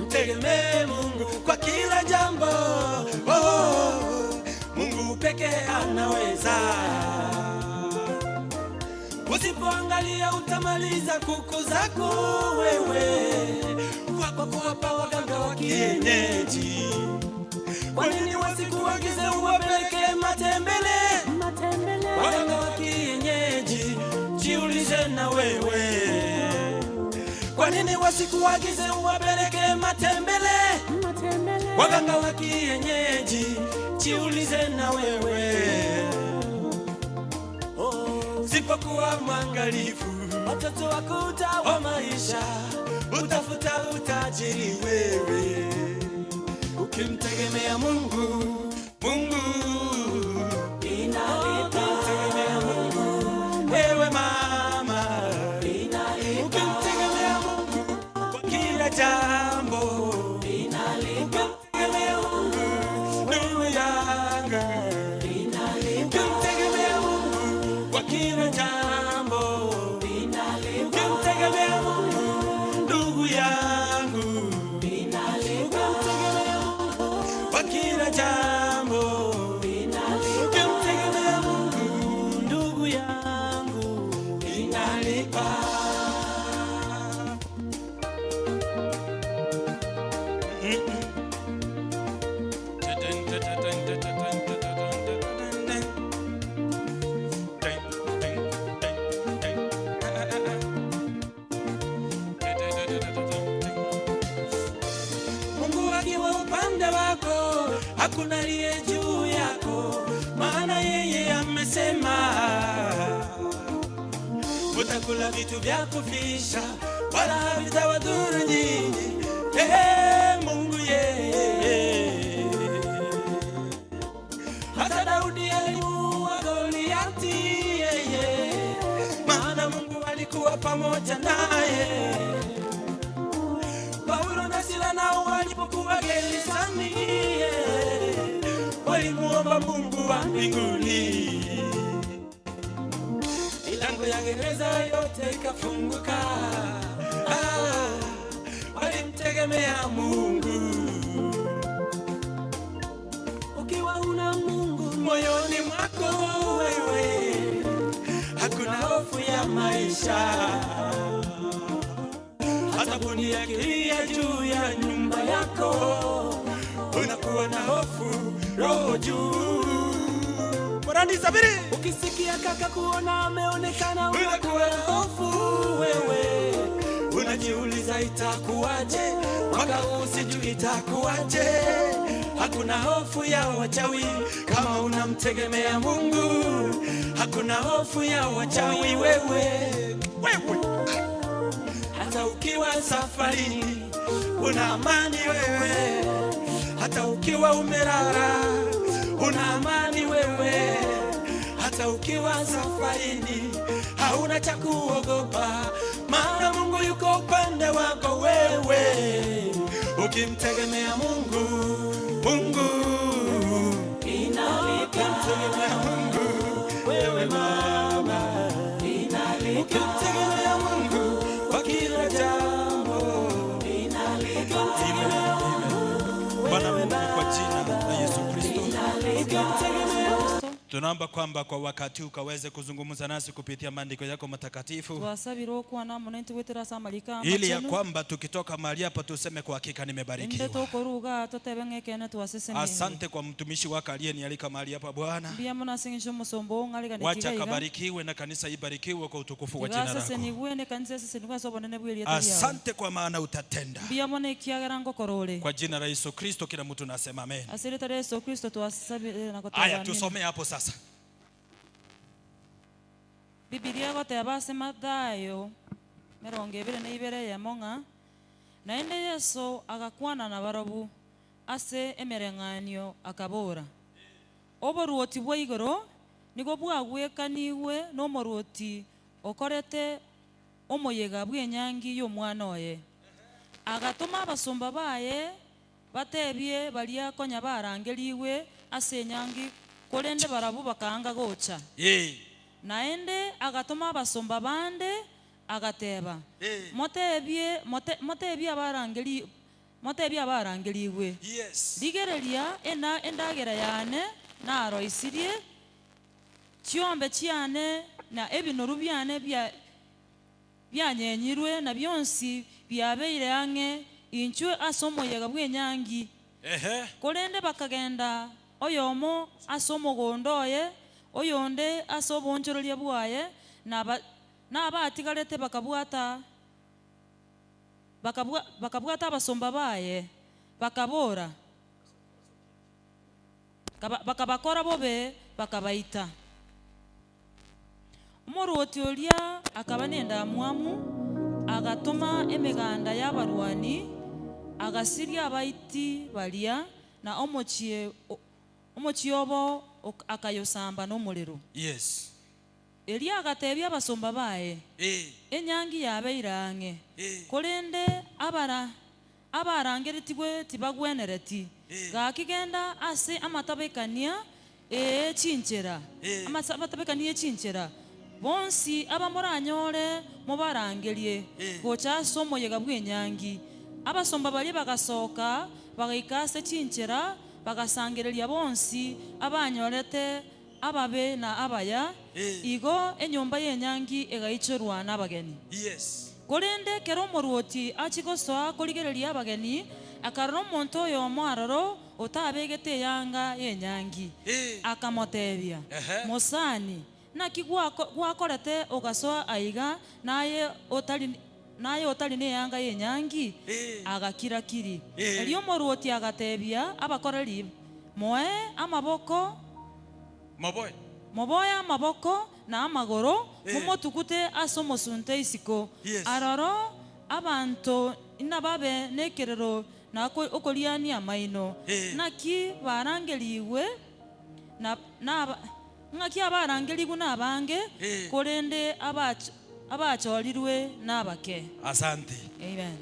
Mtegemee Mungu kwa kila jambo. Oh, Mungu pekee anaweza. Usipoangalia utamaliza kuku zako wewe kwa kuwapa waganga wa kienyeji. Kwa nini wasikuagize uwapeleke matembele? Waganga wa kienyeji, jiulize na wewe. Kwa nini wasikuagize uwapeleke matembele? Waganga wa kienyeji, jiulize na wewe. Usipokuwa mwangalifu, watoto wako utawa maisha, utafuta utajiri wewe. Ukimtegemea Mungu, Mungu ukimtegemea Mungu, wewe mama, ukimtegemea Mungu kwa kila jambo, ukimtegemea Mungu ndugu yangu, ukimtegemea Mungu kwa kila jambo, ukimtegemea Mungu ndugu yangu, ukimtegemea Mungu kwa kila jambo, ukimtegemea Mungu ndugu yangu, inalipa. Mungu akiwa upande wako, hakuna aliye juu yako, maana yeye amesema, utakula vitu vya kufisha, wala havitawadhuru nyinyi. Ee Mungu yeye. Hata Daudi alimuua Goliati yeye, maana Mungu alikuwa pamoja naye. Paulo na Sila nao walipokuwa gerezani, walimuomba Mungu wa mbinguni, milango ya gereza yote ikafunguka. Ah, walimtegemea Mungu. Ukiwa una Mungu moyoni mwako wewe, hakuna hofu ya maisha hata buni yakilia juu ya nyumba yako, unakuwa na hofu roho juu. Morandi Sabiri, ukisikia kaka kuona ameonekana, unakuwa na hofu wewe, unajiuliza itakuwaje mwaka huu, sijui itakuwaje. Hakuna hofu ya wachawi kama unamtegemea Mungu, hakuna hofu ya wachawi wewe, wewe hata ukiwa safarini una amani wewe, hata ukiwa umelala una amani wewe, hata ukiwa safarini hauna cha kuogopa, maana Mungu yuko upande wako wewe, ukimtegemea Mungu, Mungu ukimtegemea Mungu wewe mama, ukimtegemea Mungu kwa kila jambo, ukimtegemea Mungu Bwana Mungu, kwa jina la Yesu Kristo ukimtegemea tunaomba kwamba kwa wakati huu ukaweze kuzungumza nasi kupitia maandiko yako matakatifu, twasabire okwana muno ntugwetera ase amarika ili ya amachenu. kwamba tukitoka mahali hapa tuseme kwa hakika Inde nimebarikiwa. tokoruga totebe ng'ekene twaseseniwe. Asante kwa mtumishi wako aliyenialika mahali hapa Bwana, Mbuya muno ase eng'encho omosomba oo ng'ariganeti wacha iga iga. kabarikiwe na kanisa ibarikiwe kwa utukufu wa jina lako. Tigasesenigwe ne kanisa esesenigwe ase obonene bwa erieta riao. Asante kwa maana utatenda. Mbuya mono ekiagera ngokora ore. Kwa jina la Yesu Kristo kila mtu nasema amen. Ase erieta ria Yesu Kristo twasabire na goteba Haya, amina. tusomee hapo sasa. Bibilia egoteba ase Mathayo merongo ebere na ibere eyemo ng'a naende Yeso agakwana na barobwo ase emereng'anio akabora, oboruoti bwa igoro nigo bwagwekanigwe na omoruoti okorete omoyega bw'enyangi y'omwana oye. Agatoma abasomba baye Batebie baria konya barangerigwe ase enyangi, korende barabwo bakaanga gocha. Ee. Naende agatoma abasomba bande, agateba, Ee. Motebie, mote, motebie abarangeri, motebie abarangerigwe, Yes. Rigereria, ena endagera yane naroisirie, chiombe chiane na ebinoru biane bia bianyenyirwe, na bionsi biabeire ang'e, inchwe ase omoyega bw'enyangi. Ehe. Korende bakagenda oyomo ase omogondo oye, oyonde ase oboonchoreria bwaye, na aba na abatigarete bakabwata bakabwa bakabwata abasomba baye, bakabora, kaba bakabakora bobe, bakabaita. Omorwoti oria akaba nendamwamu, agatoma emeganda y'abarwani, agasiria abaiti baria, na omochie omochie obo akayosamba nomorero. Yes. Erio agatebia abasomba baye, Ee. Enyangi yabeire ang'e, Ee. korende abara abarangeretigwe tibagwenereti. Ee. Gaki genda ase amatabekania ee chinchera, Ee. amatabekania ye chinchera, bonsi abamoranyore mobarangerie Ee. gocha ase omoyega bw'enyangi. Abasomba baria bagasoka, bagaika ase chinchera, bagasangereria bonsi abanyorete ababe na abaya, Ee. igo enyomba y'enyangi egaichorwa nabageni. Yes. Korende ekero omorwoti achia gosoa korigereria abageni, akarora omonto oyomo aroro otabegete eyanga y'enyangi, Ee. akamotebia, Ehe. Mosani, naki gwako gwakorete ogasoa aiga naye otari naye otari neyanga y'enyangi? Ee. Agakira-kiri. Ee. Erio omorwoti agatebia abakoreri, Moe amaboko Moboe. Moboe amaboko na amagoro, Eh. momotugute ase omosunte isiko. Yes. Aroro abanto inababe nekerero na okoriania amaino. Eh. Naki barangerigwe na naba ng'aki abarangerigwe nabange, Eh. korende abacho abachorirwe nabake. Asante. Amen.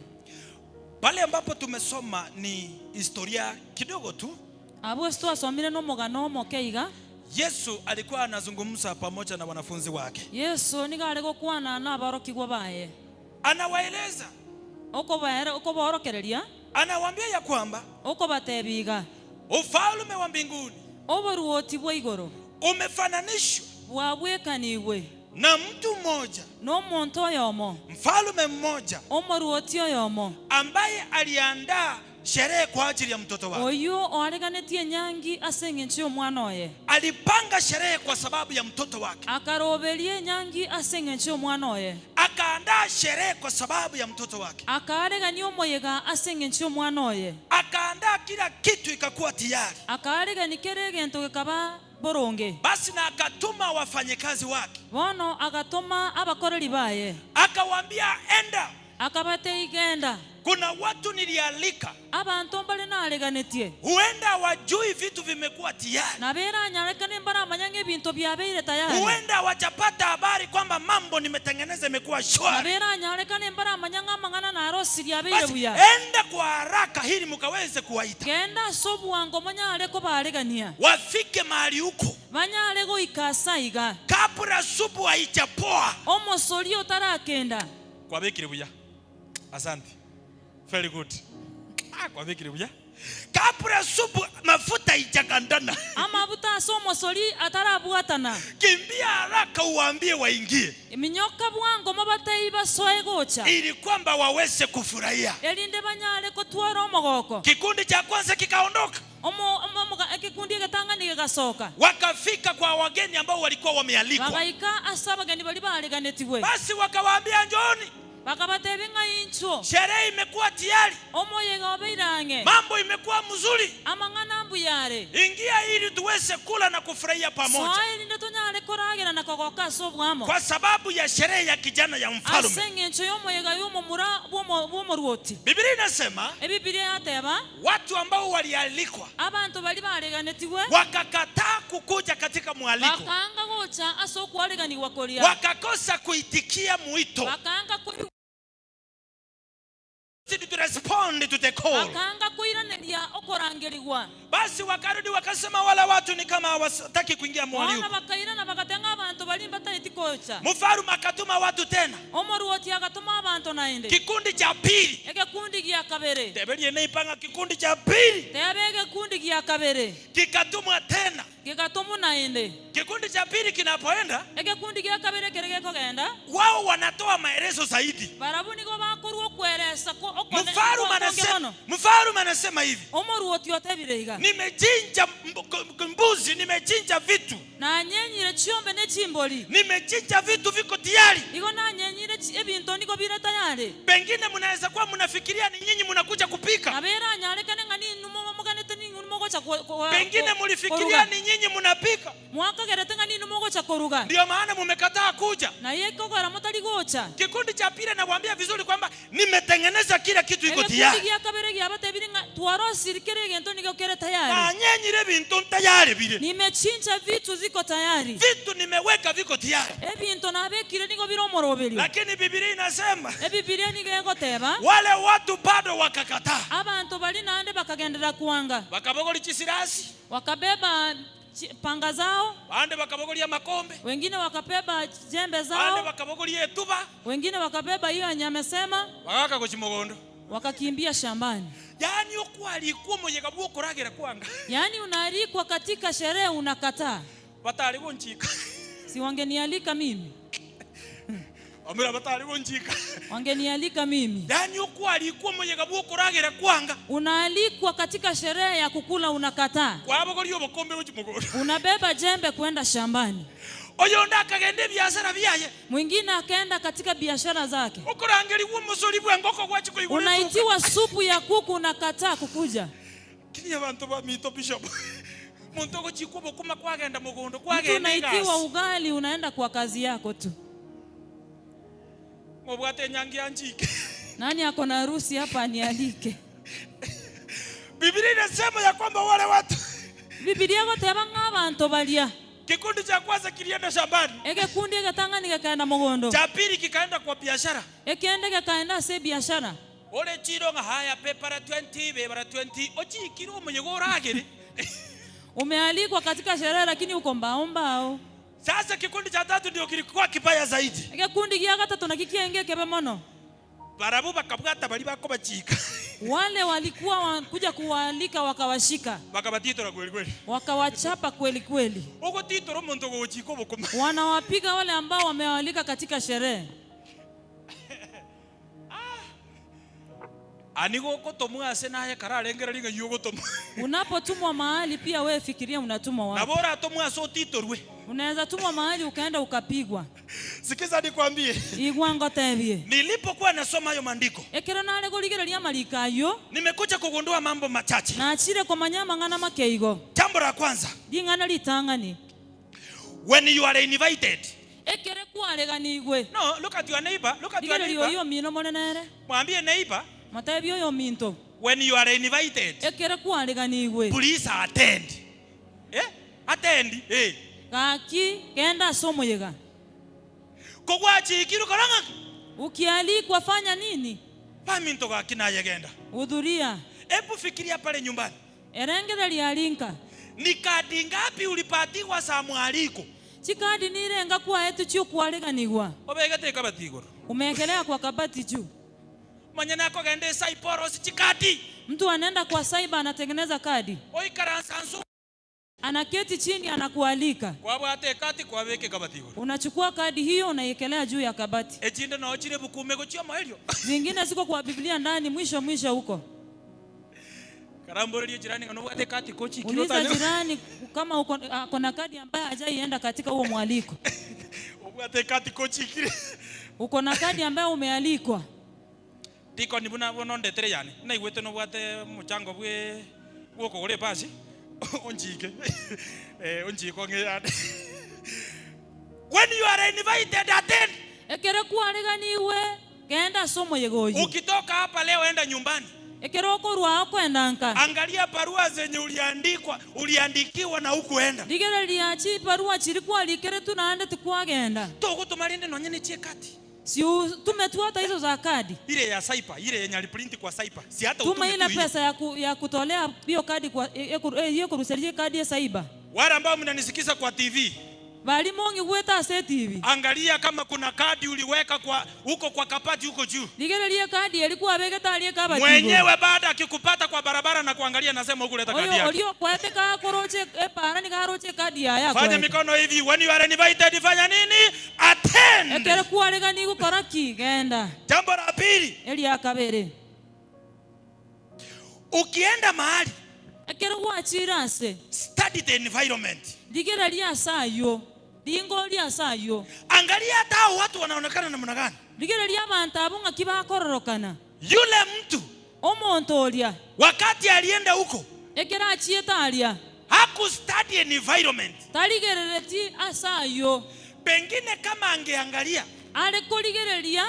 Pale ambapo tumesoma ni historia kidogo tu. Abwo ase twasomire nomogano omoke iga. Yesu alikuwa anazungumza pamoja na wanafunzi wake. Yeso nigo are gokwana nabarokigwa baye. Anawaeleza. Okobaere okoborokereria. Anawaambia ya kwamba. Okobatebia iga. Ufalme wa mbinguni. Oboruoti bwa igoro. Umefananishwa. Bwabwekanigwe. Na mtu mmoja. Nomonto oyomo. Mfalme mmoja. Omoruoti oyomo. Ambaye aliandaa sherehe kwa ajili ya mtoto wake. Oyio oareganetie enyangi ase engencho y'omwana oye. Alipanga sherehe kwa sababu ya mtoto wake. Akaroberia enyangi ase engencho y'omwana oye. Akaandaa sherehe kwa sababu ya mtoto wake. Akaaregania omoyega ase engencho y'omwana oye. Akaandaa kila kitu ikakuwa tayari. Akaaregania kera egento gekaba boronge. Basi na akatuma wafanyikazi wake. Bono agatoma abakoreri baye. Akawaambia, enda. Akabatebia, Genda. Kuna watu nilialika. Abanto mbare nareganetie. Huenda hawajui vitu vimekuwa tayari. Nabo eranyarekane mbaramanya ng'a ebinto biabeire tayari. Huenda hawajapata habari kwamba mambo nimetengeneza imekuwa shwari. Nabo eranyarekane mbaramanya ng'a amang'ana narosirie abeire Basi buya. enda kwa haraka ili mukaweze kuwaita. Genda ase obwango monyare kobaregania. Wafike mahali huko. Banyare goika ase aiga. Kabla supu haijapoa. Omosori otarakenda. Kwabekire buya. Asante. Very good. Ah, kwabekire buya. Kabla supu mafuta haijakandana. Amabuta ase omosori atarabwatana. Kimbia haraka uwaambie waingie. Minyoka bwango mobatebie basoe gocha. Ili kwamba waweze kufurahia. Erinde banyare kotwara omogoko. Kikundi cha kwanza kikaondoka. Omo, omo, omoga, ekekundi egetang'ani gegasoka. Wakafika kwa wageni ambao walikuwa wamealikwa. Bagaika ase abageni baria bareganetigwe. Basi wakawaambia njooni. Bakabatebia ng'a inchuo. Sherehe imekuwa tayari. Omoyega obeire ang'e. Mambo imekuwa mzuri. Amang'ana mbuya are. Ingia ili tuweze kula na kufurahia pamoja. Soa erinde tonyare koragera na kogoka ase oboamo. Kwa sababu ya sherehe ya kijana ya mfalme. Ase engencho y'omoyega y'omomura bw'omo bw'omoruoti. Biblia inasema. Ebibilia yateba. Watu ambao walialikwa. Abanto baria bareganetigwe. Wakakataa kukuja katika mwaliko. Bakaanga gocha ase okwareganigwa koria. Wakakosa kuitikia mwito. Bakaanga koigwa. to respond to the call. Bakaanga koiraneria okorangerigwa. Basi wakarudi wakasema, wala watu ni kama hawataki kuingia Bono mwaliko. bakairana bagateba ng'a abanto baria mbatageti gocha. Mfarume akatuma watu tena, Omoruoti agatoma abanto naende. kikundi cha pili. Egekundi gia kabere. Teberie neipanga kikundi cha pili Teba egekundi gia kabere. kikatumwa tena. Gegatomwa naende. Kikundi cha pili kinapoenda, Egekundi gia kabere ekere gekogenda, wao wanatoa maelezo zaidi. barabwo nigo bakorwa okweresa ko- okone- Mfarume okonge anasema, mono. mfarume anasema hivi, Omoruoti otebire iga, nimechinja mb- mbuzi, nimechinja vitu, nanyenyire chiombe ne chimbori, nimechinja vitu viko tayari. igo nanyenyire chi- ebinto nigo bire tayari. Pengine mnaweza kuwa mnafikiria ni nyinyi mnakuja kupika, Nabo eranyarekane ng'a ninwe moganete ninwe mogocha ko- ko- pengine ko- mulifikiria koruga. ni nyinyi mnapika, Mwakagerete ng'a ninwe mogocha koruga, ndio maana mumekataa kuja. naye ekogera motari gocha. Kikundi cha pili nawaambia vizuri kwamba nimetengeneza kila kitu iko Egekundi tayari, gia kabere giabatebire ng'a twarosiri kera egento nigo kere tayari. nanyenyire bintu tayari bile Nimechinja vitu ziko tayari, vitu nimeweka viko tayari, ebinto nabekire nigo bire omoroberio. lakini Biblia inasema Ebibilia nigo egoteba wale watu bado wakakataa, abanto bari naende bakagenderera kwanga, bakabogori chisirasi, wakabeba panga zao, bande bakabogoria makombe, wengine wakabeba jembe bande zao, bakabogoria etuba, wengine wakabeba hiyo yenye amesema, bagaka gochimogondo. wakakimbia shambani. Yani okwarikwa omoyega bwokoragera kwanga Yaani unaalikwa katika sherehe unakataa. batari gonchika Si wangenialika mimi, omera batari gonchika wangenialika mimi. yani okwarikwa omoyega bwokoragera kwanga Unaalikwa katika sherehe ya kukula unakataa, kwabogoria obokombe gochimogondo unabeba jembe kwenda shambani. oyonde akagenda ebiasara biaye Mwingine akaenda katika biashara zake. okorangerigwa omosori bw'engoko gwachikoigura Unaitiwa supu ya kuku unakataa kukuja. kini abantu bamito bishop muntu ogochikwa obokuma kwagenda mogondo Mtu kwagenda unaitiwa egasi ugali unaenda kwa kazi yako tu. mobwate enyangi yanchike Nani ako na harusi hapa anialike? Biblia inasema ya kwamba wale watu Bibilia goteba ng'a abanto baria kikundi cha kwanza kilienda shambani, egekundi egetang'ani gekaenda mogondo, cha pili kikaenda kwa biashara ekende gekaenda ase ebiashara. ore chiro ng'a haya pepara 20 bebara 20 ochikire omoyega oragere Umealikwa katika sherehe lakini uko mbao mbao. Sasa kikundi cha tatu ndio kilikuwa kibaya zaidi, Egekundi gia gatatu nakio kienge kebe mono. barabu bakabwata bari bakobachika Wale walikuwa wakuja kuwaalika wakawashika, bakabatitora kweli kweli wakawachapa kweli kweli, ogotitora omonto ogochika obokoma wanawapiga wale ambao wamewaalika katika sherehe. ani gogotomwa ase naye kararengera ring'ai ogotomwa Unapotumwa mahali pia wewe fikiria unatumwa wapi. nabo oratomwa ase otitorwe Unaweza tumwa mahali ukaenda ukapigwa. Sikiza nikwambie, Igwa ngotebie nilipokuwa nasoma hayo maandiko ekero nare korigereria amariko aywo nimekuja kugundua mambo machache. nachire komanya amang'ana makeigo. Jambo la kwanza, Ring'ana ritang'ani when you are invited, ekere kwareganigwe no look at your neighbor, look at your rigereria neighbor, oyo omino monenere mwambie neighbor, motebie oyo ominto when you are invited ekere kwareganigwe please attend. Eh? Attend. Eh. gaki genda ase omoyega Kogwachikirwe korang'a ukialikwa fanya nini paminto gaki nayegenda. hudhuria Hebu fikiria pale nyumbani. erengereria arinka Ni kadi ngapi ulipatiwa za mwaliko? chikadi nirenga kwaetu chiokwareganigwa Obegete kabati igoro. umeekelea kwa kabati juu Manya nakogenda esaiporos chikadi. mtu anaenda kwa saiba anatengeneza kadi Oikaransa nsu anaketi chini anakualika kwabwate ekati kwabeke kabati igoro. unachukua kadi hiyo unaiekelea juu ya kabati Echinde no chire bukume gochia moelio. zingine ziko kwa biblia ndani mwisho mwisho huko Karamborerie jirani ngano bwate kati kochi uliza jirani kama uko ako na kadi ambayo hajaienda katika huo mwaliko Obwate kati kochikire. uko na kadi ambayo umealikwa Tiko ni buna bono ndetere yani. Naigwete no bwate muchango bwe bwokogora epasi onjike. Eh onjiko nge yani. When you are invited attend. ekere kwareganiwe genda ase omoyega oyo Ukitoka hapa leo enda nyumbani. ekere okorwa okwenda nka Angalia barua zenye uliandikwa, uliandikiwa na hukuenda. rigereria chibarua chiri kwalikere tu naende tikwagenda Togotomarinde nonye ni chekati. Si utume tu hata hizo za kadi. Ile ya cyber, ile yenye aliprint kwa cyber. Si hata Tuma utume ile tu hiyo. pesa ya, ku, ya kutolea hiyo kadi kwa hiyo kuruserie kadi ya cyber. Wale ambao mnanisikiza kwa TV, Bali mongi gweta ase TV. angalia kama kuna kadi uliweka kwa huko kwa kapati huko juu. Ligererie kadi elikuwa abegete arie kabati. Mwenyewe baada akikupata kwa barabara na kuangalia nasema hukuleta kadi Oyo yako. olio kwete ka koroche epara ni karoche kadi yaya. Fanya mikono hivi, when you are invited fanya nini? Attend. Ekere kuarega ni gukora ki genda. Jambo la pili, Eria kabere. ukienda mahali Ekere gwachira ase. study the environment. Ligereria ase ayo. Ringoria ase ayo. Angalia hata hao watu wanaonekana namna gani. Ligereria abantu abo ng'aki bakororokana. Yule mtu Omonto oria wakati alienda huko ekere achiete aria hakustudy environment. tarigerereti ase ayo. Pengine kama angeangalia Are korigereria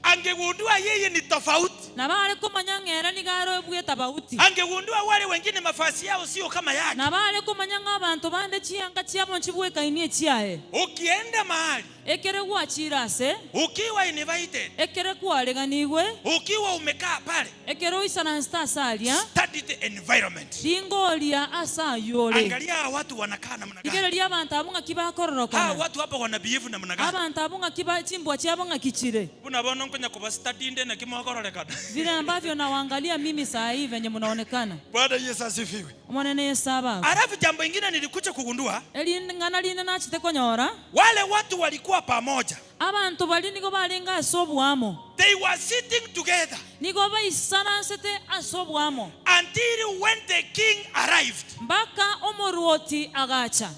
angegundua yeye ni tofauti, nabo are komanya ng'era nigo are obwe tabauti. angegundua wale wengine mafasi yao sio kama yake. Nabo are komanya ng'a abanto bande chianga chiabo nchibwekaini echiaye. Ukienda mahali Ekere gwachire ase ukiwa invited, ekere kwareganigwe ukiwa umekaa pale, ekere oisaransete ase aria study the environment. ringoria ase ayo ore. Angalia hawa watu wanakaa namna gani, Rigereria abanto abo ng'aki hawa bakororokana. watu hapa wana behave namna gani. Abanto abo ng'aki ba chimbwa chiabo ng'aki chire. Buna bono nkonya kuba study nde nakimokorolekana. Vile ambavyo nawaangalia mimi saa hii venye mnaonekana. Bwana Yesu asifiwe. Omwana Yesu abago. Alafu jambo ingine nilikuja kugundua, Ering'ana rinde nachete konyora wale watu walikuwa pamoja, abanto bari nigo barenga ase obwamo. they were sitting together Nigo baisaransete ase obwamo until when the king arrived mpaka omorwoti agacha.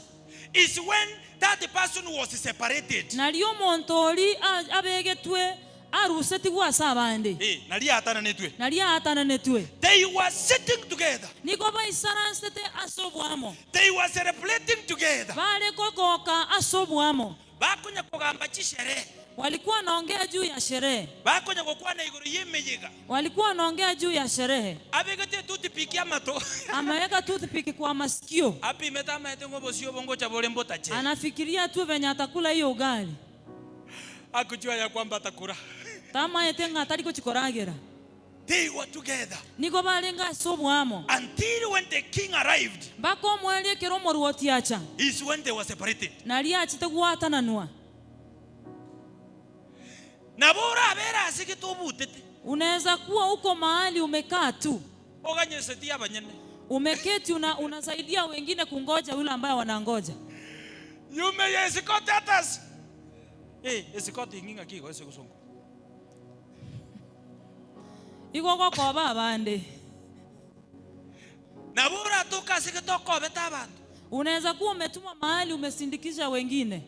is when that person was separated. Nari omonto ori a- abegetwe arusetigwe ase abande. Eh, nali atananetwe. Nari aatananetwe. They were sitting together. Nigo baisaransete ase obwamo. They were celebrating together. Bare kogoka ase obwamo. Bakonya kugamba chisherehe. Walikuwa wanaongea juu ya sherehe. Bakonya gokwana iguru y'emiyiga. Walikuwa wanaongea juu ya sherehe. Abegete toothpick amato. Ameweka toothpick kwa masikio. Apimete amaete ng'obosio bongocha bore mbotache. Anafikiria tu venye atakula hiyo ugali. Akujua ya kwamba atakula. Tamaete ng'a atari gochikoragera. They were together Nigo barenga ase obwamo. until when the king arrived Mpaka omweri ekero omorwoti acha. is when they were separated. Nari achete gwatananwa. Nabo orabera ase getobutete. Unaweza kuwa uko mahali umekaa tu. Oganyeseti abanyene. Umeketi una, unasaidia wengine kungoja yule ambaye wanangoja. You may escort others. Eh, escort inginga kiko ese kusongo. Igo gokoba abande. Nabo oratoka ase getokobeta abantu. Unaweza kuwa umetumwa mahali umesindikisha wengine.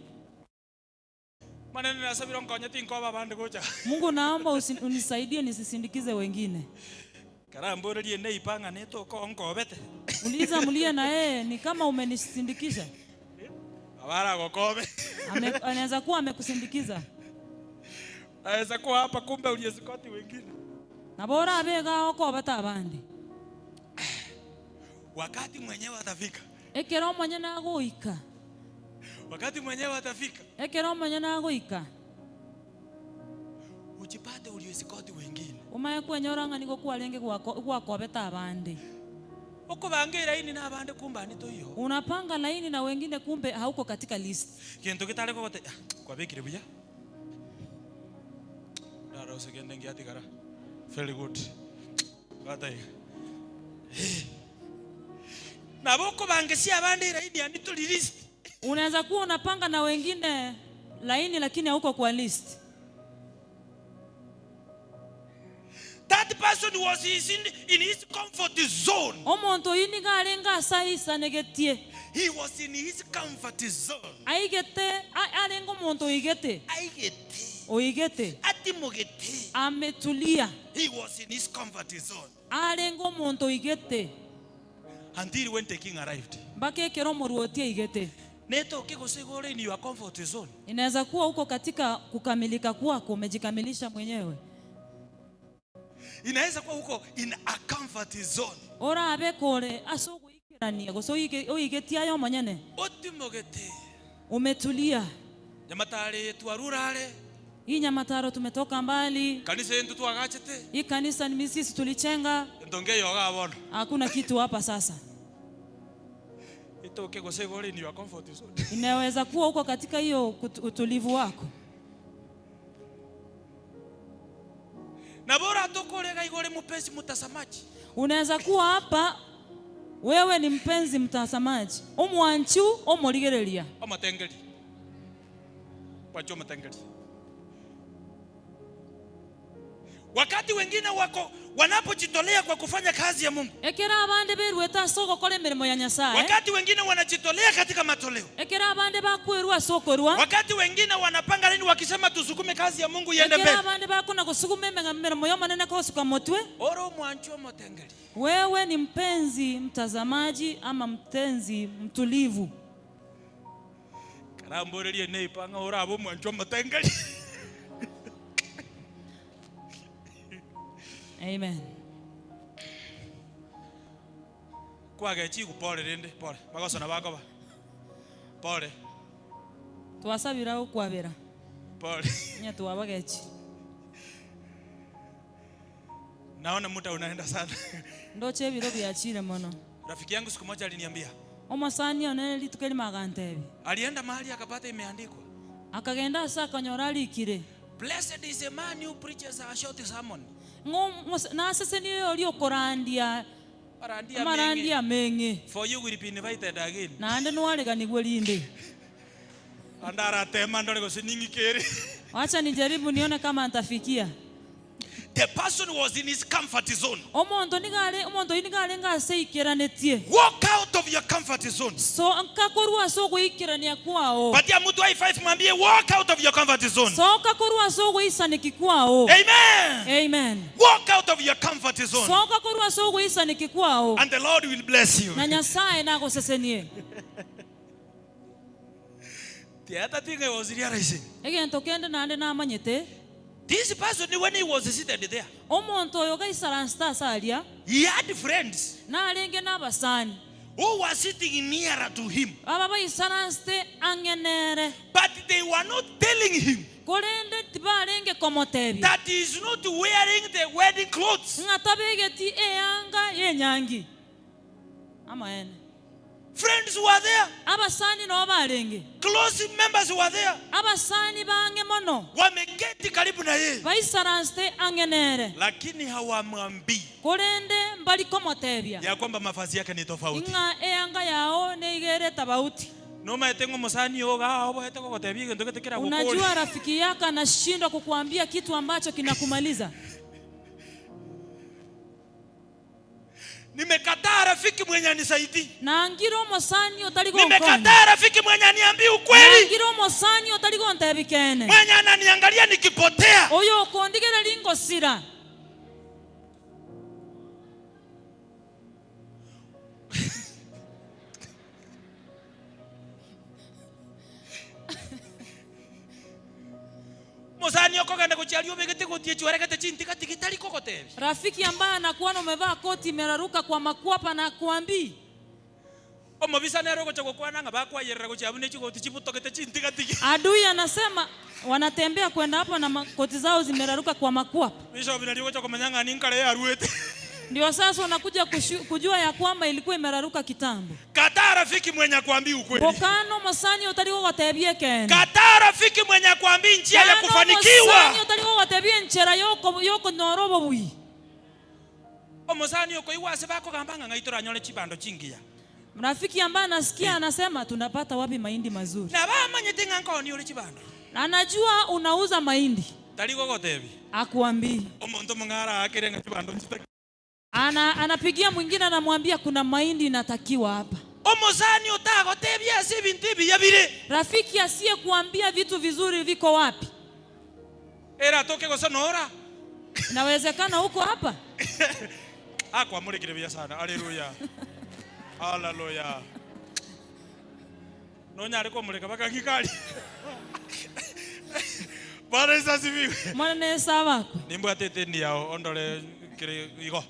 Manene nasabira nkonye tinkoba abande gocha. Mungu naomba usi, unisaidie nisisindikize wengine. Karamborerie neipanga netoko nkobete. Uliza mlie na yeye ni kama umenisindikisha. Abara gokobe. Ame, anaweza kuwa amekusindikiza. Aweza kuwa hapa kumbe uliesikoti wengine. Na bora abega okobeta abande. Wakati mwenyewe atafika. Ekero omonyene agoika. Wakati mwenyewe atafika. Ekero omonyene agoika. Ujipate uliesikoti wengine. Umaye kwenyora ng'a nigo kwarenge gwako- gwakobeta abande. Okobanga iraini na abande kumbe ani toiyo. Unapanga laini na wengine kumbe hauko katika list. Kintu kitare kogote ah, kwabikire buya. Ndara osigende ngiatigara. Very good. Batai. Nabo okobangisia abande iraini ani tori list. Unaweza kuwa unapanga na wengine laini lakini hauko kwa list. That person was is in his comfort zone. Omonto oyu nigo arenge ase aisanegetie. He was in his comfort zone. Aigete a- arenge omonto oigete. Aigete. Oigete. Atimogete. Ametulia. He was in his comfort zone Arenge omonto oigete. until when the king arrived. Mpaka ekero omorwoti aigete. Netoke gose gore in your comfort zone. Inaweza kuwa uko katika kukamilika kwako, umejikamilisha mwenyewe. Inaweza kuwa huko in a comfort zone. Orabe kore ase ogoikerania gose oige- oigetie aye omonyene. Otimogete. Umetulia. Nyamatare twarurare. Hii Nyamataro tumetoka mbali. Kanisa eye intwe twagachete. Hii kanisa ni sisi tulichenga. Gento nkeiyo igaa bono. Hakuna kitu hapa sasa. Etoke gose igo ore in your comfort zone. Inaweza kuwa uko katika hiyo utulivu wako. Nabo oratoke ore iga igo ore mpenzi mtasamaji. Unaweza kuwa hapa wewe ni mpenzi mtasamaji, omwanchu omorigereria. Omotengeri. Bwacha omotengeri. Wakati wengine wako wanapojitolea kwa kufanya kazi ya Mungu. Ekero abande beruete ase ogokora emeremo ya Nyasae. Wakati wengine wanajitolea katika matoleo. Ekero abande bakwerua ase okorua. Wakati wengine wanapanga laini wakisema tusukume kazi ya Mungu iende Ekero mbele. abande bakona gosuguma emeremo y'Omonene kosuka motwe. Ore omwanchi omotengeri. Wewe ni mpenzi mtazamaji ama mtenzi mtulivu. Karamborerie neipa ng'a orabe omwanchi omotengeri. Amen. Kwagechigwa pore rende, pore. Magosona bakoba. Pore. Twasabire okwabera. Pore. Onye twabagechire. Naona muda unaenda sana. Ndoche ebiro biachire mono. Rafiki yangu siku moja aliniambia. Omosani one rituko erimo agantebia. Alienda mahali akapata imeandikwa. Akagenda ase akanyora arikire. Blessed is a man who preaches a short sermon. Ng'a nasesenirie oria okorandia amarandia ameng'e. For you will be invited again. Naende nwareganigwe rinde. Ande aratema ndore gose ning'ike ere. Wacha nijaribu nione kama ntafikia. The person was in his comfort zone. Omonto nigo are, omonto oyio nigo arenge ase eikeranetie. Walk out of your comfort zone. Soka korwa ase ogoikerania kwao. Patia mtu high five mwambie walk out of your comfort zone. Soka korwa ase ogoisaneki kwao. Amen. Amen. Walk out of your comfort zone. Soka korwa ase ogoisaneki kwao. And the Lord will bless you. Na Nyasae nagosesenie. The other thing I was realizing. Egento kende naende namanyete. This person when he was seated there. Omonto oyo gaisaransete ase aria. He had friends. Narenge nabasani. Who were sitting nearer to him. Aba baisaransete ang'e nere. But they were not telling him. Korende tibarenge komotebia. That he is not wearing the wedding clothes. Ng'a tabegeti eanga y'enyangi. Amaene. Friends were there. Abasani nao barenge. Close members were there. Abasani b'ang'e mono. Wameketi karibu na yeye. Baisaransete ang'e nere. Lakini hawamwambii. Korende mbari komotebia. Ya kwamba mavazi yake ni tofauti. Ng'a eanga yao nigo ere tabauti. Nomaete ng'a omosani oo iga oboete gogotebia egento gete keragokore. Unajua rafiki yako anashindwa kukuambia kitu ambacho kinakumaliza. Nimekataa rafiki mwenye anisaidii. Nangire omosani otari gonkonya. Nimekataa rafiki mwenye aniambii ukweli. Nangire omosani otari gontebia keene. Mwenye ananiangalia nikipotea. Oyo okondigereria ngosira. Mosani okogenda gochia aria obegete goti echwaregete chintigatigi tari kogotebia. Rafiki ambaye anakuona umevaa koti imeraruka kwa makwapa na hakuambii. Omobisa nere ogocha gokwana ng'a bakwayerera gochia abwo ne chigoti chibutogete chintigatigi. Adui anasema wanatembea kwenda hapo na makoti zao zimeraruka kwa makwapa. Bishop nario ogocha komanya ng'a ninkare yaruete. Ndio sasa unakuja kujua ya kwamba ilikuwa imeraruka kitambo. Kataa rafiki mwenye akwambii ukweli. Bokana omosani otari gogotebia ekeene. Kataa rafiki mwenye akwambii njia ya Kana kufanikiwa. omosani otari gogotebia enchera yokonyora obobui. Omosani okoigwa ase bakogamba ng'a ng'ai toranyore chibando chingiya. Rafiki ambaye anasikia anasema tunapata wapi mahindi mazuri. Nabo amanyete ng'a nkooni ore chibando. Anajua unauza mahindi. Tari gogotebia. Hakuambii. Omonto omong'ara aakere ng'a chibando nchitaki. Ana, anapigia mwingine anamwambia kuna mahindi inatakiwa hapa. Omosani otagotebia ase ebinto ebiya bire. Rafiki asiyekuambia vitu vizuri viko wapi? Ere atoke gose nora. Inawezekana uko hapa. Akwamorekire buya sana. Haleluya. Haleluya. Nonyare komoreka baka ng'ika aria. Bwana Yesu asifiwe. Omonene Yesu abakwe. Nimbwate eteni yao ondore kere igo.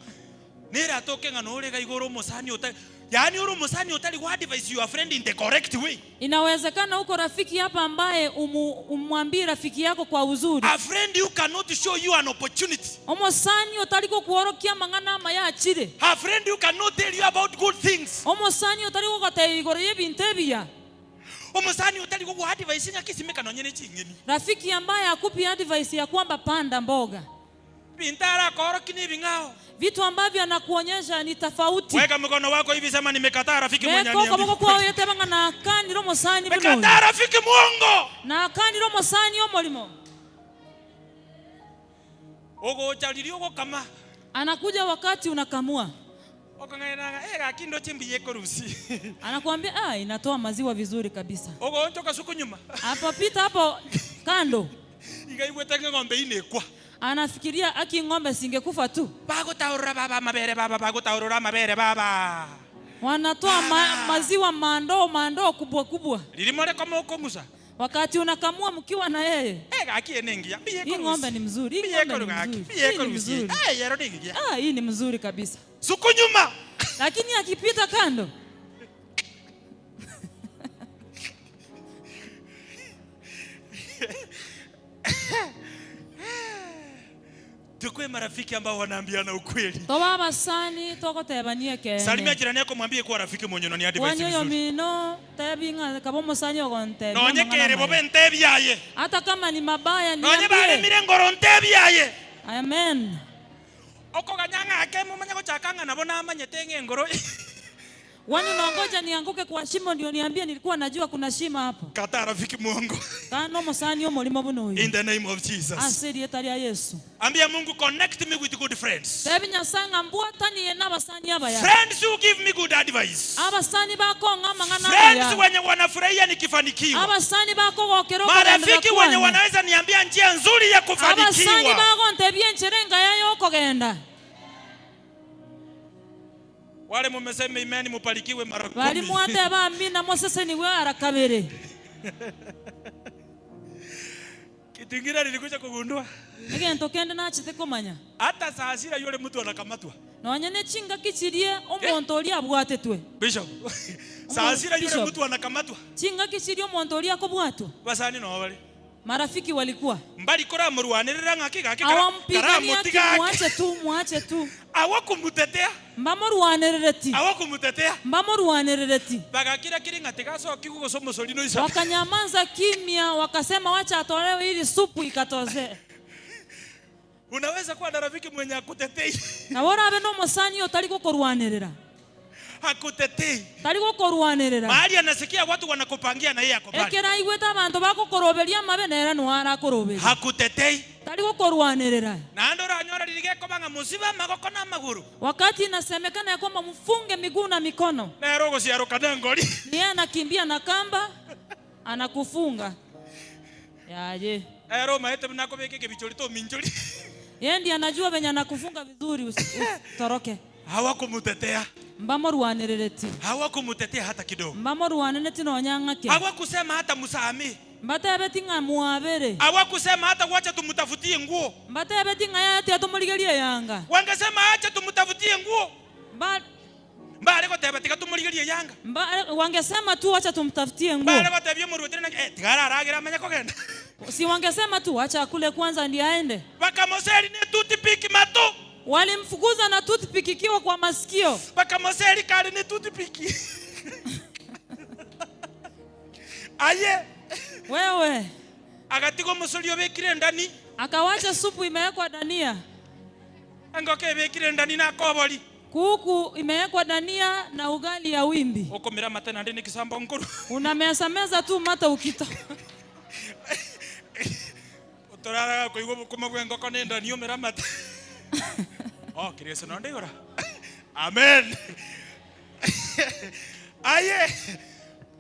Neratoke ng'a nore iga igoro omosani otari, yaani ore omosani otari go advise your friend in the correct way. Inawezekana uko rafiki hapa ambaye umu, umwambii rafiki yako kwa uzuri. A friend who cannot show you an opportunity. Omosani otari gokworokia amang'ana amaya achire. A friend who cannot tell you about good things. Omosani otari gogotebia igoro y'ebinto ebiya. Omosani otari gogoa advice ng'a kisimeka nonye ne ching'eni. Rafiki ambaye hakupi advice ya kwamba panda mboga. Binto arakoorokia nebing'ao. Vitu ambavyo anakuonyesha ni tofauti. Weka mkono wako hivi, sema nimekataa rafiki mwenye Beka okoboko aniambii kwao ukweli. oyeteba ng'a nakanire omosani buna oyo. Nimekataa rafiki mwongo. Nakanire omosani omorimo. Ogocha riria ogokama. Anakuja wakati unakamua. Okong'aina ng'a eh gaki ndoche mbuya ekorusia. Anakuambia ah, inatoa maziwa vizuri kabisa. Ogoonchoka suku nyuma. Apopita hapo kando. Iga aigwete ng'a eng'ombe eye nekwa. Anafikiria aki ng'ombe singekufa tu. Bagotaorora baba amabere baba bagotaorora amabere baba. Wanatoa ma, maziwa mandoo mandoo kubwa kubwa. Riria more koma okong'usa. Wakati unakamua mkiwa na yeye. Eh gaki eye nengiya mbuya Hii ng'ombe ekorusia. ni mzuri, hii Mbuya ng'ombe ni ekoru gaki mzuri, mbuya hii ni ekorusia. mzuri. Eh ero nengiya. Ah, hii ni mzuri kabisa. Suku nyuma. Lakini akipita kando. Tukue marafiki ambao wanaambiana ukweli. Toba abasani togotebania ekeene. Salimia jirani yako mwambie kuwa rafiki mwenye unani advise Kwania vizuri. oyomino tebi ng'a kaba omosani ogontebia Nonye amang'ana kere bobe amaya. ntebi aye. Hata kama ni mabaya Nonye niambie. baremire ngoro ntebi aye. Amen. Okoganya ng'a ake momanye gochaka ng'a nabo namanyete ng'a engoro Wani unaongoja nianguke kwa shimo ndio niambie nilikuwa najua kuna shimo hapo. Kataa rafiki mwongo. Kana omosani omorimo buna oyo. In the name of Jesus. Ase erieta ria Yesu. Ambia Mungu connect me with good friends. Tebi Nyasaye ng'a mbwatanie nabasani abaya. Friends who give me good advice. Abasani bakong'a amang'ana Friends amaya. wenye wanafurahia nikifanikiwa. Abasani bakogokera okogenderera Marafiki wenye kwane. wanaweza niambia njia nzuri ya Abasani kufanikiwa. bagontebia enchera engaya yokogenda. Wale mumesema imeni mupalikiwe mara Bari kumi. mwateba amina mosesenigwe ara kabere. Kitu ingine nilikuja kugundua. Egento kende nachete komanya. Hata saa sita yule mtu anakamatwa. Nonya ne chingaki chirie omonto oria abwatetwe. Bishop. Saa sita yule Bishop. mtu anakamatwa. Chingaki chirie omonto oria akobwatwa. Basani no bale. Marafiki walikuwa. Mbari koramorwanerera ng'aki gaki kara- Awampigania karamotiga ake. mwache tu mwache tu. Awakumtetea. Mbamorwanerereti. Awakumtetea. Mbamorwanerereti. Bagakira kiri ng'a tigasoki gose omosori noisa. Wakanyamanza kimya wakasema wacha atolewe ili supu ikatoze. Unaweza kuwa na rafiki mwenye akutetei. Nabo orabe nomosani otari gokorwanerera. Hakutetei. Tari gokorwanerera. Mahali anasikia watu wanakupangia na yeye ako pale. Ekero aigwete abanto bagokoroberia amabe nere noyo arakoroberia. Hakutetei. Tari gokorwanerera. Naende oranyore riria gekoba ng'a mosibe amagoko na amagoro. Wakati inasemekana ya kwamba mfunge miguu na mikono. Nere ogosiaroka nengori. Ni yeye anakimbia na kamba anakufunga. Yaye. Ere omaete buna akobeka ekebichori tominchori. Yeye ndiye anajua venye anakufunga vizuri usitoroke. Hawakumutetea. Mbamorwanerereti. Hawakumutetea hata kidogo. Mbamorwanereti nonya ng'ake. Hawakusema hata musamee. Mbatebeti ng'a mwabere. Hawakusema hata wacha tumutafutie nguo. Mbatebeti ng'a yaya tiga tomorigerie eyanga. Wangesema acha tumutafutie nguo. Mba Mbare goteba tiga tumorigerie eyanga. Mba wangesema tu wacha tumtafutie nguo. Mbare gotebia omoruoti naki eh, tiga araragere amanye kogenda. Si wangesema tu wacha akule kwanza ndiye aende. Bakamoseri ne toothpick mato. Walimfukuza na toothpick ikiwa kwa masikio. Bakamoseri kare ne toothpick. Aye. Wewe. Agatiga omosori obekire endani. Akawacha supu imewekwa dania. Engoko ebekire endani na akobori. Kuku imewekwa dania na ugali ya wimbi. Okomera amate naende nekisambo nkoru. Unameza meza tu mata ukito. Otorara koigwa obokima bw'engoko na endani omere amate. Oh, Kristo nonde igoro. Amen. Aye.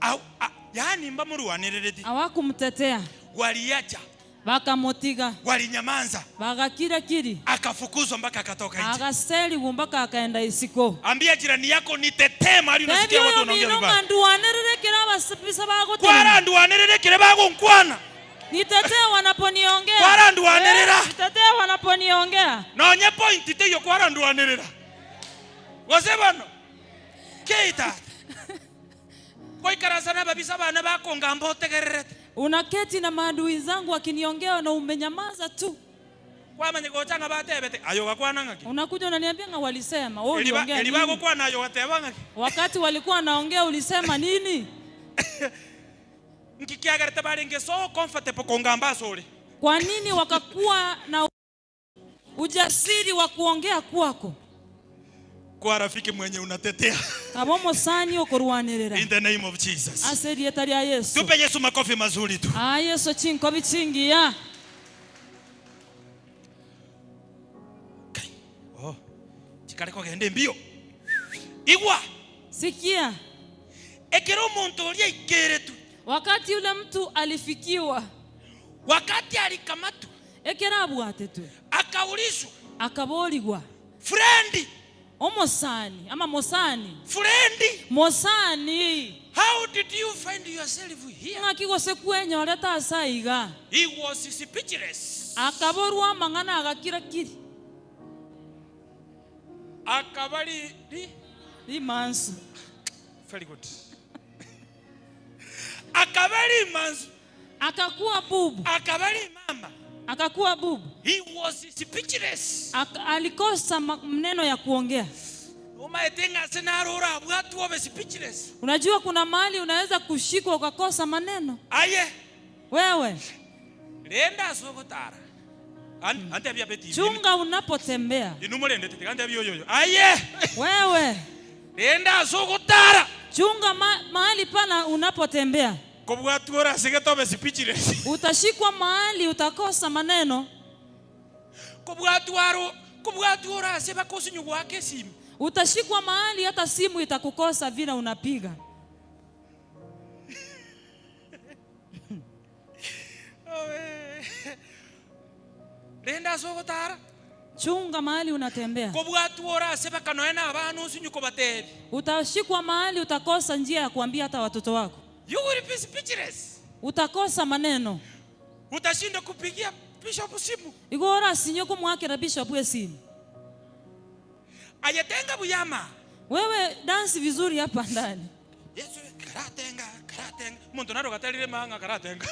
Au, a, yaani mbamorwanerereti. Hawakumtetea. Waliacha. Bakamotiga. Walinyamanza. Bagakira kiri. Akafukuzwa mpaka akatoka nje. Agaseriwa mpaka akaenda isiko. Ambia jirani yako nitetee mahali unasikia Tebia watu oyo wanaongea mino vibaya. ng'a ndwanerere kera abasibisa bagotenena. Kwarandwanerere kere bagonkwana. Nitetee wanaponiongea. Kwarandwanerera. Eh, nitetee wanaponiongea. Nonye point teiyo kwarandwanerera. Gose bono, kei tata, goikaransa nababisa bane bakongamba otegererete. Unaketi na maadui zangu wakiniongea na umenyamaza tu. Kwamanya gocha ng'a batebete, aye ogakwana ng'aki? Unakuja unaniambia ng'a walisema, wewe Eri ba- uliongea eri nini? bagokwana aye ogateba ng'aki? Wakati walikuwa wanaongea ulisema nini? Nki kiagerete barenge so comfortable kongamba asore? Kwa nini wakakuwa na ujasiri wa kuongea kwako? Kwa rafiki mwenye unatetea. Kaba omosani okorwanerera. In the name of Jesus. Ase erieta ria Yeso. Tupe Yesu makofi mazuri tu. Aa Yeso chinkobi chingiya. Oh, chikare kogenda embio. Igwa. Sikia. Ekero omonto oria aikeretwe. Wakati yule mtu alifikiwa. Wakati alikamatwa. Ekero abwatetwe. Akaulizwa. Akaborigwa. Friend. Omosani ama mosani. Friend. Mosani. How did you find yourself here? Ng'aki gose kwenyorete ase aiga? He was speechless. Akaborwa amang'ana agakira kiri. Akaba ri, ri. Rimansu. Very good. Akaba rimansu. Akakuwa bubu. Akaba rimama. Akakuwa bubu. He was speechless. Ak, alikosa maneno ya kuongea. Omaete ng'a ase naro orabwatwe obe speechless. Unajua kuna mahali unaweza kushikwa ukakosa maneno. Aye. Wewe. Renda ase ogotara. An, antebia beti. Chunga unapotembea. Inwe morendete tiga ntebie oyoyo. Aye. Wewe. Renda ase ogotara. Chunga ma, mahali pana unapotembea. Kobwatwa orasegete obe speechless. Utashikwa mahali utakosa maneno. Kobwatwa aro, kobwatwa orase bakosinywa goaka esimi. Utashikwa mahali hata simu itakukosa vile unapiga. Rende ase ogotara. Chunga mahali unatembea. Kobwatwa orase baka nonya na abana osinywe kobatebia. Utashikwa mahali utakosa njia ya kuambia hata watoto wako. You will be speechless. Utakosa maneno. Utashinda kupigia bishop simu. Igo orasinye komwakera bishop esimu. Aye tenga buyama. Wewe dance vizuri hapa ndani. Yesu karatenga karatenga. Omonto naro gatarire mang'a karatenga.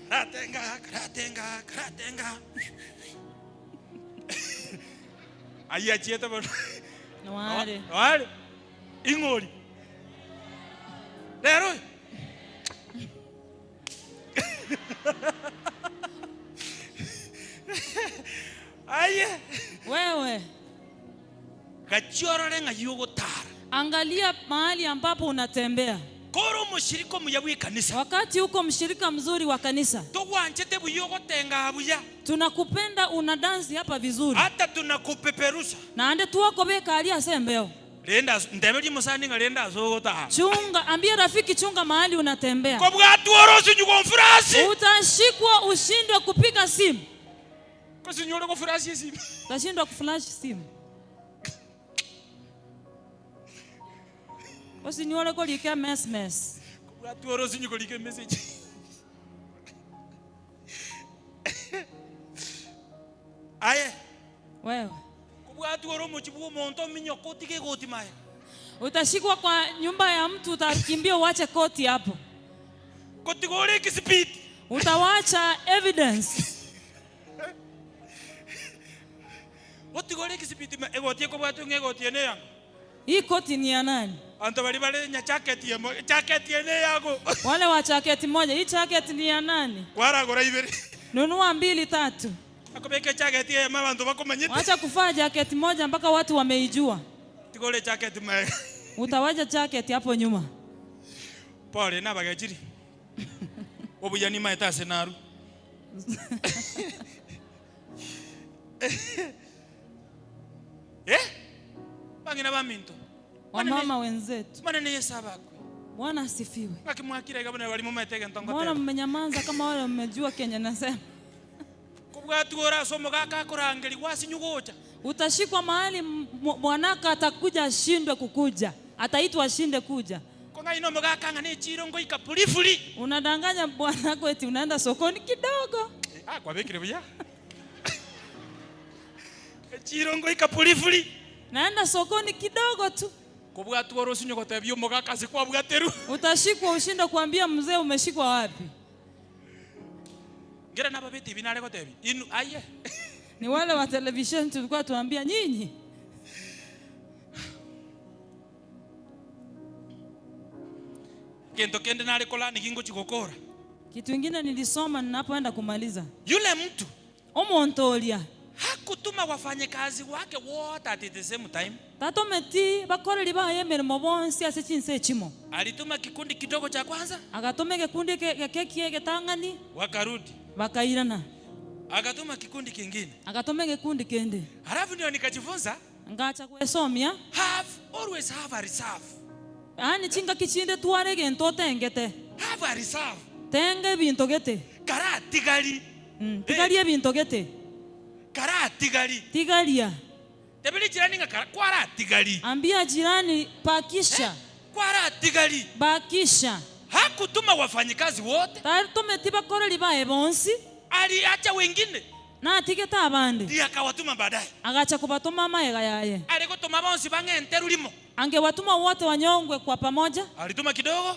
Karatenga karatenga karatenga. Ayio achiete bono. Noare. Noare. Ing'ori. Rero. Aye. Wewe. Gachia orore ng'ai ogotara. Angalia mahali ambapo unatembea. Kore omoshirika omuya bw'ekanisa. Wakati uko mshirika mzuri wa kanisa. Togwanchete buya ogotenga buya. Tunakupenda una dansi hapa vizuri. Hata tunakupeperusha. Naende twakobeka aria ase embeo. Renda nteberie omosani ng'a renda ase ogotara. Chunga, ambia rafiki chunga mahali unatembea. Kobwatwa ore osinywe gomfurasi. Utashikwa ushindwe kupiga simu. Kosinywa ore gofurasi esimi. Utashindwa kuflash simu. Osinywe ore korika emesmes. Kobwatwa ore osinywe korika emessage. Aye. Wewe. Kobwatwa ore omochie bwa omonto ominyoke otige egoti maye. Utashikwa kwa nyumba ya mtu utakimbia uache koti hapo. Kotiga ore ekisipiti. Utawacha evidence. Otiga ore ekisipiti ma egoti ekobwatwa ng'a egoti eye neyango. Hii koti ni ya nani? Abanto baria bare nyajaketi emo, ejaketi eye neyago. Wale wa jaketi moja, hii jaketi ni ya nani? Kwaragora ibere. Nunua mbili tatu. Akobeka ejaketi eyemo abanto bakomanyete. Wacha kuvaa jaketi moja mpaka watu wameijua. Tiga ore ejaketi magega. Utawacha jaketi hapo nyuma. Pole nabagechiri. Obuya nimaete ase narwe. Eh? Bang'ina baminto. Wamama wenzetu. Manene Yesu abakwe. Bwana asifiwe. Ng'aki mwakire iga buna bari momaete egento Mbona ngoteba. mmenyamanza kama wale mmejua kenye nasema? Kobwatwa ore ase omogaka akorangerigwa asinywe gocha. Utashikwa mahali mwanaka atakuja ashindwe kukuja. Ataitwa ashinde kuja. Kong'aina omogaka ng'a nechiro ngoika purifuri. Unadanganya bwanako eti unaenda sokoni kidogo. Ah, kwabekire buya. Echiro ngoika purifuri. Naenda sokoni kidogo tu. Kobwatwa orosinyo gotebia omogaka ase kwabwaterwa. Utashikwa ushinde kuambia mzee umeshikwa wapi. Ngera nababete ibi nare gotebia inu aye. Ni wale wa television tulikuwa tuambia nyinyi. Gento kende nare kolani gingochi gokora. Kitu ingine nilisoma ninapoenda kumaliza. Yule mtu Omonto oria hakutuma wafanyikazi wake wote at the same time. tatometi bakoreri baye emeremo bonsi ase chinsa echimo. Alituma kikundi kidogo cha kwanza Agatoma egekundi eke eke egetang'ani wakarudi. bakairana. Akatuma kikundi kingine. Agatoma egekundi kende. Halafu ndio nikajifunza Ngacha gwesomia have always have a reserve. yaani chingaki chinde tware egento otengete. Have a reserve. Tenga ebinto gete. Kara tigari. Tigaria ebinto gete. Kara tigari. Tigaria. Tebili jirani nga kara kwara tigari. Ambia jirani pakisha. Kwara tigari. Bakisha. Hakutuma wafanyikazi wote. Tatometi bakoreri baye bonsi. Aliacha wengine. Natigete abande. Ndiye akawatuma baadaye. Agacha kubatuma amaega yaye. Alikutuma bonsi bang'ente rulimo. Angewatuma wote wanyongwe kwa pamoja. Alituma kidogo.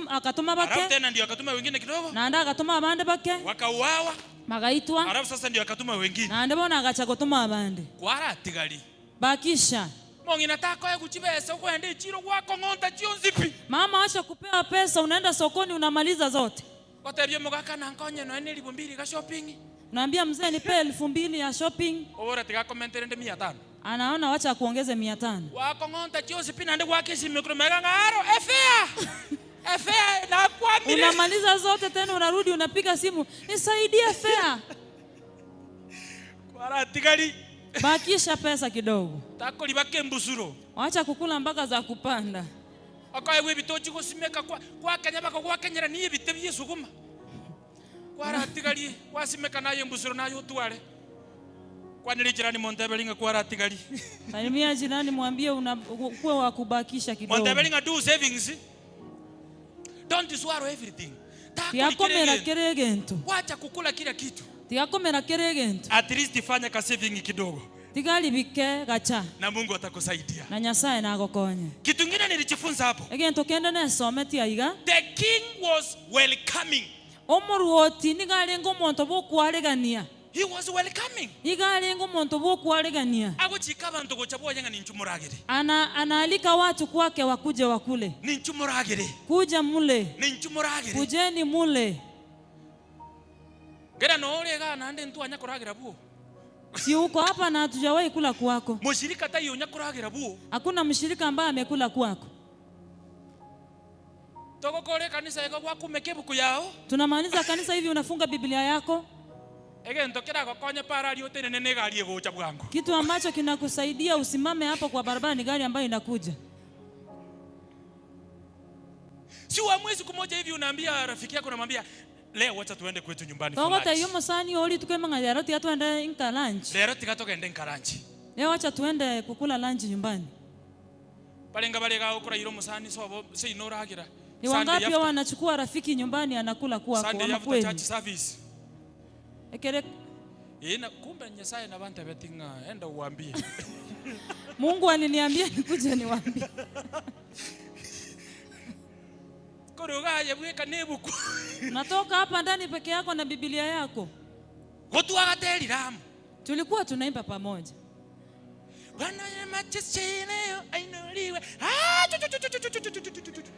Akatuma Halafu bake. tena ndio akatuma wengine kidogo. Naende akatuma abande bake. Wakauawa. Bagaitwa. Halafu sasa ndio akatuma wengine. Naende bono agacha gotuma abande. Kwara tigari. Bakisha. Mong'ina takoe kuchibesa ukwenda echiro gwakong'onta chionsi pi. Mama acha kupewa pesa, unaenda sokoni unamaliza zote. Gotebia omogaka nankonye noe ne elifu mbili ga shopping. Naambia mzee nipe 2000 ya shopping. Obora tiga komentere nde mia tano. Anaona wacha kuongeze 500. Wakong'onta chionsi pi nande gwakesi mikro mega ng'aro efea. Efea na kwamire. Unamaliza zote tena unarudi unapiga simu, nisaidie fea. Kwara tigari. Bakisha pesa kidogo. Takoli bakembusuro. Wacha kukula mpaka za kupanda. Akaye ebitochi gosimeka kwa kwa Kenya bako kwa Kenya ni ebite byesuguma. Kwara tigari wasimeka naye mbusuro nayo tware. Kwanire jirani montebelinga kwara tigari. Salimia jirani mwambie una kuwa wa kubakisha kidogo. Montebelinga do savings. Don't swallow everything. Tigakomera kere egento. Wacha kukula kila kitu. Tigakomera kere egento. At least fanya ka saving kidogo. Tigaribike gacha. Na Mungu atakusaidia. Na Nyasaye nagokonye. Kitu kingine nilijifunza hapo. Egento kende nesometi aiga. The king was welcoming. Omoruoti nigarenga omonto bokwaregania. He was welcoming. Igarenga omonto bokwaregania. Agochika abantu gocha boyenga ninchumuragire. Ana anaalika watu kwake wakuje wakule. Ninchumuragire. Kuja mule. Ninchumuragire. Kujeni mule. Ngera no orega nande ntu anyakuragira buo. Si uko hapa na hatujawahi kula kwako. Mshirika tayo nyakuragira buo. Hakuna mshirika ambaye amekula kwako. Toko kore kanisa yako kwakumeke buku yao. Tunamaliza kanisa hivi unafunga Biblia yako. Egento kira gokonya para riote nene ne gari egocha bwangu. Kitu ambacho kinakusaidia usimame hapo kwa barabara ni gari ambayo inakuja. Si wa mwezi kumoja hivi unaambia rafiki yako unamwambia leo wacha tuende kwetu nyumbani for Togota lunch. iyo musani oli tukemanga lero tiga tuende inka lunch. Lero tiga tugende nka lunch. Leo wacha tuende kukula lunch nyumbani. Balenga balega okora iro musani sobo seinoragira. Ni wangapi hao wanachukua rafiki nyumbani anakula kwako Sunday ama after kweli? church service. Ekere Ina kumbe Nyasaye na bante betinga enda uambie. Mungu aliniambia nikuje niwaambie. Koruga yebweka nebuku. Natoka hapa ndani peke yako na Biblia yako. Gotwaga teriramu. Tulikuwa tunaimba pamoja. Bwana yemachesene ainuliwe. Ah tu tu tu tu tu tu tu tu tu tu.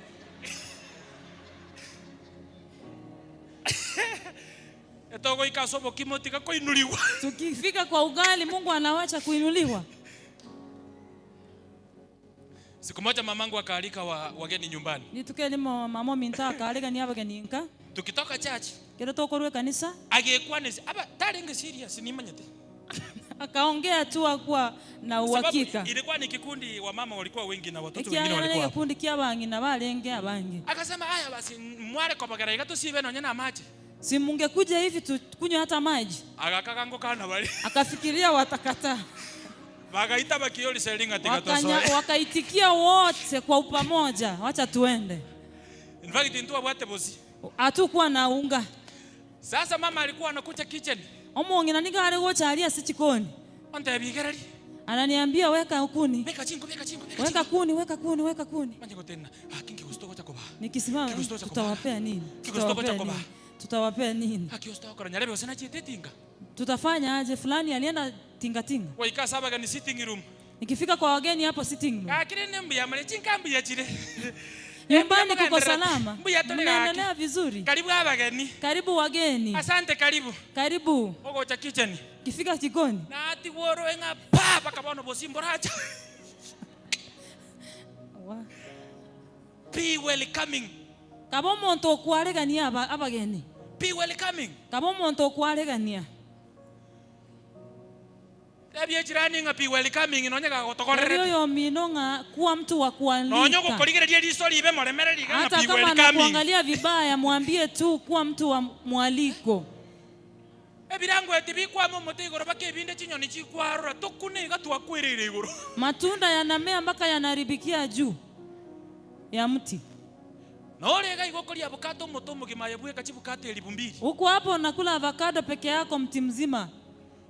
Etogo ikasobo kimotika koinuliwa. Tukifika kwa ugali Mungu anawacha kuinuliwa. Siku moja mamangu akaalika wa, wageni nyumbani. Nituke limo mamo minta akaalika ni abageni nka. Tukitoka church Kero tokorwe kanisa agekwa nesi aba tarenge serious nimanyete. Akaongea tu hakuwa na uhakika. Sababu ilikuwa ni kikundi wa mama walikuwa wengi na watoto wengine Ekiagera walikuwa hapo. gikundi kia abang'ina barenge abange. Akasema haya basi mware kwa bagara igato sibe nonye na maji. Si mungekuja hivi tukunywe hata maji. Agakaga kana bali. Akafikiria watakataa. Bagaita bakioli selinga Wakanya, tikatosoe. wakaitikia wote kwa upamoja, wacha tuende. In fact ntu abwate bosi. Hatukuwa na unga. Sasa mama alikuwa anakuja kitchen. Omong'ina niga ari gocha aria ase chikoni. Ontebia igereri. Ananiambia weka kuni. Beka chinko, beka chinko, beka Weka chinko. kuni, weka kuni, weka kuni. Manye gotenena, Haki nki gose togocha kobaa? Nikisimama Nki gose togocha kobaa? tutawapea nini? Nki gose togocha Tutawapea kobaa? nini? Tutawapea nini? Haki gose togokora nyarebe gose nachiete etinga. Tutafanya aje? Fulani alienda tingatinga. Goika ase abageni sitting room. Nikifika kwa wageni hapo sitting room. Gaki rende mbuya more, chinka mbuya chire. Nyumbani Mbuya kuko mogendererete. salama. Mbuya tore gaki. Mnaendelea vizuri. Karibu abageni. Karibu wageni. Asante karibu. Karibu. Ogocha kitchen. Kifika jikoni. Natigwa oroe ng'a pa mpaka bono bosi mboracha. Wa. Be welcoming. Kaba omonto okwaregania aba abageni. Be welcoming. Kaba omonto okwaregania. Tebia echirani ng'a be welcoming nonye Tebia gagotokorerete. oyo omino ng'a kuwa mtu wa Nonye kualika. ogokorigereria eriso ribe moremereri iga ng'a Hata be kama welcoming. anakuangalia vibaya, mwambie tu kuwa mtu wa mwaliko. Ebirango eti bikwama omote igoro mpaka ebinde chinyoni chikwarora tokune iga twakwereire igoro. Matunda yanamea mpaka yanaharibikia juu ya mti. Nore iga igo okoria avocado omote omogima aye bweka chivocado elibu mbili. Uko hapo unakula avocado peke yako mti mzima.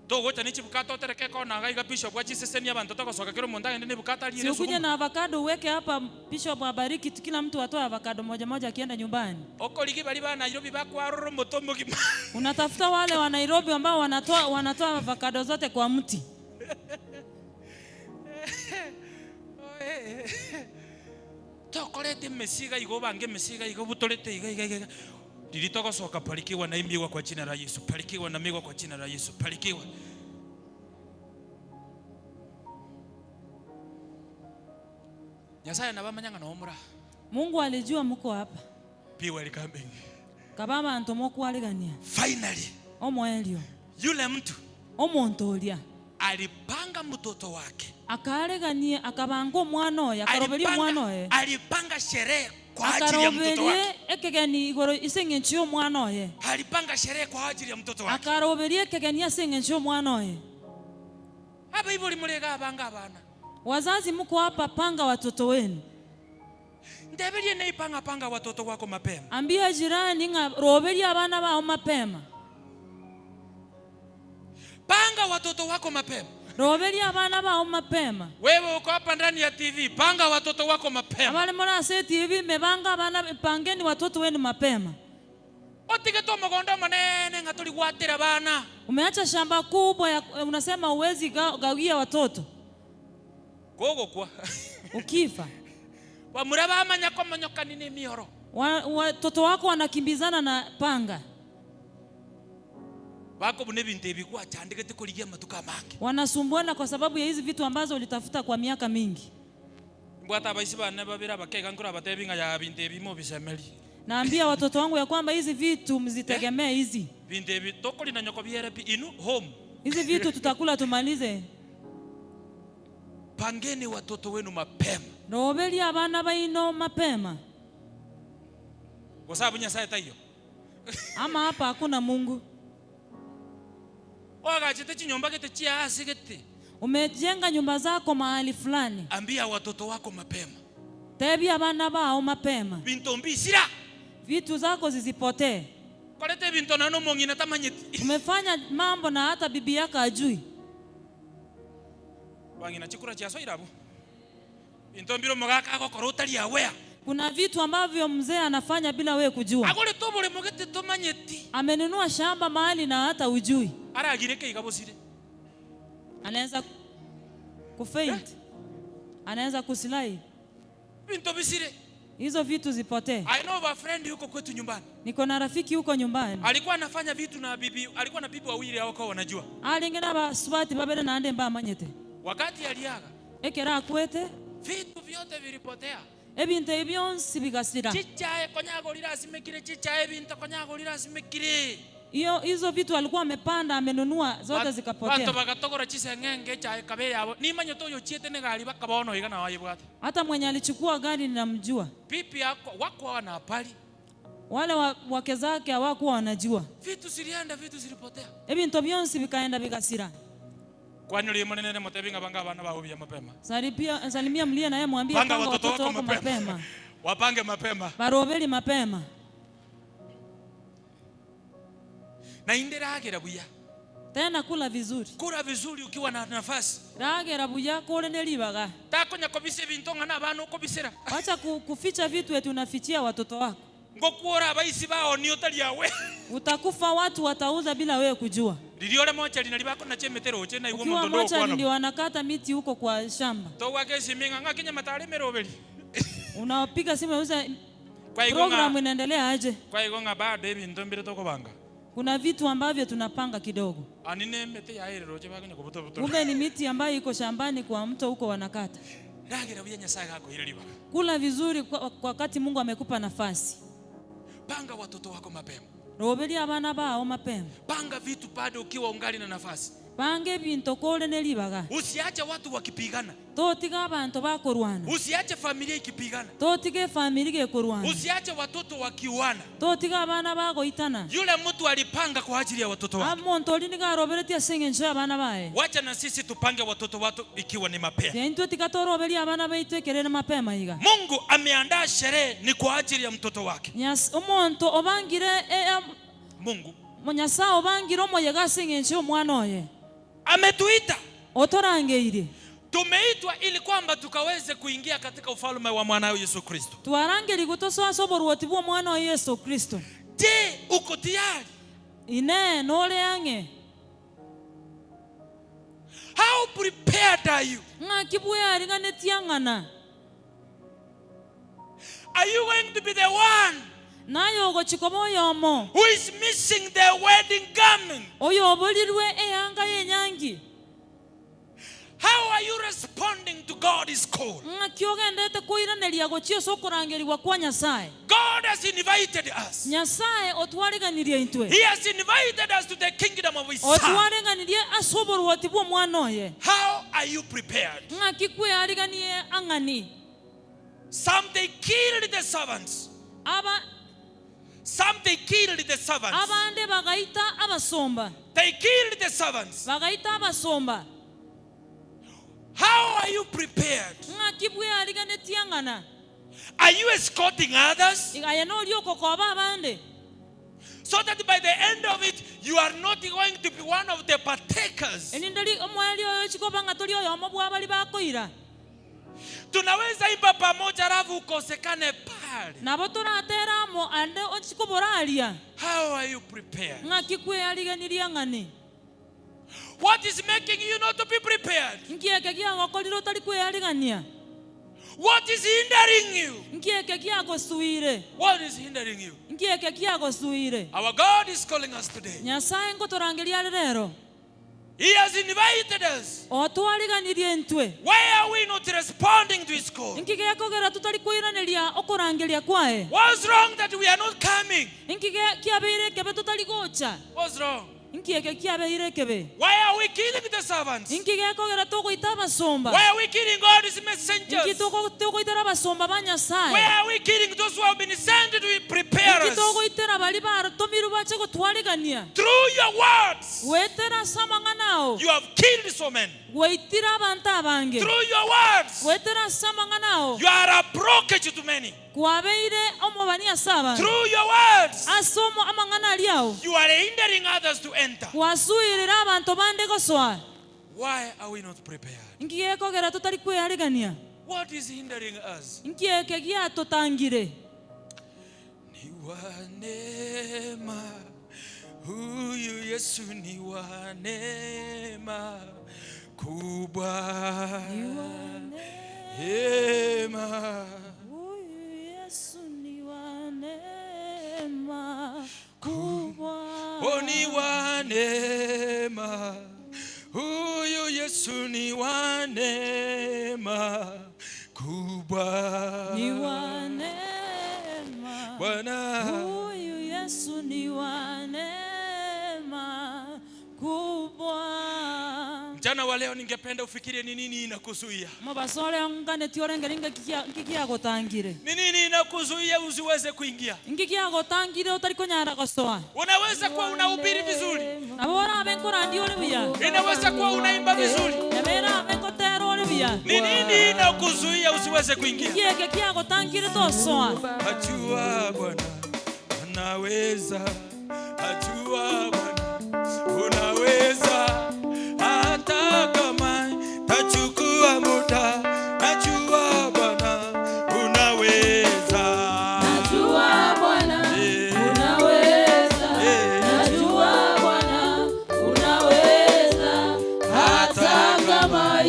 Togocha ne chivocado otereke ekona iga iga bishop achisesenie abanto togosoka kera omonto agende ne avocado ariere Si ukuje esukuma. na avocado uweke hapa, bishop abariki, kila mtu atoe avocado moja moja akienda nyumbani. Okorigi baria ba Nairobi bakwarora omote omogima. Unatafuta wale wa Nairobi ambao wanatoa wanatoa avocado zote kwa mti. Tokorete emesiga iga obange emesiga iga obutorete iga iga iga iga. Riria togosoka barikiwa na emigwa kwa jina la Yesu, barikiwa na migwa kwa jina la Yesu, barikiwa. Nyasaye nabo amanya ng'a noo more aa. Mungu alijua mko hapa. Be welcoming. Kaba abanto mokwaregania. Finally, Omoerio. yule mtu Omonto oria. alipanga mtoto wake. Akaregania akabanga omwana oye, akaroberia omwana oye. Alipanga sherehe kwa ajili ya mtoto Akaroberia wake. ekegeni igoro ase eng'encho y'omwana oye. Alipanga sherehe kwa ajili ya mtoto wake. Akaroberia ekegeni ase eng'encho y'omwana oye. Abaibori more iga abange abana. Wazazi mko hapa, panga watoto wenu. Nteberie neipanga panga watoto wako mapema. Ambia jirani ng'a roberia abana bao mapema. Panga watoto wako mapema. Roberia abana bao mapema. Wewe uko hapa ndani ya TV, panga watoto wako mapema. Abare more ase eTV mebanga abana, pangeni watoto wenu mapema. Otigete omogondo omonene ng'a tori gwatera abana. Umeacha shamba kubwa ya, unasema huwezi gawia watoto. Kogokwa. Ukifa. Bamura bamanya komonyokani na emioro. Watoto wako wanakimbizana na panga. Bakobuna ebinto ebi gwachandegete korigia amatuko amange. Wanasumbuana kwa sababu ya hizi vitu ambazo ulitafuta kwa miaka mingi. Mbwate abaisi bane babere abake iga nkorabatebi ng'a yaa binto ebi mobisemeri. Naambia watoto wangu ya kwamba hizi vitu mzitegemee hizi. Binto ebi tokorina nyoko biere pi inu home. Hizi vitu tutakula tumalize. Pangeni watoto wenu mapema. Roberia abana baino mapema. Kwa sababu Nyasaye taiyo. Ama hapa hakuna Mungu. Oagachete chinyomba gete chiase gete. Umejenga nyumba zako mahali fulani. Ambia watoto wako mapema. Tebia abana bao mapema. Binto mbisira. Vitu zako zisipotee. Korete binto na no mong'ina tamanyeti. Umefanya mambo na hata bibi yako hajui. Bang'ina chikura chiasoire abwo. Binto mbire omogaka agokora otari aware. Kuna vitu ambavyo mzee anafanya bila wewe kujua. Agorete oboremo gete tomanyeti. Amenunua shamba mahali na hata hujui. Aragire keiga bosire. Anaweza kufaint. Anaweza kusilai. Binto bisire. Hizo vitu zipotee. I know a friend yuko kwetu nyumbani. Niko na rafiki huko nyumbani. Alikuwa anafanya vitu na bibi, alikuwa na bibi wawili hawako wanajua. Alingena baswati babere na ande mbamanyete. Wakati aliaga. Ekera akwete. Vitu vyote vilipotea. Ebinto ebyonsi bigasira. Chichae konyagorira asimekire chichae binto konyagorira asimekire. Hiyo hizo vitu alikuwa amepanda amenunua zote zikapotea. Banto bagatogora chiseng'enge echae kabe yabo. Nimanyete oyo ochiete ne gari bakabono iga naye ayebwate. Hata mwenye alichukua gari ninamjua. Pipi yako wako wana habari. Wale wake zake hawakuwa wanajua. Vitu zilienda, vitu zilipotea. Ebinto byonsi bikaenda bigasira. Kwani uri munene ne mutebi ng'a banga abana bao buya mapema. Salipia, salimia mlie na yeye mwambie Panga panga watoto watoto wako wako mapema. mapema. Wapange mapema. Barobeli mapema. Na inderagira buya. Tena kula vizuri. Kura vizuri ukiwa na nafasi. Ragera buya kore ne ribaga. Takonya kobisa ebinto ng'a nabana okobisera. Wacha kuficha vitu eti unafichia watoto wako. Ngokwora abaisi baonie otari awe. Utakufa watu watauza bila wewe kujua. Riria ore mochari nari bakonacha emete roche naigwe Ukiwa omonto onde mochari ogokwana ndio bo. wanakata miti huko kwa shamba. Togwaka esimi ng'a ng'aki nyamatare emeroberi. Unapiga simu unauliza Kwaigwa ng'a programu inaendelea aje? kwaigwa ng'a bado ebinto mbire tokobanga. Kuna vitu ambavyo tunapanga kidogo. Ani ne emete yaere roche bakonya kobutobutora. Kumbe ni miti ambayo iko shambani kwa mto huko wanakata. Ragera buya Nyasaye gakoire ribaga. Kula vizuri kwa kwa wakati Mungu amekupa nafasi. Panga watoto wako mapema. Roberia abana bao mapema. Panga vitu bado ukiwa ungali na nafasi. Banga ebinto kore ne ribaga. Usiache watu wakipigana. Totiga abanto bakorwana. Usiache familia ikipigana. Totiga efamiri gekorwana. Usiache watoto wakiuana. Totiga abana bagoitana. Yule mtu alipanga kwa ajili ya watoto wake. Omonto oria nigo aroberetie ase eng'encho y'abana baye. Wacha na sisi tupange watoto watu ikiwa ni mapema. Intwe tiga toroberie abana baito ekerere mapema iga. Mungu ameandaa sherehe ni kwa ajili ya mtoto wake. Nyas, omonto obangire e, e, Mungu Nyasae obangire omoyega ase eng'encho y'omwana oye. Ametuita. Otorangeirie. Tumeitwa ili kwamba tukaweze kuingia katika ufalme wa mwanawe Yesu Kristo. Twarangerigwe tosoe ase oboruoti bw'Omwana oye Yeso Kristo. Je, uko tayari? Inee, nore ang'e? How prepared are you? Ng'aki bwearinganetie ang'ana? Are you going to be the one Naye ogochia koba oyomo. who is missing the wedding garment? Oyoborirwe eanga y'enyangi. How are you responding to God's call? Ng'aki ogenderete koiraneria gochia ase okorangerigwa kwa Nyasae? God has invited us. Nyasae otwareganirie intwe. He has invited us to the kingdom of his son. Otwareganirie ase oboruoti bw'Omwana oye. How are you prepared? Ng'aki kweariganie ang'ani? Some they killed the servants. Aba, Some they killed the servants. abande bagaita abasomba. They killed the servants. Bagaita abasomba. How are you prepared? Ng'aki bweariganetie ang'ana? Are you escorting others? Aye noria ogokoba abande. So that by the end of it, you are not going to be one of the partakers. Erinde ri, omoerio oyo ochie koba ng'a tori oyomo bwa baria bakoira. Tunaweza imba pamoja alafu ukosekane pale. Nabo toratere amo ande ochie kobora aria. How are you prepared? Ng'aki kweariganirie ang'ani? What is making you not to be prepared? Nki eke giagokorire otari kwearigania? What is hindering you? Nki eke giagosuire? What is hindering you? Nki eke giagosuire? Our God is calling us today. Nyasae ngotorangeria are rero. He has invited us. Otwariganirie intwe. Why are we not responding to his call? Nki gekogera tutari koiraneria okorangeria kwaye? What's wrong that we are not coming? Nki kiabeire ekebe totari gocha? What's wrong? Inki eke kiabeire ekebe? Why are we killing the servants? Inki gekogera togoita abasomba? Why are we killing God's messengers? Inki togoitera abasomba ba Nyasae? Why are we killing those who have been sent to prepare Inki us? togoitera baria baratomirwe bache gotwarigania? Through your words, Goetera ase amang'ana ao, you have killed so many. gwaitire abanto abange. Through your words, Goetera ase amang'ana ao, you are a blockage to many. Kwabeire omobani ase abanto. Through your words, Ase omo amang'ana aria ao. You are hindering others to enter. Gwasuirire abanto bande gosoa. Why are we not prepared? Inki gekogera totari kwearigania? What is hindering us? Inki eke giatotangire? Ni wa neema, huyu Yesu ni wa neema kubwa. Neema. Huyu Yesu ni wa neema kubwa. Oh, ni wa neema. Huyu Yesu ni wa neema kubwa. Ni wa neema. Bwana. Huyu Yesu ni wa neema kubwa. Mchana wa leo ningependa ufikirie ni nini inakuzuia. Mobaso ore onganetie orengere ngaki kia- nki kiagotangire. Ni nini inakuzuia usiweze kuingia? Nki kiagotangire otari konyara gosoa. Unaweza kuwa unahubiri vizuri. Nabo orabe nkorandia ore buya. Inaweza kuwa unaimba vizuri. Nabo erabe nkotera ore buya. Ni nini inakuzuia usiweze kuingia? Nki eke kiagotangire tosoa? Ajua Bwana anaweza. Ajua Bwana unaweza.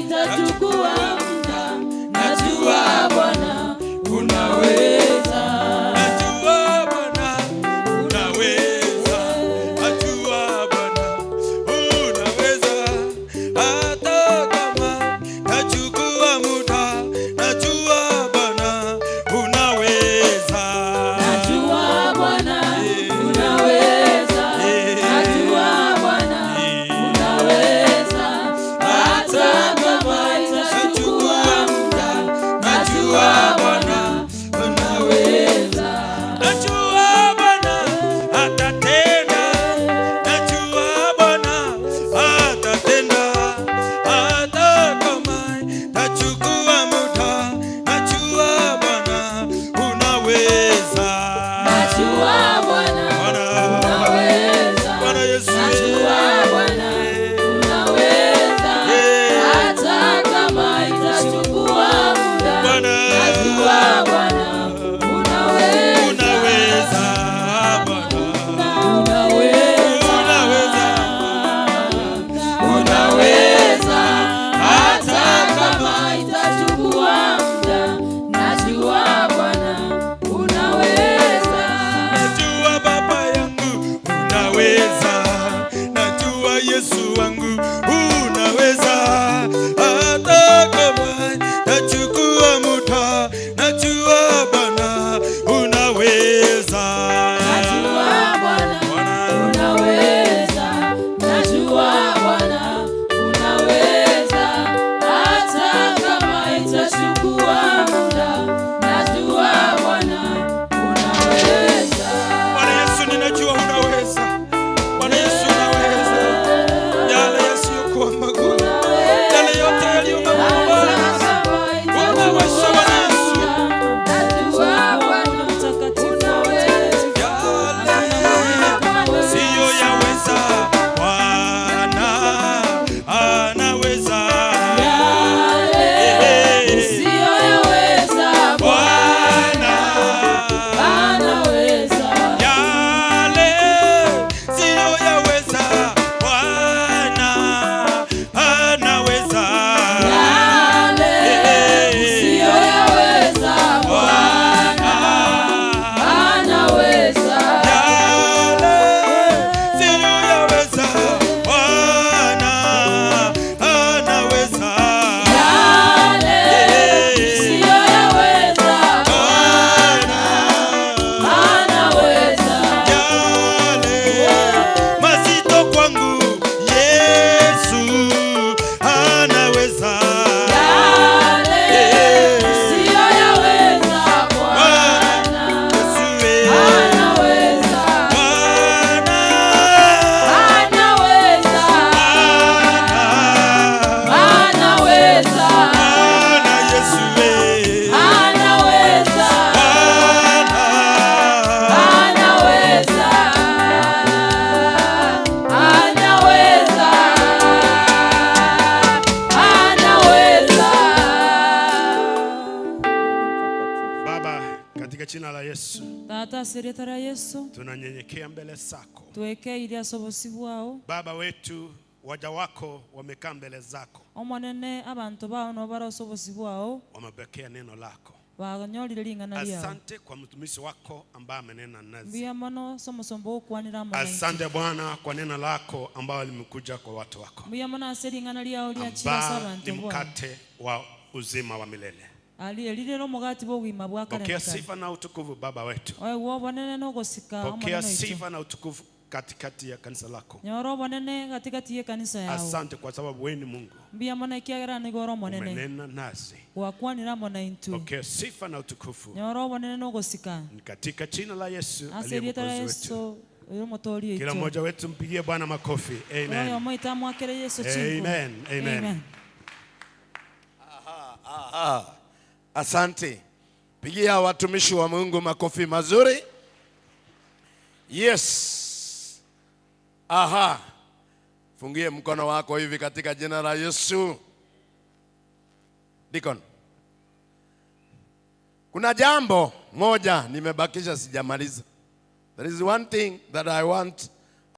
itachukua muda, najua Bwana unaweza. Najua Bwana unaweza, najua Bwana unaweza, hata kama nachukua muda, najua Bwana unaweza. Najua Bwana unaweza, najua Bwana unaweza, hata kama itachukua muda, najua Bwana unaweza. Najua Bwana atatenda, najua Bwana atatenda, hata kama tachukua muda, najua Bwana unaweza. Najua Bwana unaweza, Bwana Yesu, najua Bwana unaweza, hata kama itachukua muda, najua Bwana unaweza. Unaweza Bwana, Unaweza, unaweza, hata kama itachukua muda, najua Bwana unaweza. Najua Baba yangu unaweza, najua Yesu wangu unaweza, hata kama tachukua muda, najua Bwana unaweza. Najua Bwana unaweza, najua Bwana unaweza, hata kama itachukua muda, najua Bwana unaweza. Bwana Yesu, ninajua unaweza. Bwana Yesu unaweza. Yale yasiyokuwa magumu, yale yote yaliyo magumu Bwana, unaweza Bwana Yesu. Siyo yaweza, Bwana anaweza. Usiyoyaweza Bwana anaweza. Yale siyo yaweza, Bwana anaweza. Yale usiyoyaweza Bwana anaweza. Yale siyo yaweza, Bwana anaweza. Yale usiyoyaweza Bwana anaweza. Yale mazito kwangu Yesu anaweza. Yale usiyoyaweza Bwana Yesu anaweza. Bwana Anaweza. Anaweza. Bwana Yesu Anaweza. Anaweza. Anaweza. Anaweza. Baba, katika jina la Yesu Tata seretara Yesu tunanyenyekea mbele zako. twekeire ase obosi bwao Baba wetu, waja wako wamekaa mbele zako, omonene abanto bao no bara ase obosi bwao wamepokea neno lako. banyorire ring'ana riao Asante kwa mtumishi wako ambaye amenena nasi. mbuya mono ase omosomba okwanera amo naintwe. Asante Bwana kwa neno lako ambayo limekuja kwa watu wako, mbuya mono ase ring'ana riao riachira ase ambao abanto ni bwao mkate wa uzima wa milele. ali rirero omogati bwa obogima bwa kare Pokea na kare sifa na utukufu Baba wetu, oegwa obonene na ogosika pokea omonene oito sifa na utukufu katikati ya kanisa lako. nyora obonene katikati ya ekanisa yao Asante kwa sababu wewe ni Mungu, mbuya mono ekiagera nigo ore omonene umenena nasi. gwakwanera amo naintwe Pokea sifa na utukufu nyora obonene na ogosika ni katika jina la Yesu ase aliye erieta ria mwokozi wetu. Yesu oyo omotoori Kila oito mmoja wetu mpigie Bwana makofi. oyo Amen. omoito amwakere Yesu chinko Amen. Amen. Aha. Asante. Pigia watumishi wa Mungu makofi mazuri. Yes. Aha. Fungie mkono wako hivi katika jina la Yesu. Deacon. Kuna jambo moja nimebakisha sijamaliza. There is one thing that I want